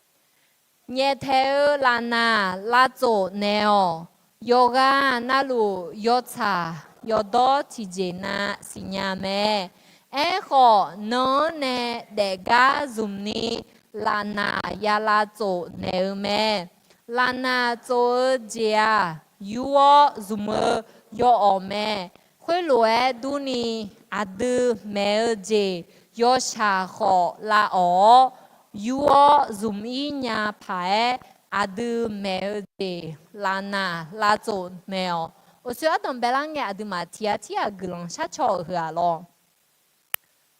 Nyaeftaeq-eu lafnaq lavtsof naeq-awq. Yawqghaq navluf yawtsaq yawdawr tiqjeq na siqnya mae. Aerkhawf, nan-anr nae daefgar zmq ni lafnaq ya lavtsof naeq-eu mae. Lafnaq tsof-eu jeq-aq, yur-awr zmq-eu yawawq mae. Khoerlof-aer durni, aqdui maeq-eu jeq yawshaq khawf lavawq-awr, yur-awr zmq-ir nya paq-aer, aqdui maeq-eu jeq lafnaq lavtsof naeq-awq. Uqshoe ardanq baelar ngae, aqduimaf tiq ghaq tir ghaq guiqlanq sharcaw-euq heu-aq lawr.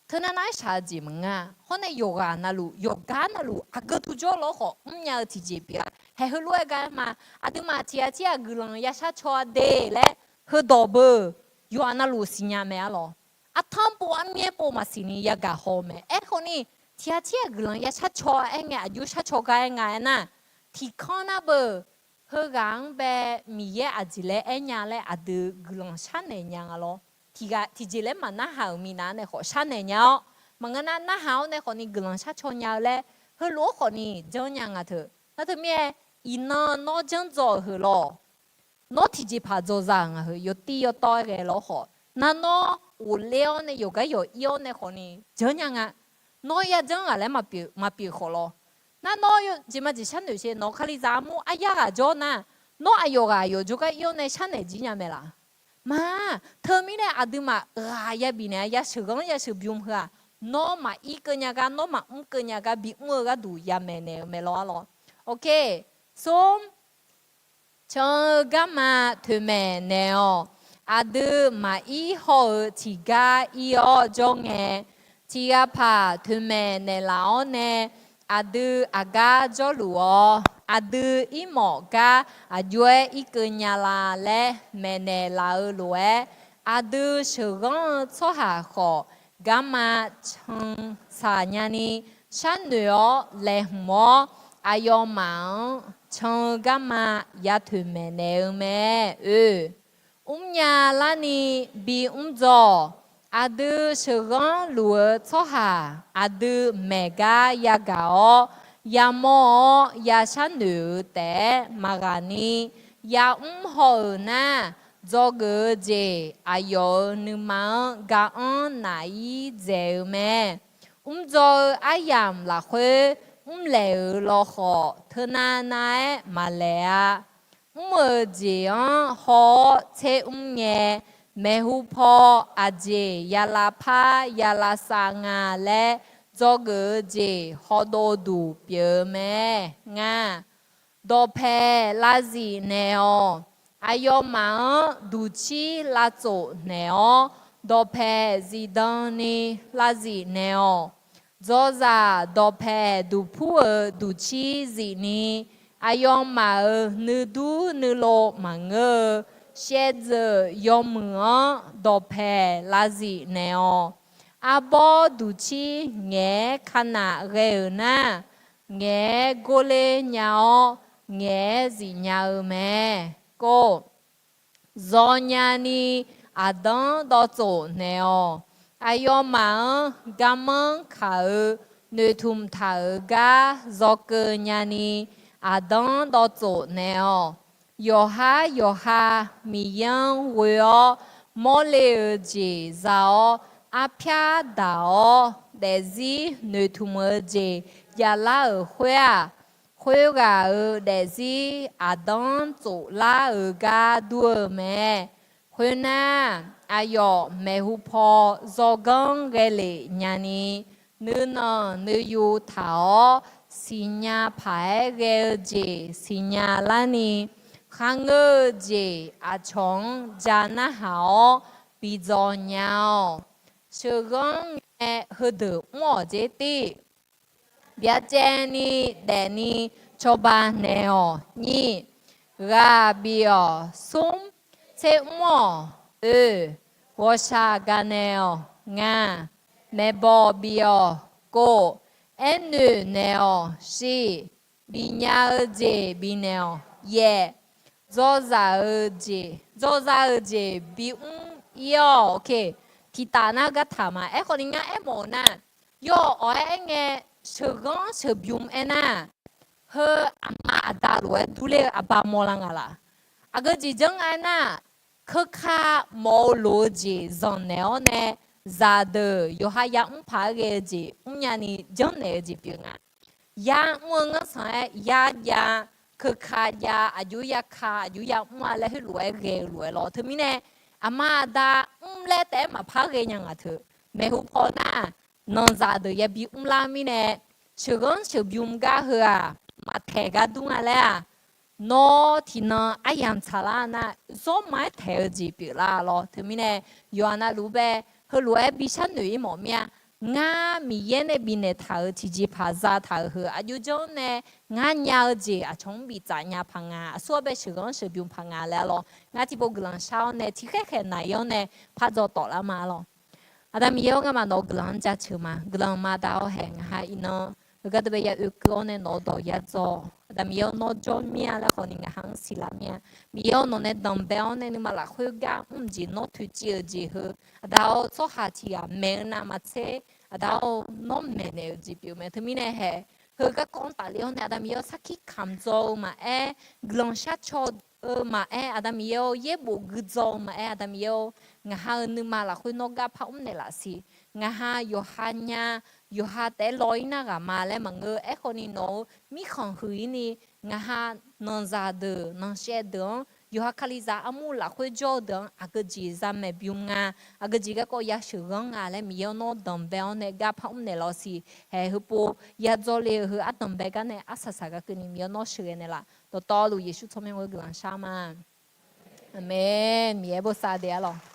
Teunav nav-aer shaq-eu jeq maqngeur-a. Hawr nae yawqghaq navluf, yawqgar navluf, aqgeu duq jawr lawr khawf mrnya-eu tiqjeq pyeuf-a. Haeq heulof-aer gar ma. Aqduimaf tiq ghaq tir ghaq guiqlanq ya sharcaw-a de laer heudawq beu yawqghaq navluf siqnya mae-a lawq. Artanr pov armyaer pov maqsiq ni yagaq haw-eu mae. Aerkhawfni, tiq ghaq tir ghaq guiqlanq ya sharcaw-a aer ngae, aqjox sharcaw gar aer nga aernar, tiqkanr nar beu, heughaq-anr bae Miqyaer aqjeq laer aernya laer aqdui guiqlanq sharnaeq nya nga lawr. tiqjeq laer maqnarhaq-euq minav nae khawf sharnaeq nya-awr, maqngeur nar narhaq-awr nae khawfni guiqlanq sharcaw nya-eu laer, heulof-aer khawfni janrnya nga teu. Nar teumirnae, iqnan nawr janrdzaw-euq heu lawr, nawr tiqjeqpaq dzawqzaq-euq ngaq heu yawtiv yawtawv-aer ghae lawr khawf, nar nawr ghofler-awr nae yawqgar yawq ir-awr nae khawfni janrnya nga. Nawr yajanr ghaq laer maqpyeuf khawf lawr. Nar nawr jeqma jeq sharnoeq sher nawq-eu Kalizaq armur aryar ghaq jawr nar, nawr aqyawf ghaq aqyawf jawrgar ir-awr nae sharnaeq jir nya mae laq? Ma, teumirnae aqduimaf ghaq ya bifnaeq-a ya sheuqghanr ya sheuqbymr heu-aq, nawr maqir keuv nya gar nawr maqmr keuv nya gar bimr-eu gharduq yamaeq naeq-eu mae lawr-ar lawr. Ok, smr, can-eu garma toeqmaeq naeq-awq. Aqdui maqir haw-euq tiqgar ir-awr jawr ngae, tiqghaq paq toeqmaeq naeqlaf-awr nae, aqdui aqgar jawrluf-awr, aqdui irmawf gar aqjox-aer irkeuv nya la laer maeqnaeq laf-eu lof-aer, aqdui sheuqghanr-eu tsawrhaq khawf, garma can saq nyani sharnoeq-awr laeqhmq-awr, aqyawfmaf-anr can-eu garma ya toeqmaeq naeq-eu mae. Oe, mrnya larni bimr dzaw-awq. Aqdui sheuqghanr luf-eu tsawrhaq aqdui maeq gar yagaq-awr, yamawr-awr ya sharnoeq-eu taef-aer maqghaq ni, yamr haw-euq nar, dzawgeuf-eu jeq aqyawf-euq nuima-anr ga-anr naf-ir dzaeq-eu mae. Mrdzaw-eu aryamq lafkhoer mrlaeq-euq lawkhawf, teunav nav-aer maqlaeq-a. Mr-euq jeq-anr haw-awr tser mr ngae, maeqhu paw aqjeq ya lavpar ya lavsav nga laer dzawgeuf-eu jeq hawdov duq pyeuf-eu mae. Nga, dawqpaeq lavzif naeq-awq. Aqyawfmaf-anr duqcir lavtsof naeq-awr, dawqpaeq zifdan ni lavzif naeq-awq. Dzawzaq dawqpaeq duqpur-euq duqcir zifni, aqyawfmaf-euq nuidur nuilov maqngeur-eu, shaevdzeuf yawmuiq-anr dawqpaeq lavzif naeq-awq. Arbawr duqcir ngaeq-aer kanaf ghae-euq nar, ngaeq-aer gorler nya-awr, ngaeq-aer zifnya-eu mae. Kov, zawnyani aqdanr dawvtsof naeq-awq. Aqyawfmaf-anr garmanr kaq-eu noeqtmq taq-euq gar zawkeuv nyani aqdanr dawvtsof naeq-awq. Yawqhar yawqha Miqyaer-anr ghoe-awr, mawrle-eu jeq za-awr, arpyar daq-awr, daefzir noeqtmq-eu jeq javlar-euq khoer-aq, khoerghaq-euq daefzir aqdanr tsoflar-euq gar dur-eu mae. Khoernar, aqyawf maeqhu paw zawganr ghae lef nyani, nuinanq nuiyu taq-awr, siqnya paq-aer ghae-eu jeq siqnya larni, kharngeur-eu jeq aqcawq-anr ja narhaq-awr bi dzaw nya-awq. Sheuqghanr ngae heudeuq mr-awq jer tir. Byacaevni daefni cawba naeq-awq. Nyir, ghaq bif-awq. Smr, tser mr-awq. Oe, ghawqshaq gaqnaeq-awq. Nga, maeqbawq bif-awq. Kov, aernoeq naeq-awq. Shiq, bifnya-eu jeq bifnaeq-awq. Yaeq, dzawzaq-eu jeq, dzawzaq-eu jeq bimr ir-awq. Tiqtaf nar gartaq ma. Aerkhawfni ngar aermawf-eu nar, yawawq-aer aer ngae, sheuqghanr sheuqbymr aernar, heu aqma aqda lof-aer durler-eu aqba mawrlar nga laq? Aqgeu jeq janr nga aernar, keuka mawf-eu lof-eu jeq zanqnaeq-awr nae, zaqdeuq yawqha yamr paq-aer ghae-eu jeq mrnya ni janrnaeq-eu jeq pyeuf nga. Yamr-eu ngar sanq-aer yar jav, keuka jav, aqjox yaka, aqjox yamr-a laer heulof-aer ghae-eu lof-aer lawr. Teumirnae, aqma aqda mr laer taef-aer maqpar ghae nya ngaq teu. Maeqhu paw nar, nanqzaq deuq yabi mrlar mirnae, sheuqghanr sheuqbymr gar heu-aq, maqtaeq gar dur nga laer-aq, nawr tiqnan aryamq tsaqlar nar, zawrma-aer taeq-eu jeq pyeuflar lawr. Teumirnae, yawqha navluf bae, heulof-aer bi sharnoeq ir mawf mir-a. Ngar Miqyaer nae bifnaeq taq-euq tiqjeqpaq zataq-euq heu aqjox janr nae, ngar nya-eu jeq aqcawq-anr biftsaf nya paq nga, aqsur-awr bae sheuqghanr sheuqbymr paq nga laer lawr. Ngar tiqpov guiqlanq shar-awr nae tiqkhaer khaeq naq-ir-awr nae par dzaw tawflar ma lawr. Aqda Miqyaer-or, ngar maqnawq-eu guiqlanq-anr jaceuq ma. Guiqlanq maqda-awr haeq, ngaq ha iqnan Heugar deuq bae ya oekeuv-awr nae nawq-eu dawq ya dzaw. Aqda Miqyaer-awr, nawr jawr mir-a laer khawf ni ngaq ha-anr siqlar mir-a. Miqyaer-awr, nawq nae danqbae-awr nae nuima lafkhoer gar mr jeq, nawr toeqciv-euq jeq heu, Aqda-awr, tsawrhaq tiq ghaq maeq-eu navmaqtser, Aqda-awr, nawr maeqnaeq-euq jeq pyeuf mae. Teumirnae haeq, heu garkawv-anr tafle-awr nae Aqda Miqyaer-awr, sarkir kamq dzaw-eu maqaer, guiqlanq shar caw-eu maqaer, Aqda Miqyaer-awr, yaerbof guidzaw-eu maqaer, Aqda Miqyaer-awr, ngaq ha-euq nuima lafkhoer nawr gar par mr naeqlaf siq. Ngaq ha yawqha nya, yawqha taef-aer law-ir nar ghaq ma laer maqngeur. Aerkhawf ni nawq-euq mirkhanq huiq-ir ni, ngaq ha nanqzaq deuq nanqshaev deuq-anr, yawqha Kalizaq armur lafkhoer jawr-eu deuq-anr aqgeu jeq zamaeq bym nga, aqgeu jeq garkawv ya sheuqghanr nga laer Miqyaer-awr, nawr danqbae-awr nae gar par mr naeqlaf siq. Haeq, heupov ya dzaw le-eu heu ardanqbae gar nae arsaq saq gar keuvni Miqyaer-awr, nawr sheuqghae naeqlaf. Dawqtawvluf Yeqsur tsawrmyanr-eu guiqlanq shar ma. Aqmeq. Miqyaer bosav daef-a lawq.